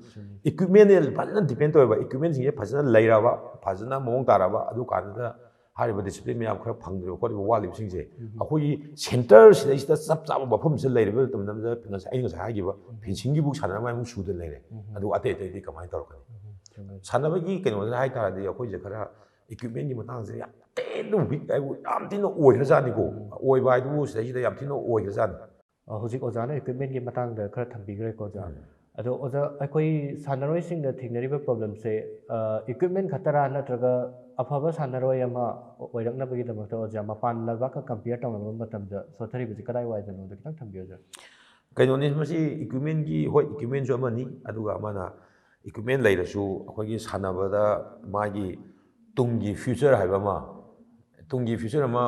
ꯏꯀ꯭ꯋꯤꯞꯃꯦꯟꯁꯦ ꯐꯖꯅ ꯗꯤꯄꯦꯟ ꯇꯧꯋꯦꯕ꯫ ꯏꯀ꯭ꯋꯤꯞꯃꯦꯟꯁꯤꯡꯁꯦ ꯐꯖꯅ ꯂꯩꯔꯕ, ꯐꯖꯅ ꯃꯑꯣꯡ ꯇꯥꯔꯕ, ꯑꯗꯨ ꯀꯥꯟꯗꯨꯗ ꯍꯥꯏꯔꯤꯕ ꯗꯤꯁꯤꯄ꯭ꯂꯤꯟ ꯃꯌꯥꯝ ꯈꯔ ꯐꯪꯗ꯭ꯔꯤꯕ ꯈꯣꯠꯂꯤꯕ ꯋꯥꯠꯂꯤꯕꯁꯤꯡꯁꯦ ꯑꯩꯈꯣꯏꯒꯤ ꯁꯦꯟꯇꯔꯁꯤꯗꯩꯁꯤꯗ ꯆꯞ ꯆꯥꯕ ꯃꯐꯝꯁꯤꯗ ꯂꯩꯔꯤꯕ ꯃꯇꯝꯗ ꯉꯁꯥꯏ, ꯑꯩꯅ ꯉꯁꯥꯏ ꯍꯥꯏꯈꯤꯕ ꯐꯦꯟꯁꯤꯡꯒꯤꯕꯨ ꯁꯥꯟꯅꯅꯕ ꯑꯃꯨꯛ ꯁꯨꯗꯅ ꯂꯩꯔꯦ꯫ ꯑꯗꯨ ꯑꯇꯩ ꯑꯇꯩꯗꯤ ꯀꯃꯥꯏꯅ ꯇꯧꯔꯛꯀꯅꯤ? ꯁꯥꯟꯅꯕꯒꯤ ꯀꯩꯅꯣꯗ ꯍꯥꯏꯇꯥꯔꯗꯤ ꯑꯩꯈꯣꯏꯁꯦ ꯈꯔ ꯏꯀ꯭ꯋꯤꯞꯃꯦꯟꯒꯤ ꯃꯇꯥꯡꯁꯦ ꯌꯥꯝ ꯊꯤꯅ ꯋꯤꯛ ꯍꯥꯏꯕꯨ ꯌꯥꯝ ꯊꯤꯅ ꯑꯣꯏꯈ꯭ꯔꯖꯥꯠꯅꯤꯀꯣ꯫ ꯑꯣꯏꯕ ꯍꯥꯏꯗꯨꯕꯨ ꯁꯤꯗꯩꯁꯤꯗ ꯌꯥꯝ ꯊꯤꯅ ꯑꯣꯏꯈ꯭ꯔꯖꯥꯠꯅꯤ꯫ ꯑ, ꯍꯧꯖꯤꯛ ꯑꯣꯖꯥꯅ ꯏꯀ꯭ꯋꯤꯞꯃꯦꯟꯒꯤ ꯃꯇꯥꯡꯗ ꯈꯔ ꯊꯝꯕꯤꯈ꯭ꯔꯦꯀꯣ ꯑꯣꯖꯥ꯫ ꯑꯗꯣ ꯑꯣꯖꯥ, ꯑꯩꯈꯣꯏ ꯁꯥꯟꯅꯔꯣꯏꯁꯤꯡꯅ ꯊꯦꯡꯅꯔꯤꯕ ꯄ꯭ꯔꯣꯕ꯭ꯂꯦꯝꯁꯦ, ꯑ, ꯏꯀ꯭ꯋꯤꯞꯃꯦꯟ ꯈꯛꯇꯔꯥ, ꯅꯠꯇ꯭ꯔꯒ ꯑꯐꯕ ꯁꯥꯟꯅꯔꯣꯏ ꯑꯃ ꯑꯣꯏꯔꯛꯅꯕꯒꯤꯗꯃꯛꯇ ꯑꯣꯖꯥ, ꯃꯄꯥꯟ ꯂꯩꯕꯥꯛꯀ ꯀꯝꯄꯤꯌꯔ ꯇꯧꯅꯕ ꯃꯇꯝꯗ ꯁꯣꯊꯔꯤꯕꯁꯤ ꯀꯗꯥꯏꯋꯥꯏꯗꯅꯣꯗꯣ ꯈꯤꯇꯪ ꯊꯝꯕꯤꯌꯨ ꯑꯣꯖꯥ꯫ ꯀꯩꯅꯣꯅꯤ, ꯃꯁꯤ ꯏꯀ꯭ꯋꯤꯞꯃꯦꯟꯒꯤ, ꯍꯣꯏ, ꯏꯀ꯭ꯋꯤꯞꯃꯦꯟꯁꯨ ꯑꯃꯅꯤ, ꯑꯗꯨꯒ ꯑꯃꯅ ꯏꯀ꯭ꯋꯤꯞꯃꯦꯟ ꯂꯩꯔꯁꯨ ꯑꯩꯈꯣꯏꯒꯤ ꯁꯥꯟꯅꯕꯗ ꯃꯥꯒꯤ ꯇꯨꯡꯒꯤ ꯐ꯭ꯌꯨꯆꯔ ꯍꯥꯏꯕ ꯑꯃ, ꯇꯨꯡꯒꯤ ꯐ꯭ꯌꯨꯆꯔ ꯑꯃ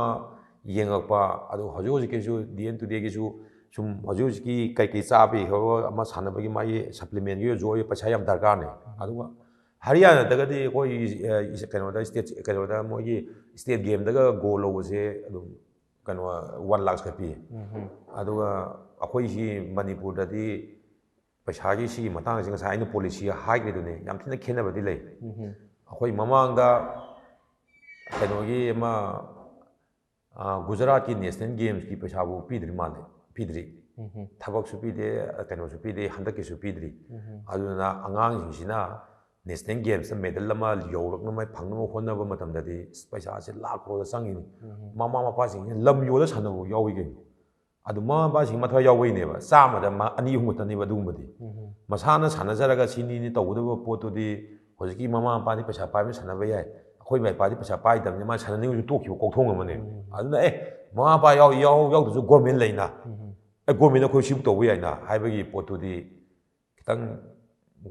ꯌꯦꯡꯉꯛꯄ꯫ ꯑꯗꯨ ꯍꯧꯖꯤꯛ ꯍꯧꯖꯤꯛꯀꯤꯁꯨ day in day out ꯀꯤꯁꯨ ꯁꯨꯝ ꯍꯧꯖꯤꯛ ꯍꯧꯖꯤꯛꯀꯤ ꯀꯩꯀꯩ ꯆꯥꯕꯤ ꯍꯧꯔꯒ ꯑꯃ ꯁꯥꯟꯅꯕꯒꯤ ꯃꯥꯒꯤ supplement ꯀꯤ ꯑꯣꯏꯔꯁꯨ ꯑꯣꯏ, ꯄꯩꯁꯥ ꯌꯥꯝ ꯗꯔꯀꯥꯔꯅꯦ꯫ ꯑꯗꯨꯒ ꯍꯔꯤꯌꯥꯅꯥꯗꯒꯗꯤ ꯑꯩꯈꯣꯏ, ꯑ, ꯀꯩꯅꯣꯗ state, ꯀꯩꯅꯣꯗ ꯃꯣꯏꯒꯤ state game ꯗꯒ gold ꯂꯧꯕꯁꯦ ꯑꯗꯨꯝ ꯀꯩꯅꯣ one lakh ꯀ ꯄꯤ꯫ ꯑꯗꯨꯒ ꯑꯩꯈꯣꯏꯁꯤ ꯃꯅꯤꯄꯨꯔꯗꯗꯤ ꯄꯩꯁꯥꯒꯤ ꯁꯤꯒꯤ ꯃꯇꯥꯡꯁꯤ ꯉꯁꯥꯏ ꯑꯩꯅ policy ꯍꯥꯏꯈ꯭ꯔꯤꯗꯨꯅꯦ, ꯌꯥꯝ ꯊꯤꯅ ꯈꯦꯠꯅꯕꯗꯤ ꯂꯩ꯫ ꯑꯩꯈꯣꯏ ꯃꯃꯥꯡꯗ ꯀꯩꯅꯣꯒꯤ ꯑꯃ, ꯑ, ꯒꯨꯖꯔꯥꯠꯀꯤ national games ꯀꯤ ꯄꯩꯁꯥꯕꯨ ꯄꯤꯗ꯭ꯔꯤ ꯃꯥꯜꯂꯦ, ꯄꯤꯗ꯭ꯔꯤ꯫ ꯊꯕꯛꯁꯨ ꯄꯤꯗꯦ, ꯀꯩꯅꯣꯁꯨ ꯄꯤꯗꯦ, ꯍꯟꯗꯛꯀꯤꯁꯨ ꯄꯤꯗ꯭ꯔꯤ꯫ ꯑꯗꯨꯅ ꯑꯉꯥꯡꯁꯤꯡꯁꯤꯅ national games ꯇ medal ꯑꯃ ꯌꯧꯔꯛꯅꯕ, ꯐꯪꯅꯕ ꯍꯣꯠꯅꯕ ꯃꯇꯝꯗꯗꯤ ꯄꯩꯁꯥꯁꯦ ꯂꯥꯛ ꯀꯣꯗ ꯆꯪꯉꯤꯅꯤ꯫ ꯃꯃꯥ ꯃꯄꯥꯁꯤꯡꯁꯤꯅ ꯂꯝ ꯌꯣꯜꯂ ꯁꯥꯟꯅꯕ ꯌꯥꯎꯏ ꯀꯩꯅꯣ꯫ ꯑꯗꯨ ꯃꯃꯥ ꯃꯄꯥꯁꯤꯡ ꯃꯊ꯭ꯋꯥꯏ ꯌꯥꯎꯕꯩꯅꯦꯕ, ꯆꯥꯝꯃꯗ ꯃꯥ ꯑꯅꯤ ꯑꯍꯨꯝ ꯈꯛꯇꯅꯦꯕ ꯑꯗꯨꯒꯨꯝꯕꯗꯤ꯫ ꯃꯁꯥꯅ ꯁꯥꯟꯅꯖꯔꯒ ꯁꯤꯅꯤꯅꯤ ꯇꯧꯒꯗꯕ ꯄꯣꯠꯇꯨꯗꯤ ꯍꯧꯖꯤꯛꯀꯤ ꯃꯃꯥ ꯃꯄꯥꯗꯤ ꯄꯩꯁꯥ ꯄꯥꯏꯕꯅ ꯁꯥꯟꯅꯕ ꯌꯥꯏ, ꯑꯩꯈꯣꯏ ꯏꯃꯥ ꯏꯄꯥꯗꯤ ꯄꯩꯁꯥ ꯄꯥꯏꯗꯕꯅꯤ, ꯃꯥ ꯁꯥꯟꯅꯅꯤꯡꯉꯁꯨ ꯇꯣꯛꯈꯤꯕ ꯀꯣꯛꯊꯣꯡ ꯑꯃꯅꯦꯕ꯫ ꯑꯗꯨꯅ ꯑꯦ, ꯃꯃꯥ ꯃꯄꯥ ꯌꯥꯎ-, ꯌꯥꯎ-, ꯌꯥꯎꯗ꯭ꯔꯁꯨ government ꯂꯩꯅ, ꯑꯦ, government ꯅ ꯑꯩꯈꯣꯏ ꯁꯤꯕꯨ ꯇꯧꯕ ꯌꯥꯏꯅ ꯍꯥꯏꯕꯒꯤ ꯄꯣꯠꯇꯨꯗꯤ ꯈꯤꯇꯪ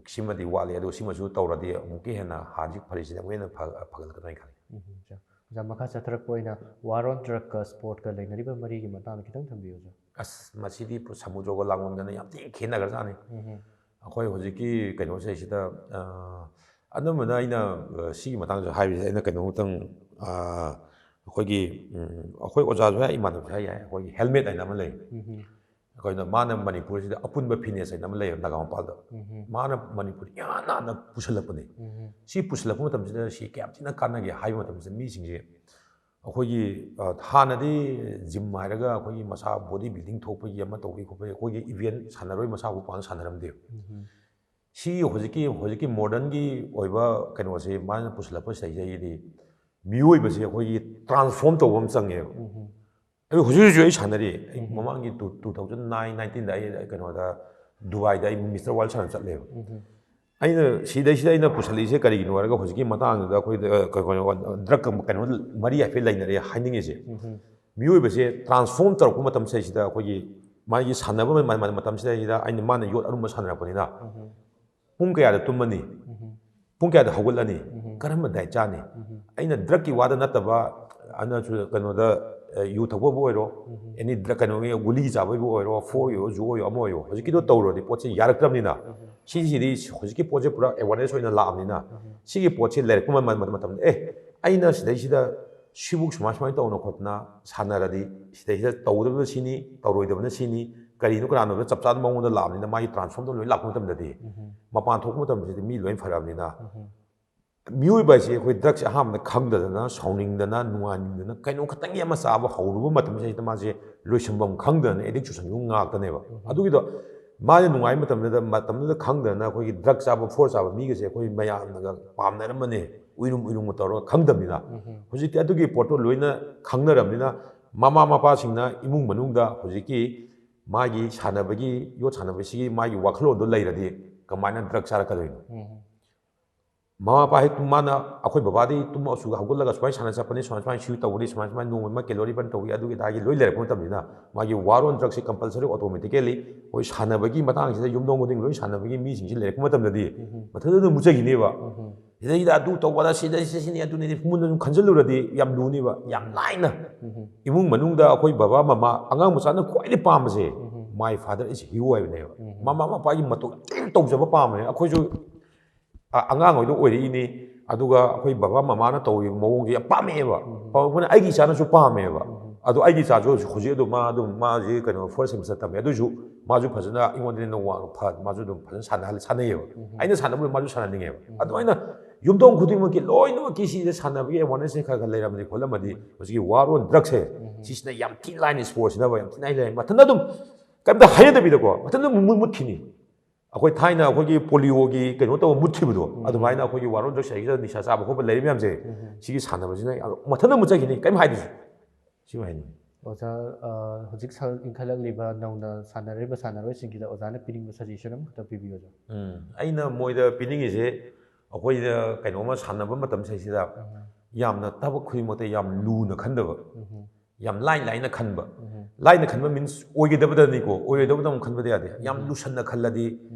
ꯁꯤꯃꯗꯤ ꯋꯥꯠꯂꯤ, ꯑꯗꯣ ꯁꯤꯃꯁꯨ ꯇꯧꯔꯗꯤ ꯑꯃꯨꯛꯀ ꯍꯦꯟꯅ ꯍꯥꯟꯅ ꯍꯧꯖꯤꯛ ꯐꯔꯤꯁꯤꯗ ꯑꯃꯨꯛꯀ ꯍꯦꯟꯅ ꯐ-, ꯐꯒꯠꯂꯛꯀꯗ꯭ꯔꯥ ꯍꯥꯏꯅ ꯈꯜꯂꯤ꯫ ꯎꯝ, ꯎꯝ, ꯑꯣꯖꯥ꯫ ꯑꯣꯖꯥ, ꯃꯈꯥ ꯆꯠꯊꯔꯛꯄ ꯑꯣꯏꯅ war on drug ꯀ sport ꯀ ꯂꯩꯅꯔꯤꯕ ꯃꯔꯤꯒꯤ ꯃꯇꯥꯡꯗ ꯈꯤꯇꯪ ꯊꯝꯕꯤꯌꯨ, ꯑꯣꯖꯥ꯫ ꯑꯁ, ꯃꯁꯤꯗꯤ ꯄꯨ-, ꯁꯃꯨꯗ꯭ꯔꯒ ꯂꯥꯡꯕꯝꯗꯅ ꯌꯥꯝ ꯊꯤꯅ ꯈꯦꯠꯅꯈ꯭ꯔꯖꯥꯠꯅꯤ꯫ ꯎꯝ, ꯎꯝ꯫ ꯑꯩꯈꯣꯏ ꯍꯧꯖꯤꯛꯀꯤ ꯀꯩꯅꯣꯁꯤꯗꯩꯁꯤꯗ, ꯑ, ꯑꯅꯝꯕꯅ ꯑꯩꯅ, ꯑ, ꯁꯤꯒꯤ ꯃꯇꯥꯡꯗ ꯍꯥꯏꯕꯁꯤꯗ ꯑꯩꯅ ꯀꯩꯅꯣꯝꯇꯪ, ꯑ, ꯑꯩꯈꯣꯏꯒꯤ, ꯎꯝ, ꯑꯩꯈꯣꯏ ꯑꯣꯖꯥꯁꯨ ꯍꯥꯏ, ꯏꯃꯥꯟꯅꯕꯁꯨ ꯍꯥꯏ ꯌꯥꯏ, ꯑꯩꯈꯣꯏꯒꯤ helmet ꯍꯥꯏꯅ ꯑꯃ ꯂꯩ꯫ ꯎꯝ, ꯎꯝ꯫ ꯑꯩꯈꯣꯏꯅ, ꯃꯥꯅ ꯃꯅꯤꯄꯨꯔꯁꯤꯗ ꯑꯄꯨꯟꯕ fitness ꯍꯥꯏꯅ ꯑꯃ ꯂꯩꯌꯦꯕ ꯅꯥꯒꯥꯃꯄꯥꯜꯗ꯫ ꯎꯝ꯫ ꯃꯥꯅ ꯃꯅꯤꯄꯨꯔꯗ ꯏꯍꯥꯟ ꯍꯥꯟꯅ ꯄꯨꯁꯜꯂꯛꯄꯅꯦ꯫ ꯎꯝ꯫ ꯁꯤ ꯄꯨꯁꯜꯂꯛꯄ ꯃꯇꯝꯁꯤꯗ ꯁꯤ ꯀꯌꯥꯝ ꯊꯤꯅ ꯀꯥꯟꯅꯒꯦ ꯍꯥꯏꯕ ꯃꯇꯝꯁꯤꯗ ꯃꯤꯁꯤꯡꯁꯦ ꯑꯩꯈꯣꯏꯒꯤ, ꯑ, ꯍꯥꯟꯅꯗꯤ gym ꯍꯥꯏꯔꯒ ꯑꯩꯈꯣꯏꯒꯤ ꯃꯁꯥ body building ꯊꯣꯛꯄꯒꯤ ꯑꯃ ꯇꯧꯕꯒꯤ ꯈꯣꯠꯄꯒꯤ ꯑꯩꯈꯣꯏꯒꯤ event ꯁꯥꯟꯅꯔꯣꯏ ꯃꯁꯥꯕꯨ ꯄꯥꯛꯅ ꯁꯥꯟꯅꯔꯝꯗꯦꯕ꯫ ꯎꯝ꯫ ꯁꯤ ꯍꯧꯖꯤꯛꯀꯤ, ꯍꯧꯖꯤꯛꯀꯤ modern ꯒꯤ ꯑꯣꯏꯕ ꯀꯩꯅꯣꯁꯦ ꯃꯥꯅ ꯄꯨꯁꯜꯂꯛꯄꯁꯤꯗꯩꯗꯒꯤꯗꯤ ꯃꯤꯑꯣꯏꯕꯁꯦ ꯑꯩꯈꯣꯏꯒꯤ transform ꯇꯧꯕ ꯑꯃ ꯆꯪꯉꯦꯕ꯫ ꯎꯝ꯫ ꯑꯩ ꯍꯧꯖꯤꯛ ꯍꯧꯖꯤꯛꯁꯨ ꯑꯩ ꯁꯥꯟꯅꯔꯤ꯫ ꯑꯩ ꯎꯝ꯫ ꯃꯃꯥꯡꯒꯤ two, two thousand nine nineteen ꯗ ꯑꯩ ꯀꯩꯅꯣꯗ ꯗꯨꯕꯥꯏꯗ ꯑꯩ Mister World ꯁꯥꯟꯅ ꯆꯠꯂꯦꯕ꯫ ꯎꯝ꯫ ꯑꯩꯅ ꯁꯤꯗꯩꯁꯤꯗ ꯑꯩꯅ ꯄꯨꯁꯜꯂꯛꯏꯁꯦ ꯀꯔꯤꯒꯤꯅꯣ ꯍꯥꯏꯔꯒ ꯍꯧꯖꯤꯛꯀꯤ ꯃꯇꯥꯡꯗꯨꯗ ꯑꯩꯈꯣꯏꯗ, ꯑ, ꯀꯩꯅꯣ, drug ꯀ ꯀꯩꯅꯣ ꯃꯔꯤ ꯍꯥꯏꯐꯦꯠ ꯂꯩꯅꯔꯦ ꯍꯥꯏꯅꯤꯡꯉꯤꯁꯦ꯫ ꯎꯝ꯫ ꯃꯤꯑꯣꯏꯕꯁꯦ transform ꯇꯧꯔꯛꯄ ꯃꯇꯝꯁꯤꯗꯩꯁꯤꯗ ꯑꯩꯈꯣꯏꯒꯤ ꯃꯥꯒꯤ ꯁꯥꯟꯅꯕ ꯃ-, ꯃ-, ꯃꯇꯝꯁꯤꯗꯩꯁꯤꯗ ꯑꯩꯅ, ꯃꯥꯅ ꯌꯣꯠ ꯑꯔꯨꯝꯕ ꯁꯥꯟꯅꯔꯛꯄꯅꯤꯅ ꯎꯝ꯫ ꯄꯨꯡ ꯀꯌꯥꯗ ꯇꯨꯝꯃꯅꯤ? ꯎꯝ꯫ ꯄꯨꯡ ꯀꯌꯥꯗ ꯍꯧꯒꯠꯂꯅꯤ? ꯎꯝ꯫ ꯀꯔꯝꯕ diet ꯆꯥꯅꯤ? ꯎꯝ꯫ ꯑꯩꯅ drug ꯀꯤ ꯋꯥꯗ ꯅꯠꯇꯕ, ꯑꯩꯅꯁꯨ ꯀꯩꯅꯣꯗ ꯌꯨ ꯊꯛꯄꯕꯨ ꯑꯣꯏꯔꯣ, ꯑꯦꯅꯤ ꯗ꯭ꯔꯒ, ꯀꯩꯅꯣꯒꯤ ꯒꯨꯂꯤ ꯆꯥꯕꯒꯤꯕꯨ ꯑꯣꯏꯔꯣ, ꯐꯣꯔ ꯑꯣꯏꯔꯣ, ꯖꯨ ꯑꯣꯏꯔꯣ, ꯑꯃ ꯑꯣꯏꯔꯣ, ꯍꯧꯖꯤꯛꯀꯤꯗꯣ ꯇꯧꯔꯗꯤ ꯄꯣꯠꯁꯦ ꯌꯥꯔꯛꯇ꯭ꯔꯕꯅꯤꯅ, ꯁꯤꯁꯤꯗꯤ ꯍꯧꯖꯤꯛꯀꯤ ꯄꯣꯠꯁꯦ ꯄꯨꯔꯥ ꯑꯦꯋꯥꯔꯅꯦꯁ ꯑꯣꯏꯅ ꯂꯥꯛꯑꯕꯅꯤꯅ, ꯁꯤꯒꯤ ꯄꯣꯠꯁꯦ ꯂꯩꯔꯛꯄ ꯃ- ꯃ- ꯃꯇꯝꯗ, ꯑꯦ, ꯑꯩꯅ ꯁꯤꯗꯩꯁꯤꯗ ꯁꯤꯕꯨ ꯁꯨꯃꯥꯏ ꯁꯨꯃꯥꯏꯅ ꯇꯧꯅ ꯈꯣꯠꯇꯅ ꯁꯥꯟꯅꯔꯗꯤ, ꯁꯤꯗꯩꯁꯤꯗ ꯇꯧꯒꯗꯕꯅ ꯁꯤꯅꯤ, ꯇꯧꯔꯣꯏꯗꯕꯅ ꯁꯤꯅꯤ, ꯀꯔꯤꯅꯣ ꯀꯅꯥꯅꯣ ꯆꯞ ꯆꯥꯅ ꯃꯑꯣꯡꯗ ꯂꯥꯛꯑꯕꯅꯤꯅ, ꯃꯥꯒꯤ ꯇ꯭ꯔꯥꯟꯁꯐꯣꯔꯝꯗꯣ ꯂꯣꯏ ꯂꯥꯛꯄ ꯃꯇꯝꯗꯗꯤ, ꯃꯄꯥꯟ ꯊꯣꯛꯄ ꯃꯇꯝꯁꯤꯗꯤ ꯃꯤ ꯂꯣꯏ ꯐꯔꯛꯑꯕꯅꯤꯅ, ꯃꯤꯑꯣꯏꯕ ꯍꯥꯏꯁꯦ ꯑꯩꯈꯣꯏ ꯗ꯭ꯔꯒꯁꯦ ꯑꯍꯥꯟꯕꯗ ꯈꯪꯗꯗꯅ, ꯁꯥꯎꯅꯤꯡꯗꯅ, ꯅꯨꯡꯉꯥꯏꯅꯤꯡꯗꯅ, ꯀꯩꯅꯣ ꯈꯛꯇꯪꯒꯤ ꯑꯃ ꯆꯥꯕ ꯍꯧꯔꯨꯕ ꯃꯇꯝꯁꯤꯗꯩꯗ ꯃꯥꯁꯦ ꯂꯣꯏꯁꯤꯟꯐꯝ ꯈꯪꯗꯅ ꯑꯦꯗꯤꯛ ꯆꯨꯁꯟꯈꯤꯕ ꯉꯥꯛꯇꯅꯦꯕ꯫ ꯑꯗꯨꯒꯤꯗꯣ ꯃꯥꯅ ꯅꯨꯡꯉꯥꯏ ꯃꯇꯝꯗꯨꯗ, ꯃꯇꯝꯗꯨꯗ ꯈꯪꯗꯅ ꯑꯩꯈꯣꯏꯒꯤ ꯗ꯭ꯔꯒ ꯆꯥꯕ, ꯐꯣꯔ ꯆꯥꯕ ꯃꯤꯒꯁꯦ ꯑꯩꯈꯣꯏ ꯃꯌꯥꯝꯅꯒ ꯄꯥꯝꯅꯔꯝꯕꯅꯦ, ꯎꯏꯔꯨꯝ ꯎꯏꯔꯨꯝꯒ ꯇꯧꯔꯒ ꯈꯪꯗꯕꯅꯤꯅ꯫ ꯍꯧꯖꯤꯛꯇꯤ ꯑꯗꯨꯒꯤ ꯄꯣꯠꯇꯣ ꯂꯣꯏꯅ ꯈꯪꯅꯔꯕꯅꯤꯅ, ꯃꯃꯥ ꯃꯄꯥꯁꯤꯡꯅ ꯏꯃꯨꯡ ꯃꯅꯨꯡꯗ ꯍꯧꯖꯤꯛꯀꯤ ꯃꯥꯒꯤ ꯁꯥꯟꯅꯕꯒꯤ, ꯌꯣꯠ ꯁꯥꯟꯅꯕꯁꯤꯒꯤ ꯃꯥꯒꯤ ꯋꯥꯈꯜꯂꯣꯟꯗꯣ ꯂꯩꯔꯗꯤ ꯀꯃꯥꯏꯅ ꯗ꯭ꯔꯒ ꯆꯥꯔꯛꯀꯗꯣꯏꯅꯣ? ꯃꯃꯥ ꯃꯄꯥ ꯍꯦꯛ ꯇꯨꯝ-, ꯃꯥꯅ, ꯑꯩꯈꯣꯏ ꯕꯕꯥꯗꯤ ꯇꯨꯝ ꯑꯁꯨ ꯍꯧꯒꯠꯂꯒ ꯁꯨꯃꯥꯏꯅ ꯁꯥꯟꯅ ꯆꯠꯄꯅꯤ, ꯁꯨꯃꯥꯏ ꯁꯨꯃꯥꯏꯅ ꯁꯤ ꯇꯧꯕꯅꯤ, ꯁꯨꯃꯥꯏ ꯁꯨꯃꯥꯏꯅ ꯅꯣꯡꯃ ꯑꯃ ꯀꯦꯂꯣꯔꯤ ꯕꯔꯟ ꯇꯧꯏ, ꯑꯗꯨꯒꯤ ꯑꯗꯥꯒꯤ ꯂꯣꯏ ꯂꯩꯔꯛꯄ ꯃꯇꯝꯅꯤꯅ, ꯃꯥꯒꯤ ꯋꯥꯔ ꯑꯣꯟ ꯗ꯭ꯔꯒꯁꯦ ꯀꯝꯄꯜꯁꯔꯤ ꯑꯣꯇꯣꯃꯦꯇꯤꯀꯦꯜꯂꯤ ꯑꯩꯈꯣꯏ ꯁꯥꯟꯅꯕꯒꯤ ꯃꯇꯥꯡꯁꯤꯗ ꯌꯨꯝꯊꯣꯡ ꯈꯨꯗꯤꯡ ꯂꯣꯏ ꯁꯥꯟꯅꯕꯒꯤ ꯃꯤꯁꯤꯡꯁꯤ ꯂꯩꯔꯛꯄ ꯃꯇꯝꯗꯗꯤ, ꯃꯊꯟꯇ ꯑꯗꯨꯝ ꯃꯨꯠꯆꯈꯤꯅꯦꯕ꯫ ꯁꯤꯗꯩꯁꯤꯗ ꯑꯗꯨ ꯇꯧꯕꯗ ꯁꯤꯗꯩꯁꯤꯗ ꯁꯤꯅꯤ ꯑꯗꯨꯅꯤ ꯄꯨꯡꯗ ꯑꯗꯨꯝ ꯈꯟꯖꯤꯜꯂꯨꯔꯗꯤ ꯌꯥꯝ ꯂꯨꯅꯤꯕ, ꯌꯥꯝ ꯂꯥꯏꯅ꯫ ꯏꯃꯨꯡ ꯃꯅꯨꯡꯗ ꯑꯩꯈꯣꯏ ꯕꯕꯥ ꯃꯃꯥ, ꯑꯉꯥꯡ ꯃꯆꯥꯅ ꯈ꯭ꯋꯥꯏꯗꯒꯤ ꯄꯥꯝꯕꯁꯦ, "My father is hero" ꯍꯥꯏꯕꯅꯦꯕ꯫ ꯃꯃꯥ ꯃꯄꯥꯒꯤ ꯃꯇꯧ ꯌꯥꯝ ꯇꯧꯖꯕ ꯄꯥꯝꯕꯅꯦ꯫ ꯑꯩꯈꯣꯏꯁꯨ ꯑ-, ꯑꯉꯥꯡ ꯑꯣꯏꯗ ꯑꯣꯏꯔꯛꯏꯅꯤ, ꯑꯗꯨꯒ ꯑꯩꯈꯣꯏ ꯕꯕꯥ ꯃꯃꯥꯅ ꯇꯧꯔꯤꯕ ꯃꯑꯣꯡꯁꯦ ꯌꯥꯝ ꯄꯥꯝꯃꯛꯑꯦꯕ꯫ ꯄꯥꯝꯃꯛꯄꯅ ꯑꯩꯒꯤ ꯏꯆꯥꯅꯁꯨ ꯄꯥꯝꯃꯦꯕ꯫ ꯑꯗꯣ ꯑꯩꯒꯤ ꯏꯆꯥꯁꯨ ꯍꯧꯖꯤꯛ, ꯍꯧꯖꯤꯛ ꯑꯗꯨꯝ ꯃꯥ, ꯑꯗꯨꯝ ꯃꯥꯁꯦ ꯀꯩꯅꯣ, ꯐꯣꯔꯠ ꯁꯦꯃꯤꯁꯇꯔ ꯇꯝꯃꯦ, ꯑꯗꯨꯁꯨ ꯃꯥꯁꯨ ꯐꯖꯅ ꯑꯩꯉꯣꯟꯗ ꯍꯦꯟꯅ ꯋꯥꯡꯅ ꯐ-, ꯃꯥꯁꯨ ꯑꯗꯨꯝ ꯐꯖꯅ ꯁꯥꯟꯅꯍꯜ-, ꯁꯥꯟꯅꯩꯌꯦꯕ꯫ ꯑꯩꯅ ꯁꯥꯟꯅꯕꯗꯣ ꯃꯥꯁꯨ ꯁꯥꯟꯅꯅꯤꯡꯉꯦꯕ꯫ ꯑꯗꯨꯃꯥꯏꯅ ꯌꯨꯝꯊꯣꯡ ꯈꯨꯗꯤꯡꯃꯛꯀꯤ ꯂꯣꯏꯅꯃꯛꯀꯤ ꯁꯤꯗ ꯁꯥꯟꯅꯕꯒꯤ ꯑꯦꯋꯥꯔꯅꯦꯁꯁꯦ ꯈꯔ ꯈꯔ ꯂꯩꯔꯝꯃꯗꯤ ꯈꯣꯠꯂꯝꯃꯗꯤ, ꯍꯧꯖꯤꯛꯀꯤ ꯋꯥꯔ ꯑꯣꯟ ꯗ꯭ꯔꯒꯁꯦ, ꯁꯤꯁꯤꯅ ꯌꯥꯝ ꯊꯤ ꯂꯥꯏꯅ, ꯏꯁꯄꯣꯔꯠꯁꯤꯅ ꯌꯥꯝ ꯊꯤ ꯂꯥꯏꯅ ꯂꯩꯔꯦ꯫ ꯃꯊꯟꯇ ꯑꯗꯨꯝ ꯀꯩꯝꯇ ꯍꯥꯏꯅꯗꯕꯤꯗꯀꯣ, ꯃꯊꯟꯇ ꯑꯗꯨꯝ ꯃꯨꯠ-, ꯃꯨꯠꯈꯤꯅꯤ꯫ ꯑꯩꯈꯣꯏ ꯊꯥꯏꯅ ꯑꯩꯈꯣꯏꯒꯤ ꯄꯣꯂꯤꯑꯣꯒꯤ ꯀꯩꯅꯣ ꯇꯧꯕ ꯃꯨꯠꯈꯤꯕꯗꯣ, ꯑꯗꯨꯃꯥꯏꯅ ꯑꯩꯈꯣꯏꯒꯤ ꯋꯥꯔ ꯑꯣꯟ ꯗ꯭ꯔꯒꯁ ꯍꯥꯏꯒꯗ꯭ꯔꯥ, ꯅꯤꯁꯥ ꯆꯥꯕ ꯈꯣꯠꯄ ꯂꯩꯔꯤꯕ ꯃꯌꯥꯝꯁꯦ, ꯁꯤꯒꯤ ꯁꯥꯟꯅꯕꯁꯤꯅ ꯌꯥꯝ ꯃꯊꯟꯇ ꯃꯨꯠꯆꯈꯤꯅꯤ, ꯀꯩꯝ ꯍꯥꯏꯗ꯭ꯔꯁꯨ꯫ ꯁꯤꯃ ꯍꯥꯏꯅꯤꯡꯉꯤ꯫ ꯑꯣꯖꯥ, ꯑ, ꯍꯧꯖꯤꯛ ꯁ-, ꯏꯟꯈꯠꯂꯛꯂꯤꯕ ꯅꯧꯅ ꯁꯥꯟꯅꯔꯤꯕ ꯁꯥꯟꯅꯔꯣꯏꯁꯤꯡꯒꯤꯗ ꯑꯣꯖꯥꯅ ꯄꯤꯅꯤꯡꯕ ꯁꯖꯦꯁꯟ ꯑꯃꯈꯛꯇ ꯄꯤꯕꯤꯌꯨ, ꯑꯣꯖꯥ꯫ ꯎꯝ, ꯑꯩꯅ ꯃꯣꯏꯗ ꯄꯤꯅꯤꯡꯉꯤꯁꯦ, ꯑꯩꯈꯣꯏꯗ ꯀꯩꯅꯣꯝꯃ ꯁꯥꯟꯅꯕ ꯃꯇꯝꯁꯤꯗꯩꯁꯤꯗ ꯌꯥꯝꯅ ꯊꯕꯛ ꯈꯨꯗꯤꯡꯃꯛꯇ ꯌꯥꯝ ꯂꯨꯅ ꯈꯟꯗꯕ, ꯌꯥꯝ ꯂꯥꯏ ꯂꯥꯏꯅ ꯈꯟꯕ꯫ ꯂꯥꯏꯅ ꯈꯟꯕ ꯃꯤꯟꯁ ꯑꯣꯏꯒꯗꯕꯗꯅꯤꯀꯣ, ꯑꯣꯏꯔꯣꯏꯗꯕꯗ ꯑꯃꯨꯛ ꯈꯟꯕꯗꯤ ꯌꯥꯗꯦ꯫ ꯌꯥꯝ ꯂꯨꯁꯟꯅ ꯈꯜꯂꯗꯤ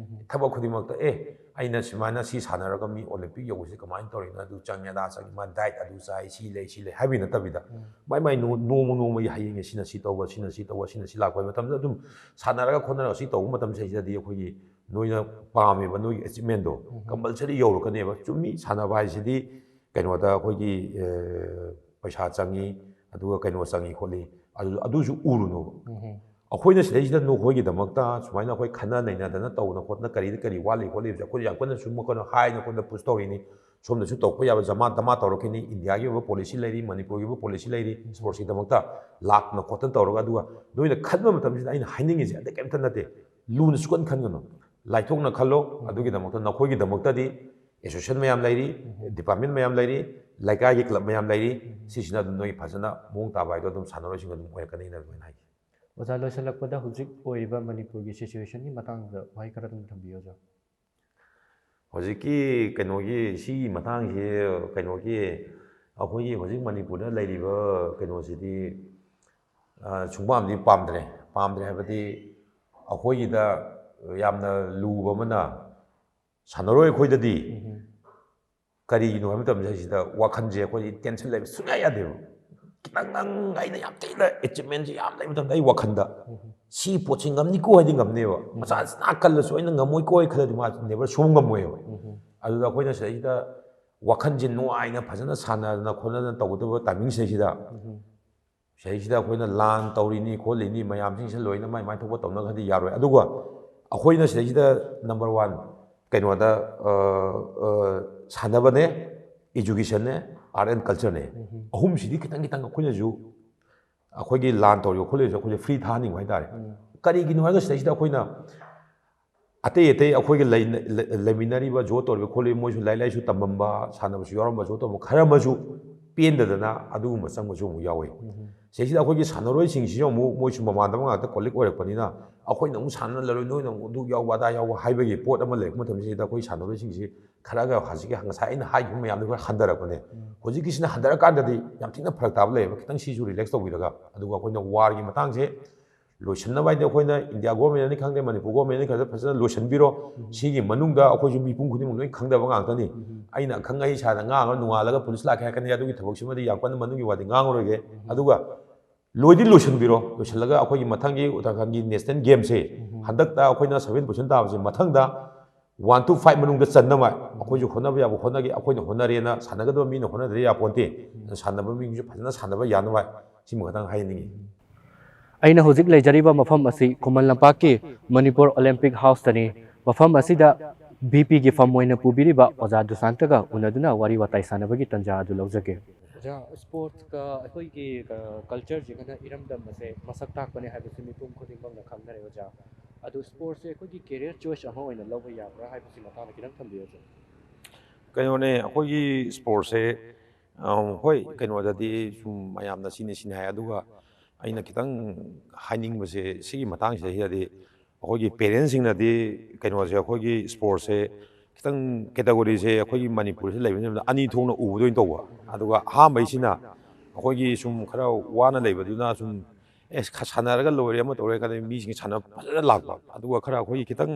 ꯊꯕꯛ ꯈꯨꯗꯤꯡꯃꯛꯇ, ꯑꯦ, ꯑꯩꯅ ꯁꯨꯃꯥꯏꯅ ꯁꯤ ꯁꯥꯟꯅꯔꯒ ꯃꯤ ꯑꯣꯂꯦꯝꯄꯤꯛ ꯌꯧꯕꯁꯤ ꯀꯃꯥꯏꯅ ꯇꯧꯔꯤꯅꯣ, ꯑꯗꯨ ꯆꯪꯉꯦ, ꯑꯗꯥ ꯆꯪꯉꯦ, ꯃꯥ ꯗꯥꯏꯠ ꯑꯗꯨ ꯆꯥꯏ, ꯁꯤ ꯂꯩ, ꯁꯤ ꯂꯩ ꯍꯥꯏꯕꯒꯤ ꯅꯠꯇꯕꯤꯗ, ꯃꯥꯏ ꯃꯥꯏ ꯅꯣ- ꯅꯣꯡꯃ ꯅꯣꯡꯃꯒꯤ ꯍꯌꯦꯡꯒꯤ ꯁꯤꯅ ꯁꯤ ꯇꯧꯕ, ꯁꯤꯅ ꯁꯤ ꯇꯧꯕ, ꯁꯤꯅ ꯁꯤ ꯂꯥꯛꯄ ꯍꯥꯏꯕ ꯃꯇꯝꯗ ꯑꯗꯨꯝ ꯁꯥꯟꯅꯔꯒ ꯈꯣꯠꯅꯔꯒ ꯁꯤ ꯇꯧꯕ ꯃꯇꯝꯁꯤꯗꯩꯗ ꯑꯩꯈꯣꯏꯒꯤ ꯅꯣꯏꯅ ꯄꯥꯝꯃꯤꯕ ꯅꯣꯏꯒꯤ ꯑꯦꯆꯤꯞꯃꯦꯟꯗꯣ ꯀꯝꯄꯜꯁꯔꯤ ꯌꯧꯔꯛꯀꯅꯦꯕ꯫ ꯆꯨꯝꯃꯤ, ꯁꯥꯟꯅꯕ ꯍꯥꯏꯁꯤꯗꯤ ꯀꯩꯅꯣꯗ ꯑꯩꯈꯣꯏꯒꯤ ꯄꯩꯁꯥ ꯆꯪꯉꯤ, ꯑꯗꯨꯒ ꯀꯩꯅꯣ ꯆꯪꯉꯤ ꯈꯣꯠꯂꯤ, ꯑꯗꯨ ꯑꯗꯨꯁꯨ ꯎꯔꯨꯅꯣꯕ꯫ ꯑꯩꯈꯣꯏꯅ ꯁꯤꯗꯩꯁꯤꯗ ꯅꯈꯣꯏꯒꯤꯗꯃꯛꯇ ꯁꯨꯃꯥꯏꯅ ꯑꯩꯈꯣꯏ ꯈꯟꯅ ꯅꯩꯅꯗꯅ ꯇꯧꯗꯅ ꯈꯣꯠꯇꯅ ꯀꯔꯤꯗ ꯀꯔꯤ ꯋꯥꯠꯂꯤ ꯈꯣꯠꯂꯤꯕꯁꯦ ꯑꯩꯈꯣꯏ ꯌꯥꯝ ꯀꯟꯅ ꯁꯨꯝ ꯀꯩꯅꯣ ꯍꯥꯏꯅ ꯈꯣꯠꯅ ꯄꯨꯁ ꯇꯧꯔꯤꯅꯤ꯫ ꯁꯣꯝꯗꯁꯨ ꯇꯧꯔꯛꯄ ꯌꯥꯕ ꯖꯃꯥ ꯗꯃꯥ ꯇꯧꯔꯛꯈꯤꯅꯤ꯫ ꯏꯟꯗꯤꯌꯥꯒꯤ ꯑꯣꯏꯕ ꯄꯣꯂꯤꯁꯤ ꯂꯩꯔꯤ, ꯃꯅꯤꯄꯨꯔꯒꯤ ꯑꯣꯏꯕ ꯄꯣꯂꯤꯁꯤ ꯂꯩꯔꯤ, ꯁ꯭ꯄꯣꯔꯠꯁꯀꯤꯗꯃꯛꯇ ꯂꯥꯛꯇꯅ ꯈꯣꯠꯇꯅ ꯇꯧꯔꯒ, ꯑꯗꯨꯒ ꯅꯣꯏꯅ ꯈꯟꯕ ꯃꯇꯝꯁꯤꯗ ꯑꯩꯅ ꯍꯥꯏꯅꯤꯡꯉꯤꯁꯦ ꯑꯇꯩ ꯀꯩꯝꯇ ꯅꯠꯇꯦ, ꯂꯨꯅꯁꯨ ꯀꯟꯅ ꯈꯟꯒꯅꯨ, ꯂꯥꯏꯊꯣꯛꯅ ꯈꯜꯂꯣ꯫ ꯑꯗꯨꯒꯤꯗꯃꯛꯇ ꯅꯈꯣꯏꯒꯤꯗꯃꯛꯇꯗꯤ ꯑꯦꯁꯣꯁꯤꯌꯦꯁꯟ ꯃꯌꯥꯝ ꯂꯩꯔꯤ, ꯗꯤꯄꯥꯔꯠꯃꯦꯟ ꯃꯌꯥꯝ ꯂꯩꯔꯤ, ꯂꯩꯀꯥꯏꯒꯤ ꯀ꯭ꯂꯕ ꯃꯌꯥꯝ ꯂꯩꯔꯤ꯫ ꯁꯤꯁꯤꯅ ꯑꯗꯨꯝ ꯅꯣꯏ ꯐꯖꯅ ꯃꯑꯣꯡ ꯇꯥꯕ ꯍꯥꯏꯗꯣ ꯑꯗꯨꯝ ꯁꯥꯟꯅꯔꯣꯏꯁꯤꯡ ꯑꯗꯨꯝ ꯑꯣꯏꯔꯛꯀꯅꯤꯅ ꯑꯗꯨꯃꯥꯏꯅ ꯍꯥꯏꯒꯦ꯫ ꯑꯣꯖꯥ, ꯂꯣꯏꯁꯤꯜꯂꯛꯄꯗ ꯍꯧꯖꯤꯛ ꯑꯣꯏꯔꯤꯕ ꯃꯅꯤꯄꯨꯔꯒꯤ ꯁꯤꯆꯨꯋꯦꯁꯟꯒꯤ ꯃꯇꯥꯡꯗ ꯋꯥꯍꯩ ꯈꯔ ꯑꯗꯨꯝ ꯊꯝꯕꯤꯌꯨ, ꯑꯣꯖꯥ꯫ ꯍꯧꯖꯤꯛꯀꯤ ꯀꯩꯅꯣꯒꯤ ꯁꯤꯒꯤ ꯃꯇꯥꯡꯁꯤ, ꯀꯩꯅꯣꯒꯤ ꯑꯩꯈꯣꯏꯒꯤ ꯍꯧꯖꯤꯛ ꯃꯅꯤꯄꯨꯔꯗ ꯂꯩꯔꯤꯕ ꯀꯩꯅꯣꯁꯤꯗꯤ, ꯑ, ꯁꯨꯡꯄꯥꯝꯗꯤ ꯄꯥꯝꯗ꯭ꯔꯦ꯫ ꯄꯥꯝꯗ꯭ꯔꯦ ꯍꯥꯏꯕꯗꯤ ꯑꯩꯈꯣꯏꯒꯤꯗ ꯌꯥꯝꯅ ꯂꯨꯕ ꯑꯃꯅ, ꯁꯥꯟꯅꯔꯣꯏ ꯑꯩꯈꯣꯏꯗꯗꯤ ꯀꯔꯤꯒꯤꯅꯣ ꯍꯥꯏꯕ ꯃꯇꯝꯁꯤꯗ ꯋꯥꯈꯜꯁꯦ ꯑꯩꯈꯣꯏ ꯇꯦꯟꯁꯟ ꯂꯩꯕ ꯁꯨꯡꯌꯥ ꯌꯥꯗꯦꯕ꯫ ꯈꯤꯇꯪ ꯅꯪ ꯑꯩꯅ ꯌꯥꯝ ꯊꯤꯅ ꯑꯦꯆꯤꯞꯃꯦꯟꯁꯤ ꯌꯥꯝ ꯂꯩꯕ ꯃꯇꯝꯗ ꯑꯩ ꯋꯥꯈꯜꯗ ꯁꯤ ꯄꯣꯠꯁꯤ ꯉꯝꯅꯤꯀꯣ ꯍꯥꯏꯗꯤ ꯉꯝꯅꯦꯕ꯫ ꯃꯆꯥꯁꯤ ꯅꯥ ꯀꯜꯂꯁꯨ ꯑꯩꯅ ꯉꯝꯃꯣꯏꯀꯣ ꯍꯥꯏ ꯈꯜꯂꯗꯤ ꯃꯥ ꯅꯦꯕꯔ ꯁꯨꯡꯉꯝ ꯉꯝꯃꯣꯏꯕ꯫ ꯑꯗꯨꯗ ꯑꯩꯈꯣꯏꯅ ꯁꯤꯗꯩꯁꯤꯗ ꯋꯥꯈꯜꯁꯦ ꯅꯨꯡꯉꯥꯏꯅ ꯐꯖꯅ ꯁꯥꯟꯅꯗꯅ ꯈꯣꯠꯅꯗꯅ ꯇꯧꯒꯗꯕ ꯇꯥꯏꯃꯤꯡꯁꯤꯗꯩꯁꯤꯗ ꯁꯤꯗꯩꯁꯤꯗ ꯑꯩꯈꯣꯏꯅ ꯂꯥꯟ ꯇꯧꯔꯤꯅꯤ ꯈꯣꯠꯂꯤꯅꯤ ꯃꯌꯥꯝꯁꯤꯡꯁꯦ ꯂꯣꯏꯅ ꯃꯥꯏ ꯃꯥꯏ ꯊꯣꯛꯄ ꯇꯧꯅꯈ꯭ꯔꯗꯤ ꯌꯥꯔꯣꯏ꯫ ꯑꯗꯨꯒ ꯑꯩꯈꯣꯏꯅ ꯁꯤꯗꯩꯁꯤꯗ ꯅꯝꯕꯔ ꯋꯥꯟ ꯀꯩꯅꯣꯗ, ꯑ, ꯑ, ꯁꯥꯟꯅꯕꯅꯦ, ꯏꯖꯨꯀꯦꯁꯟꯅꯦ, ꯑꯥꯔꯠ ꯑꯦꯟ ꯀꯜꯆꯔꯅꯦ꯫ ꯑꯍꯨꯝꯁꯤꯗꯤ ꯈꯤꯇꯪ ꯈꯤꯇꯪ ꯑꯩꯈꯣꯏꯅꯁꯨ, ꯑꯩꯈꯣꯏꯒꯤ ꯂꯥꯟ ꯇꯧꯔꯤꯕ ꯈꯣꯠꯂꯤꯕꯁꯦ ꯑꯩꯈꯣꯏꯁꯨ ꯐ꯭ꯔꯤ ꯊꯥꯍꯟꯅꯤꯡꯕ ꯍꯥꯏꯇꯥꯔꯦ꯫ ꯀꯔꯤꯒꯤꯅꯣ ꯍꯥꯏꯔꯒ ꯁꯤꯗꯩꯁꯤꯗ ꯑꯩꯈꯣꯏꯅ ꯑꯇꯩ ꯑꯇꯩ ꯑꯩꯈꯣꯏꯒ ꯂꯩ-, ꯂꯩ-, ꯂꯩꯃꯤꯟꯅꯔꯤꯕ, ꯖꯣ ꯇꯧꯔꯤꯕ ꯈꯣꯠꯂꯤꯕ, ꯃꯣꯏꯁꯨ ꯂꯥꯏꯔꯤꯛ ꯂꯥꯏꯁꯨ ꯇꯝꯃꯝꯕ, ꯁꯥꯟꯅꯕꯁꯨ ꯌꯥꯎꯔꯝꯕ, ꯖꯣ ꯇꯧꯕ ꯈꯔ ꯑꯃꯁꯨ ꯄꯦꯟꯗꯗꯅ ꯑꯗꯨꯒꯨꯝꯕ ꯆꯪꯕꯁꯨ ꯑꯃꯨꯛ ꯌꯥꯎꯋꯤ꯫ ꯁꯤꯗꯩꯁꯤꯗ ꯑꯩꯈꯣꯏꯒꯤ ꯁꯥꯟꯅꯔꯣꯏꯁꯤꯡꯁꯤꯁꯨ ꯑꯃꯨꯛ ꯃꯣꯏꯁꯨ ꯃꯃꯥꯟꯅꯕ ꯉꯥꯛꯇ ꯀꯣꯂꯤꯛ ꯑꯣꯏꯔꯛꯄꯅꯤꯅ, ꯑꯩꯈꯣꯏꯅ ꯑꯃꯨꯛ ꯁꯥꯟꯅꯔ ꯂꯩꯔꯣꯏ, ꯅꯣꯏꯅ ꯑꯃꯨꯛ ꯑꯗꯨ ꯌꯥꯎꯕ ꯑꯗꯥ ꯌꯥꯎꯕ ꯍꯥꯏꯕꯒꯤ ꯄꯣꯠ ꯑꯃ ꯂꯩꯔꯛꯄ ꯃꯇꯝꯁꯤꯗ ꯑꯩꯈꯣꯏ ꯁꯥꯟꯅꯔꯣꯏꯁꯤꯡꯁꯤ ꯈꯔꯒ ꯍꯧꯖꯤꯛꯀꯤ ꯉꯁꯥꯏ ꯑꯩꯅ ꯍꯥꯏꯈꯤꯕ ꯃꯌꯥꯝꯗꯨ ꯈꯔ ꯍꯟꯊꯔꯛꯄꯅꯦ꯫ ꯍꯧꯖꯤꯛꯀꯤꯁꯤꯅ ꯍꯟꯊꯔꯀꯥꯟꯗꯗꯤ ꯌꯥꯝ ꯊꯤꯅ ꯐꯔꯛ ꯇꯥꯕ ꯂꯩꯌꯦꯕ꯫ ꯈꯤꯇꯪ ꯁꯤꯁꯨ ꯔꯤꯂꯦꯛꯁ ꯇꯧꯕꯤꯔꯒ, ꯑꯗꯨꯒ ꯑꯩꯈꯣꯏꯅ ꯋꯥꯔꯒꯤ ꯃꯇꯥꯡꯁꯦ ꯂꯣꯏꯁꯤꯟꯅꯕ ꯍꯥꯏꯗꯤ ꯑꯩꯈꯣꯏꯅ ꯏꯟꯗꯤꯌꯥ ꯒꯣꯔꯃꯦꯟꯅꯤ ꯈꯪꯗꯦ, ꯃꯅꯤꯄꯨꯔ ꯒꯣꯔꯃꯦꯟꯅꯤ ꯈꯪꯗꯦ, ꯐꯖꯅ ꯂꯣꯏꯁꯤꯟꯕꯤꯔꯣ꯫ ꯎꯝ꯫ ꯁꯤꯒꯤ ꯃꯅꯨꯡꯗ ꯑꯩꯈꯣꯏꯁꯨ ꯃꯤꯄꯨꯝ ꯈꯨꯗꯤꯡꯃꯛ ꯂꯣꯏ ꯈꯪꯗꯕ ꯉꯥꯛꯇꯅꯤ꯫ ꯎꯝ꯫ ꯑꯩꯅ ꯑꯈꯪ ꯑꯍꯩ ꯁꯥꯗꯅ ꯉꯥꯡꯉꯒ ꯅꯣꯡꯉꯥꯜꯂꯒ ꯄꯨꯂꯤꯁ ꯂꯥꯛꯀꯦ ꯍꯥꯏꯔꯛꯀꯅꯤ, ꯑꯗꯨꯒꯤ ꯊꯕꯛꯁꯤꯃꯗꯤ ꯌꯥꯝ ꯀꯟꯅ ꯃꯅꯨꯡꯒꯤ ꯋꯥꯗꯤ ꯉꯥꯡꯉꯔꯣꯏꯒꯦ꯫ ꯎꯝ꯫ ꯑꯗꯨꯒ ꯂꯣꯏꯗꯤ ꯂꯣꯏꯁꯤꯟꯕꯤꯔꯣ, ꯂꯣꯏꯁꯤꯜꯂꯒ ꯑꯩꯈꯣꯏꯒꯤ ꯃꯊꯪꯒꯤ ꯎꯇꯔꯈꯟꯒꯤ ꯅꯦꯁꯅꯦꯜ ꯒꯦꯝꯁꯦ, ꯎꯝ꯫ ꯍꯟꯗꯛꯇ ꯑꯩꯈꯣꯏꯅ seven percent ꯇꯥꯕꯁꯦ, ꯃꯊꯪꯗ one to five ꯃꯅꯨꯡꯗ ꯆꯟꯅꯕ ꯑꯩꯈꯣꯏꯁꯨ ꯍꯣꯠꯅꯕ ꯌꯥꯕ ꯍꯣꯠꯅꯒꯦ꯫ ꯑꯩꯈꯣꯏꯅ ꯍꯣꯠꯅꯔꯦꯅ ꯁꯥꯟꯅꯒꯗꯕ ꯃꯤꯅ ꯍꯣꯠꯅꯗ꯭ꯔꯦ ꯌꯥꯄꯣꯟꯇꯦ꯫ ꯎꯝ꯫ ꯁꯥꯟꯅꯕ ꯃꯤꯁꯨ ꯐꯖꯅ ꯁꯥꯟꯅꯕ ꯌꯥꯅꯕ, ꯁꯤꯃ ꯈꯛꯇꯪ ꯍꯥꯏꯅꯤꯡꯉꯤ꯫ ꯑꯩꯅ ꯍꯧꯖꯤꯛ ꯂꯩꯖꯔꯤꯕ ꯃꯐꯝ ꯑꯁꯤ ꯈꯨꯃꯟ ꯂꯝꯄꯥꯛꯀꯤ ꯃꯅꯤꯄꯨꯔ ꯑꯣꯂꯦꯝꯄꯤꯛ ꯍꯥꯎꯁꯇꯅꯤ꯫ ꯃꯐꯝ ꯑꯁꯤꯗ ꯚꯤ ꯄꯤꯒꯤ ꯐꯝ ꯑꯣꯏꯅ ꯄꯨꯕꯤꯔꯤꯕ ꯑꯣꯖꯥ ꯗꯨꯁꯥꯟꯇꯒ ꯎꯅꯗꯨꯅ ꯋꯥꯔꯤ ꯋꯥꯇꯥꯏ ꯁꯥꯟꯅꯕꯒꯤ ꯇꯥꯟꯖꯥ ꯑꯗꯨ ꯂꯧꯖꯒꯦ꯫ ꯑꯣꯖꯥ, ꯁ꯭ꯄꯣꯔꯠꯁꯀ ꯑꯩꯈꯣꯏꯒꯤ, ꯑ, ꯀꯜꯆꯔꯁꯤꯒꯅ ꯏꯔꯝꯗꯝ ꯑꯁꯦ ꯃꯁꯛ ꯇꯥꯛꯄꯅꯦ ꯍꯥꯏꯕꯁꯤ ꯃꯤꯄꯨꯝ ꯈꯨꯗꯤꯡꯃꯛꯅ ꯈꯪꯅꯔꯦ ꯑꯣꯖꯥ꯫ ꯑꯗꯨ ꯁ꯭ꯄꯣꯔꯠꯁꯁꯦ ꯑꯩꯈꯣꯏꯒꯤ ꯀꯦꯔꯤꯌꯔ ꯆꯣꯏꯁ ꯑꯃ ꯑꯣꯏꯅ ꯂꯧꯕ ꯌꯥꯕ꯭ꯔꯥ ꯍꯥꯏꯕꯁꯤ ꯃꯇꯥꯡꯗ ꯈꯤꯇꯪ ꯊꯝꯕꯤꯌꯨ ꯑꯣꯖꯥ꯫ ꯀꯩꯅꯣꯅꯦ, ꯑꯩꯈꯣꯏꯒꯤ ꯁ꯭ꯄꯣꯔꯠꯁꯁꯦ, ꯑ, ꯍꯣꯏ, ꯀꯩꯅꯣꯗꯗꯤ ꯁꯨꯝ ꯃꯌꯥꯝꯅ ꯁꯤꯅꯤ ꯁꯤꯅꯤ ꯍꯥꯏ, ꯑꯗꯨꯒ ꯑꯩꯅ ꯈꯤꯇꯪ ꯍꯥꯏꯅꯤꯡꯕꯁꯦ ꯁꯤꯒꯤ ꯃꯇꯥꯡꯁꯤꯗꯩꯗꯗꯤ, ꯑꯩꯈꯣꯏꯒꯤ ꯄꯦꯔꯦꯟꯁꯁꯤꯡꯅꯗꯤ ꯀꯩꯅꯣꯁꯦ, ꯑꯩꯈꯣꯏꯒꯤ ꯁ꯭ꯄꯣꯔꯠꯁꯦ ꯈꯤꯇꯪ ꯀꯦꯇꯒꯣꯔꯤꯁꯦ ꯑꯩꯈꯣꯏꯒꯤ ꯃꯅꯤꯄꯨꯔꯁꯤꯗ ꯂꯩꯕꯅꯤꯅ ꯑꯅꯤ ꯊꯣꯛꯅ ꯎꯕꯗ ꯑꯣꯏꯅ ꯇꯧꯕ꯫ ꯑꯗꯨꯒ ꯑꯍꯥꯟꯕꯩꯁꯤꯅ ꯑꯩꯈꯣꯏꯒꯤ ꯁꯨꯝ ꯈꯔ ꯋꯥꯅ ꯂꯩꯕꯗꯨꯅ ꯁꯨꯝ, "ꯑꯦ, ꯈ-, ꯁꯥꯟꯅꯔꯒ ꯂꯣꯏꯔꯦ, ꯑꯃ ꯇꯧꯔꯦ" ꯀꯥꯏꯅ ꯃꯤꯁꯤꯡ ꯁꯥꯟꯅꯕ ꯐꯖꯅ ꯂꯥꯛꯄ꯫ ꯑꯗꯨꯒ ꯈꯔ ꯑꯩꯈꯣꯏꯒꯤ ꯈꯤꯇꯪ,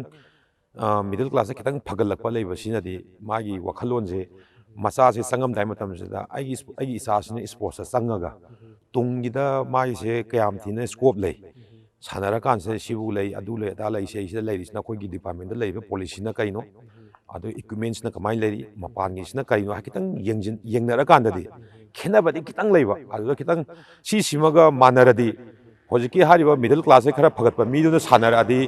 ꯑ, ꯃꯤꯗꯜ ꯀ꯭ꯂꯥꯁꯁꯦ ꯈꯤꯇꯪ ꯐꯒꯠꯂꯛꯄ ꯂꯩꯕꯁꯤꯅꯗꯤ ꯃꯥꯒꯤ ꯋꯥꯈꯜꯂꯣꯟꯁꯦ, ꯃꯆꯥꯁꯦ ꯆꯪꯉꯝꯗꯥꯏ ꯃꯇꯝꯁꯤꯗ ꯑꯩꯒꯤ ꯁ꯭ꯄ-, ꯑꯩꯒꯤ ꯏꯆꯥꯁꯤꯅ ꯁ꯭ꯄꯣꯔꯠꯁꯇ ꯆꯪꯉꯒ ꯇꯨꯡꯒꯤꯗ ꯃꯥꯒꯤꯁꯦ ꯀꯌꯥꯝ ꯊꯤꯅ ꯁ꯭ꯀꯣꯞ ꯂꯩ, ꯁꯥꯟꯅꯔꯀꯥꯟꯁꯤꯗ ꯁꯤꯕꯨ ꯂꯩ, ꯑꯗꯨ ꯂꯩ, ꯑꯗꯥ ꯂꯩ, ꯁꯤ-, ꯁꯤꯗ ꯂꯩꯔꯤꯁꯤꯅ ꯑꯩꯈꯣꯏꯒꯤ ꯗꯤꯄꯥꯔꯠꯃꯦꯟꯗ ꯂꯩꯔꯤꯕ ꯄꯣꯂꯤꯁꯤꯅ ꯀꯩꯅꯣ, ꯑꯗꯨ ꯏꯀ꯭ꯋꯤꯞꯃꯦꯟꯁꯤꯅ ꯀꯃꯥꯏꯅ ꯂꯩꯔꯤ, ꯃꯄꯥꯟꯒꯤꯁꯤꯅ ꯀꯩꯅꯣ, ꯍꯥꯏꯐꯦꯠꯇꯪ ꯌꯦꯡꯖꯤꯟ-, ꯌꯦꯡꯅꯔꯀꯥꯟꯗꯗꯤ, ꯈꯦꯠꯅꯕꯗꯤ ꯈꯤꯇꯪ ꯂꯩꯕ꯫ ꯑꯗꯨꯗ ꯈꯤꯇꯪ ꯁꯤꯁꯤꯃꯒ ꯃꯥꯟꯅꯔꯗꯤ, ꯍꯧꯖꯤꯛꯀꯤ ꯍꯥꯏꯔꯤꯕ ꯃꯤꯗꯜ ꯀ꯭ꯂꯥꯁꯁꯦ ꯈꯔ ꯐꯒꯠꯄ ꯃꯤꯗꯨꯅ ꯁꯥꯟꯅꯔꯛꯑꯗꯤ,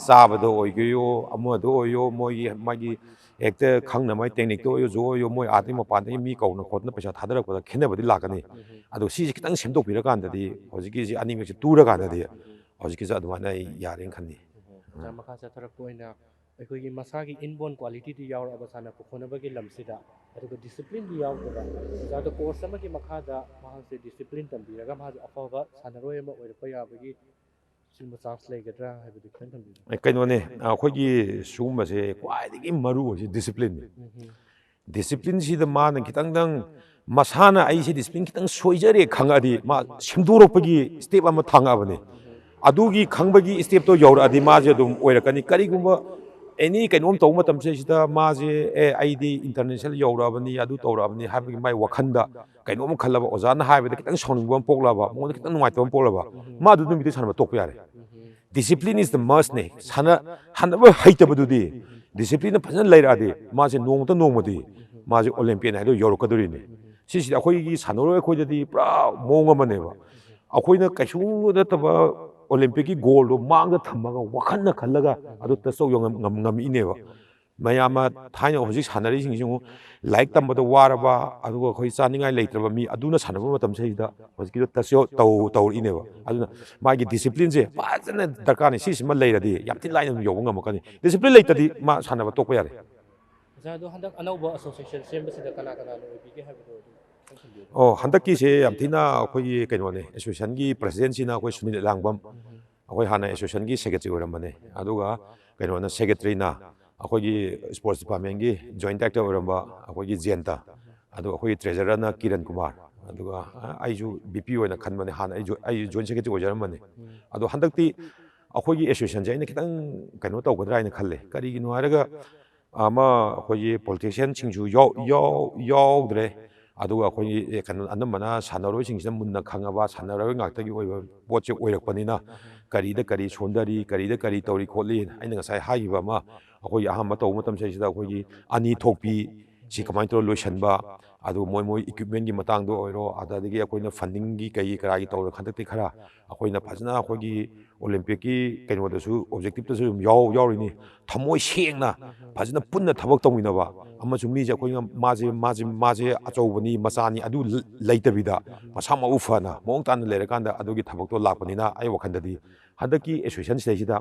ꯆꯥꯕꯗ ꯑꯣꯏꯒꯦꯌꯣ, ꯑꯃꯗ ꯑꯣꯏꯌꯣ, ꯃꯣꯏꯒꯤ, ꯃꯥꯒꯤ ꯍꯦꯛꯇ ꯈꯪꯅ ꯃꯥꯏ ꯇꯦꯛꯅꯤꯛꯇ ꯑꯣꯏꯔꯁꯨ ꯑꯣꯏꯌꯣ, ꯃꯣꯏ ꯑꯥꯗꯒꯤ ꯃꯄꯥꯟꯗꯒꯤ ꯃꯤ ꯀꯧꯅ ꯈꯣꯠꯇꯅ ꯄꯩꯁꯥ ꯊꯥꯗꯔꯛꯄꯗ ꯈꯦꯠꯅꯕꯗꯤ ꯂꯥꯛꯀꯅꯤ꯫ ꯑꯗꯣ ꯁꯤꯁꯦ ꯈꯤꯇꯪ ꯁꯦꯝꯗꯣꯛꯄꯤꯔꯀꯥꯟꯗꯗꯤ, ꯍꯧꯖꯤꯛꯀꯤꯁꯤ ꯑꯅꯤꯃꯛꯁꯦ ꯇꯨꯔꯀꯥꯟꯗꯗꯤ, ꯍꯧꯖꯤꯛꯀꯤꯁꯦ ꯑꯗꯨꯃꯥꯏꯅ ꯑꯩ ꯌꯥꯔꯦꯅ ꯈꯜꯂꯤ꯫ ꯑꯣꯖꯥ, ꯃꯈꯥ ꯆꯠꯊꯔꯛꯄ ꯑꯣꯏꯅ ꯑꯩꯈꯣꯏꯒꯤ ꯃꯁꯥꯒꯤ ꯏꯟꯕꯣꯔꯟ ꯀ꯭ꯋꯥꯂꯤꯇꯤꯗꯤ ꯌꯥꯎꯔꯛꯑꯕ ꯁꯥꯟꯅ ꯈꯣꯠꯅꯕꯒꯤ ꯂꯝꯁꯤꯗ, ꯑꯗꯨꯒ ꯗꯤꯁꯤꯄ꯭ꯂꯤꯟꯗꯤ ꯌꯥꯎꯗꯕ꯫ ꯑꯣꯖꯥꯗꯣ ꯀꯣꯔꯁ ꯑꯃꯒꯤ ꯃꯈꯥꯗ ꯃꯍꯥꯛꯁꯦ ꯗꯤꯁꯤꯄ꯭ꯂꯤꯟ ꯇꯝꯕꯤꯔꯒ ꯃꯍꯥꯛꯁꯦ ꯑꯐꯕ ꯁꯥꯟꯅꯔꯣꯏ ꯑꯃ ꯑꯣꯏꯔꯛꯄ ꯌꯥꯕꯒꯤ ꯁꯤꯒꯨꯝꯕ ꯆꯥꯟꯁ ꯂꯩꯒꯗ꯭ꯔꯥ ꯍꯥꯏꯕꯗꯨ ꯈꯤꯇꯪ ꯊꯝꯕꯤꯌꯨ꯫ ꯑꯦ, ꯀꯩꯅꯣꯅꯦ, ꯑꯩꯈꯣꯏꯒꯤ ꯁꯤꯒꯨꯝꯕꯁꯦ ꯈ꯭ꯋꯥꯏꯗꯒꯤ ꯃꯔꯨ ꯑꯣꯏꯁꯦ ꯗꯤꯁꯤꯄ꯭ꯂꯤꯟꯅꯤ꯫ ꯎꯝ꯫ ꯗꯤꯁꯤꯄ꯭ꯂꯤꯟꯁꯤꯗ ꯃꯥꯅ ꯈꯤꯇꯪꯗꯪ ꯃꯁꯥꯅ ꯑꯩꯁꯦ ꯗꯤꯁꯤꯄ꯭ꯂꯤꯟ ꯈꯤꯇꯪ ꯁꯣꯏꯖꯔꯦ ꯈꯪꯉꯛꯑꯗꯤ ꯃꯥ ꯁꯦꯝꯗꯣꯔꯛꯄꯒꯤ ꯁ꯭ꯇꯦꯞ ꯑꯃ ꯊꯥꯡꯉꯛꯑꯕꯅꯤ꯫ ꯑꯗꯨꯒꯤ ꯈꯪꯕꯒꯤ step ꯇꯣ ꯌꯧꯔꯛꯑꯗꯤ ꯃꯥꯁꯦ ꯑꯗꯨꯝ ꯑꯣꯏꯔꯛꯀꯅꯤ꯫ ꯀꯔꯤꯒꯨꯝꯕ any ꯀꯩꯅꯣꯝ ꯇꯧꯕ ꯃꯇꯝꯁꯤꯗꯩꯁꯤꯗ ꯃꯥꯁꯦ, "ꯑꯦ, ꯑꯩꯗꯤ international ꯌꯧꯔꯛꯑꯕꯅꯤ, ꯑꯗꯨ ꯇꯧꯔꯛꯑꯕꯅꯤ" ꯍꯥꯏꯕꯒꯤ ꯃꯥꯏ ꯋꯥꯈꯟꯗ ꯀꯩꯅꯣꯝ ꯈꯜꯂꯕ, ꯑꯣꯖꯥꯅ ꯍꯥꯏꯕꯗ ꯈꯤꯇꯪ ꯁꯥꯎꯅꯤꯡꯕ ꯑꯃ ꯄꯣꯛꯂꯕ, ꯃꯉꯣꯟꯗ ꯈꯤꯇꯪ ꯅꯨꯡꯉꯥꯏꯇꯕ ꯑꯃ ꯄꯣꯛꯂꯕ, ꯃꯥ ꯑꯗꯨ ꯅꯨꯃꯤꯠꯇꯩ ꯁꯥꯟꯅꯕ ꯇꯣꯛꯄ ꯌꯥꯔꯦ꯫ Discipline is the must ꯅꯦ꯫ ꯁꯥꯟꯅ-, ꯁꯥꯟꯅꯕ ꯍꯩꯇꯕꯗꯨꯗꯤ discipline ꯐꯖꯅ ꯂꯩꯔꯛꯑꯗꯤ ꯃꯥꯁꯦ ꯅꯣꯡꯃꯇ ꯅꯣꯡꯃꯗꯤ ꯃꯥꯁꯦ Olympian ꯍꯥꯏꯗꯣ ꯌꯧꯔꯛꯀꯗꯣꯔꯤꯅꯤ꯫ ꯁꯤꯁꯤꯗꯤ ꯑꯩꯈꯣꯏꯒꯤ ꯁꯥꯟꯅꯔꯣꯏ ꯑꯩꯈꯣꯏꯗꯗꯤ ꯄꯨꯔꯥ ꯃꯑꯣꯡ ꯑꯃꯅꯦꯕ꯫ ꯑꯩꯈꯣꯏꯅ ꯀꯩꯁꯨ ꯅꯠꯇꯕ Olympic ꯀꯤ goal ꯗꯣ ꯃꯥꯡꯗ ꯊꯝꯃꯒ ꯋꯥꯈꯜꯅ ꯈꯜꯂꯒ ꯑꯗꯨ touch ꯇꯧ ꯉꯝ-, ꯉꯝ-, ꯉꯝꯃꯛꯏꯅꯦꯕ꯫ ꯃꯌꯥꯝ ꯑꯃ ꯊꯥꯏꯅ ꯍꯧꯖꯤꯛ ꯁꯥꯟꯅꯔꯤꯁꯤꯡꯁꯤ ꯑꯃꯨꯛ ꯂꯥꯏꯔꯤꯛ ꯇꯝꯕꯗ ꯋꯥꯔꯕ, ꯑꯗꯨꯒ ꯑꯩꯈꯣꯏ ꯆꯥꯅꯤꯡꯉꯥꯏ ꯂꯩꯇ꯭ꯔꯕ ꯃꯤ ꯑꯗꯨꯅ ꯁꯥꯟꯅꯕ ꯃꯇꯝꯁꯤꯗꯩꯗ ꯍꯧꯖꯤꯛꯀꯤꯗꯣ touch ꯇꯧ-, ꯇꯧꯔꯛꯏꯅꯦꯕ꯫ ꯑꯗꯨꯅ ꯃꯥꯒꯤ discipline ꯁꯦ ꯐꯖꯅ ꯗꯔꯀꯥꯔꯅꯤ꯫ ꯁꯤꯁꯤꯃ ꯂꯩꯔꯗꯤ ꯌꯥꯝ ꯊꯤ ꯂꯥꯏꯅ ꯑꯗꯨꯝ ꯌꯧꯕ ꯉꯝꯃꯛꯀꯅꯤ꯫ Discipline ꯂꯩꯇꯗꯤ ꯃꯥ ꯁꯥꯟꯅꯕ ꯇꯣꯛꯄ ꯌꯥꯔꯦ꯫ ꯑꯣꯖꯥ, ꯑꯗꯣ ꯍꯟꯗꯛ ꯑꯅꯧꯕ association ꯁꯦꯝꯕꯁꯤꯗ ꯀꯅꯥ ꯀꯅꯥꯅ ꯑꯣꯏꯕꯤꯒꯦ ꯍꯥꯏꯕꯗꯣ ꯑꯗꯨꯝ ꯈꯤꯇꯪ ꯊꯝꯕꯤꯌꯨ꯫ ꯑꯣ, ꯍꯟꯗꯛꯀꯤꯁꯦ ꯌꯥꯝ ꯊꯤꯅ ꯑꯩꯈꯣꯏꯒꯤ ꯀꯩꯅꯣꯅꯦ, association ꯒꯤ president ꯁꯤꯅ ꯑꯩꯈꯣꯏ ꯁꯨꯅꯤꯜ ꯑꯦꯂꯥꯡꯕꯝ, ꯑꯩꯈꯣꯏ ꯍꯥꯟꯅ association ꯒꯤ secretary ꯑꯣꯏꯔꯝꯕꯅꯦ꯫ ꯑꯗꯨꯒ ꯀꯩꯅꯣꯅ, secretary ꯅ ꯑꯩꯈꯣꯏꯒꯤ sports department ꯀꯤ joint director ꯑꯣꯏꯔꯝꯕ ꯑꯩꯈꯣꯏꯒꯤ ꯖꯌꯟꯇ, ꯑꯗꯨꯒ ꯑꯩꯈꯣꯏꯒꯤ treasurer ꯅ ꯀꯤꯔꯟ ꯀꯨꯃꯥꯔ, ꯑꯗꯨꯒ ꯑꯩꯁꯨ ꯕꯤ ꯄꯤ ꯑꯣꯏꯅ ꯈꯟꯕꯅꯦ꯫ ꯍꯥꯟꯅ ꯑꯩ ꯖꯣ-, ꯑꯩ joint secretary ꯑꯣꯏꯖꯔꯝꯕꯅꯦ꯫ ꯑꯗꯣ ꯍꯟꯗꯛꯇꯤ ꯑꯩꯈꯣꯏꯒꯤ association ꯁꯦ ꯑꯩꯅ ꯈꯤꯇꯪ ꯀꯩꯅꯣ ꯇꯧꯒꯗ꯭ꯔꯥ ꯍꯥꯏꯅ ꯈꯜꯂꯦ꯫ ꯀꯔꯤꯒꯤꯅꯣ ꯍꯥꯏꯔꯒ ꯑꯃ ꯑꯩꯈꯣꯏꯒꯤ politician ꯁꯤꯡꯁꯨ ꯌꯥꯎ-, ꯌꯥꯎ-, ꯌꯥꯎꯗ꯭ꯔꯦ꯫ ꯑꯗꯨꯒ ꯑꯩꯈꯣꯏꯒꯤ, ꯑꯦ, ꯀꯩꯅꯣ, ꯑꯅꯝꯕꯅ ꯁꯥꯟꯅꯔꯣꯏꯁꯤꯡꯁꯤꯅ ꯃꯨꯟꯅ ꯈꯪꯉꯕ ꯁꯥꯟꯅꯔꯣꯏ ꯉꯥꯛꯇꯒꯤ ꯑꯣꯏꯕ ꯄꯣꯠꯁꯦ ꯑꯣꯏꯔꯛꯄꯅꯤꯅ, ꯀꯔꯤꯗ ꯀꯔꯤ ꯁꯣꯟꯊꯔꯤ, ꯀꯔꯤꯗ ꯀꯔꯤ ꯇꯧꯔꯤ ꯈꯣꯠꯂꯤ, ꯑꯩꯅ ꯉꯁꯥꯏ ꯍꯥꯏꯈꯤꯕ ꯑꯃ, ꯑꯩꯈꯣꯏꯒꯤ ꯑꯍꯥꯟꯕ ꯇꯧꯕ ꯃꯇꯝꯁꯤꯗꯩꯁꯤꯗ ꯑꯩꯈꯣꯏꯒꯤ ꯑꯅꯤ ꯊꯣꯛꯄꯤ ꯁꯤ ꯀꯃꯥꯏꯅ ꯇꯧꯔ ꯂꯣꯏꯁꯤꯟꯕ, ꯑꯗꯨꯒ ꯃꯣꯏ ꯃꯣꯏ equipment ꯀꯤ ꯃꯇꯥꯡꯗ ꯑꯣꯏꯔꯣ, ꯑꯗꯒꯤ ꯑꯩꯈꯣꯏꯅ funding ꯒꯤ ꯀꯩꯒꯤ ꯀꯔꯥꯒꯤ ꯇꯧꯔꯒ ꯍꯟꯗꯛꯇꯤ ꯈꯔ ꯑꯩꯈꯣꯏꯅ ꯐꯖꯅ ꯑꯩꯈꯣꯏꯒꯤ Olympic ꯀꯤ ꯀꯩꯅꯣꯗꯁꯨ, objective ꯇꯁꯨ ꯑꯗꯨꯝ ꯌꯥꯎ-, ꯌꯥꯎꯔꯤꯅꯤ꯫ ꯊꯃꯣꯏ ꯁꯦꯡꯅ ꯐꯖꯅ ꯄꯨꯟꯅ ꯊꯕꯛ ꯇꯧꯃꯤꯟꯅꯕ ꯑꯃꯁꯨꯡ ꯃꯤꯁꯦ ꯑꯩꯈꯣꯏꯅ ꯃꯥꯁꯦ, ꯃꯥꯁꯦ, ꯃꯥꯁꯦ ꯑꯆꯧꯕꯅꯤ, ꯃꯆꯥꯅꯤ ꯑꯗꯨ ꯂ-, ꯂꯩꯇꯕꯤꯗ ꯃꯁꯥ ꯃꯎ ꯐꯅ ꯃꯑꯣꯡ ꯇꯥꯅ ꯂꯩꯔꯀꯥꯟꯗ ꯑꯗꯨꯒꯤ ꯊꯕꯛꯇꯣ ꯂꯥꯛꯄꯅꯤꯅ ꯑꯩ ꯋꯥꯈꯜꯗꯗꯤ ꯍꯟꯗꯛꯀꯤ association ꯁꯤꯗꯩꯁꯤꯗ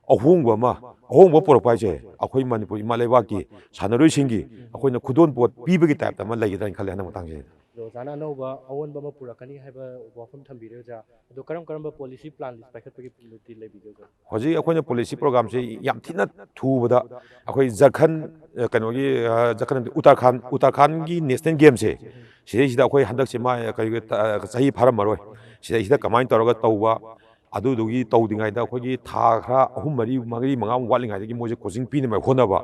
ꯑꯍꯣꯡꯕ ꯑꯃ, ꯑꯍꯣꯡꯕ ꯄꯨꯔꯛꯄ ꯍꯥꯏꯁꯦ ꯑꯩꯈꯣꯏ ꯃꯅꯤꯄꯨꯔ ꯏꯃꯥ ꯂꯩꯕꯥꯛꯀꯤ ꯁꯥꯟꯅꯔꯣꯏꯁꯤꯡꯒꯤ ꯑꯩꯈꯣꯏꯅ ꯈꯨꯗꯣꯜ ꯄꯣꯠ ꯄꯤꯕꯒꯤ type ꯇ ꯑꯃ ꯂꯩꯒꯗ꯭ꯔꯥ ꯍꯥꯏꯅ ꯈꯜꯂꯦ ꯍꯟꯗꯛ ꯃꯇꯥꯡꯁꯤꯗ꯫ ꯑꯗꯣ ꯑꯣꯖꯥꯅ ꯑꯅꯧꯕ ꯑꯑꯣꯟꯕ ꯑꯃ ꯄꯨꯔꯛꯀꯅꯤ ꯍꯥꯏꯕ ꯋꯥꯐꯝ ꯊꯝꯕꯤꯔꯦ ꯑꯣꯖꯥ꯫ ꯑꯗꯣ ꯀꯔꯝ ꯀꯔꯝꯕ policy plan ꯗꯤ ꯄꯥꯏꯈꯠꯄꯒꯤ ꯗꯤ ꯂꯩꯕꯤꯒꯦ ꯑꯣꯖꯥ? ꯍꯧꯖꯤꯛ ꯑꯩꯈꯣꯏꯅ policy program ꯁꯦ ꯌꯥꯝ ꯊꯤꯅ ꯊꯨꯕꯗ ꯑꯩꯈꯣꯏ ꯖꯔꯈꯟ, ꯑ, ꯀꯩꯅꯣꯒꯤ, ꯑ, ꯖꯔꯈꯟ ꯅꯠꯇꯦ, ꯎꯇꯔꯈꯥꯟ, ꯎꯇꯔꯈꯥꯟꯒꯤ national game ꯁꯦ ꯁꯤꯗꯩꯁꯤꯗ ꯑꯩꯈꯣꯏ ꯍꯟꯗꯛꯁꯦ ꯃꯥ ꯀꯩ, ꯑ, ꯆꯍꯤ ꯐꯥꯔꯝꯃꯔꯣꯏ꯫ ꯁꯤꯗꯩꯁꯤꯗ ꯀꯃꯥꯏꯅ ꯇꯧꯔꯒ ꯇꯧꯕ, ꯑꯗꯨꯗꯨꯒꯤ ꯇꯧꯗ꯭ꯔꯤꯉꯩꯗ ꯑꯩꯈꯣꯏꯒꯤ ꯊꯥ ꯈꯔ ꯑꯍꯨꯝ, ꯃꯔꯤ, ꯃꯔꯤ, ꯃꯉꯥꯃꯨꯛ ꯋꯥꯠꯂꯤꯉꯩꯗꯒꯤ ꯃꯣꯏꯁꯦ coaching ꯄꯤꯅꯕ ꯍꯣꯠꯅꯕ꯫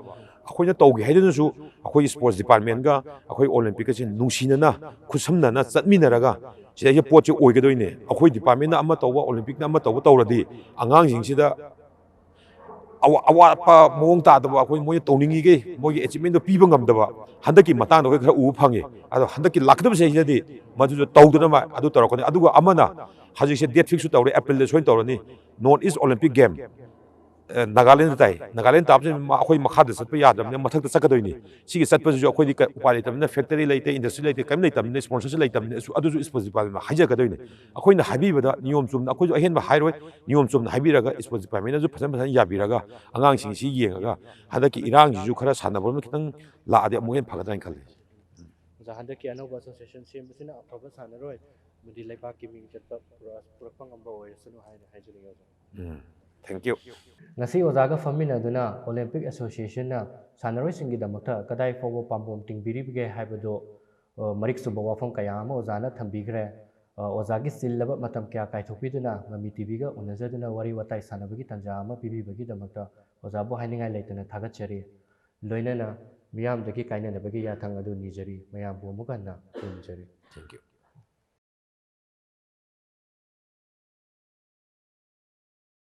ꯑꯩꯈꯣꯏꯅ ꯇꯧꯒꯦ ꯍꯥꯏꯗꯨꯅꯁꯨ ꯑꯩꯈꯣꯏ sports departmentꯒ ꯑꯩꯈꯣꯏ Olympicꯀꯁꯦ ꯅꯨꯡꯁꯤꯅꯅ, ꯈꯨꯠꯁꯝꯅꯅ ꯆꯠꯃꯤꯟꯅꯔꯒ ꯁꯤꯗꯩꯁꯤꯗ ꯄꯣꯠꯁꯦ ꯑꯣꯏꯒꯗꯣꯏꯅꯦ꯫ ꯑꯩꯈꯣꯏ departmentꯅ ꯑꯃ ꯇꯧꯕ, Olympicꯅ ꯑꯃ ꯇꯧꯕ ꯇꯧꯔꯗꯤ ꯑꯉꯥꯡꯁꯤꯡꯁꯤꯗ ꯑꯋꯥ-, ꯑꯋꯥꯠꯄ ꯃꯑꯣꯡ ꯇꯥꯗꯕ, ꯑꯩꯈꯣꯏ ꯃꯣꯏꯅ ꯇꯧꯅꯤꯡꯉꯤꯈꯩ ꯃꯣꯏꯒꯤ achievementꯗꯣ ꯄꯤꯕ ꯉꯝꯗꯕ ꯍꯟꯗꯛꯀꯤ ꯃꯇꯥꯡꯗ ꯑꯩꯈꯣꯏ ꯈꯔ ꯎꯕ ꯐꯪꯉꯤ꯫ ꯑꯗꯣ ꯍꯟꯗꯛꯀꯤ ꯂꯥꯛꯀꯗꯕ ꯆꯍꯤꯗꯗꯤ ꯃꯗꯨꯁꯨ ꯇꯧꯗꯅꯕ ꯑꯗꯨ ꯇꯧꯔꯛꯀꯅꯤ꯫ ꯑꯗꯨꯒ ꯑꯃꯅ ꯍꯧꯖꯤꯛꯁꯦ date fixꯁꯨ ꯇꯧꯔꯦ, Aprilꯗ ꯁꯣꯏꯅ ꯇꯧꯔꯅꯤ, North East Olympic Game꯫ ꯑ, ꯅꯥꯒꯥꯂꯦꯟꯗ ꯇꯥꯏ꯫ ꯅꯥꯒꯥꯂꯦꯟ ꯇꯥꯕꯁꯤ ꯃ-, ꯑꯩꯈꯣꯏ ꯃꯈꯥꯗ ꯆꯠꯄ ꯌꯥꯗ꯭ꯔꯕꯅꯤꯅ ꯃꯊꯛꯇ ꯆꯠꯀꯗꯣꯏꯅꯤ꯫ ꯁꯤꯒꯤ ꯆꯠꯄꯁꯤꯁꯨ ꯑꯩꯈꯣꯏꯗꯤ ꯀ-, ꯎꯄꯥꯏ ꯂꯩꯇꯕꯅꯤꯅ, factory ꯂꯩꯇꯦ, industry ꯂꯩꯇꯦ, ꯀꯔꯤꯝ ꯂꯩꯇꯕꯅꯤꯅ, sponsorship ꯂꯩꯇꯕꯅꯤꯅ, ꯑꯗꯨ-, ꯑꯗꯨꯁꯨ sports departmentꯅ ꯍꯥꯏꯖꯔꯛꯀꯗꯣꯏꯅꯤ꯫ ꯑꯩꯈꯣꯏꯅ ꯍꯥꯏꯕꯤꯕꯗ ꯅꯤꯌꯣꯝ ꯆꯨꯝꯅ, ꯑꯩꯈꯣꯏꯁꯨ ꯑꯍꯦꯟꯕ ꯍꯥꯏꯔꯣꯏ, ꯅꯤꯌꯣꯝ ꯆꯨꯝꯅ ꯍꯥꯏꯕꯤꯔꯒ sports departmentꯅꯁꯨ ꯐꯖꯅ ꯐꯖꯅ ꯌꯥꯕꯤꯔꯒ ꯑꯉꯥꯡꯁꯤꯡꯁꯤ ꯌꯦꯡꯉꯒ ꯍꯟꯗꯛꯀꯤ ꯏꯔꯥꯡꯁꯤꯁꯨ ꯈꯔ ꯁꯥꯟꯅꯕ ꯑꯃ ꯈꯤꯇꯪ ꯂꯥꯛꯑꯗꯤ ꯑꯃꯨꯛ ꯍꯦꯟꯅ ꯐꯒꯗ꯭ꯔꯥ ꯍꯥꯏꯅ ꯈꯜꯂꯤ꯫ ꯑꯣꯖꯥ, ꯍꯟꯗꯛꯀꯤ ꯑꯅꯧꯕ association ꯁꯦꯝꯕꯁꯤꯅ ꯑꯐꯕ ꯁꯥꯟꯅꯔꯣꯏ ꯑꯃꯗꯤ ꯂꯩꯕꯥꯛꯀꯤ ꯃꯤꯡ ꯆꯠꯄ ꯄꯨꯔꯛ-, ꯄꯨꯔꯛꯄ ꯉꯝꯕ ꯑꯣꯏꯔꯁꯅꯨ ꯍꯥꯏꯅ ꯍꯥꯏꯖꯅꯤꯡꯉꯤ ꯑꯣꯖꯥ꯫ ꯎꯝ, thank you꯫ ꯉꯁꯤ ꯑꯣꯖꯥꯒ ꯐꯝꯃꯤꯟꯅꯗꯨꯅ Olympic Associationꯅ ꯁꯥꯟꯅꯔꯣꯏꯁꯤꯡꯒꯤꯗꯃꯛꯇ ꯀꯗꯥꯏ ꯐꯥꯎꯕ ꯄꯥꯝꯕꯣꯝ ꯇꯤꯡꯕꯤꯔꯤꯕꯒꯦ ꯍꯥꯏꯕꯗꯨ, ꯑ, ꯃꯔꯤꯛ ꯆꯨꯝꯕ ꯋꯥꯐꯝ ꯀꯌꯥ ꯑꯃ ꯑꯣꯖꯥꯅ ꯊꯝꯕꯤꯈ꯭ꯔꯦ꯫ ꯑ, ꯑꯣꯖꯥꯒꯤ ꯆꯤꯜꯂꯕ ꯃꯇꯝ ꯀꯌꯥ ꯀꯥꯏꯊꯣꯛꯄꯤꯗꯨꯅ ꯃꯃꯤ ꯇꯤꯚꯤꯒ ꯎꯅꯖꯗꯨꯅ ꯋꯥꯔꯤ ꯋꯥꯇꯥꯏ ꯁꯥꯟꯅꯕꯒꯤ ꯇꯥꯟꯖꯥ ꯑꯃ ꯄꯤꯕꯤꯕꯒꯤꯗꯃꯛꯇ ꯑꯣꯖꯥꯕꯨ ꯍꯥꯏꯅꯤꯡꯉꯥꯏ ꯂꯩꯇꯅ ꯊꯥꯒꯠꯆꯔꯤ꯫ ꯂꯣꯏꯅꯅ ꯃꯤꯌꯥꯝꯗꯒꯤ ꯀꯥꯏꯅꯅꯕꯒꯤ ꯌꯥꯊꯪ ꯑꯗꯨ ꯅꯤꯖꯔꯤ꯫ ꯃꯌꯥꯝꯕꯨ ꯑꯃꯨꯛ ꯍꯟꯅ ꯈꯨꯔꯨꯝꯖꯔꯤ꯫ Thank you꯫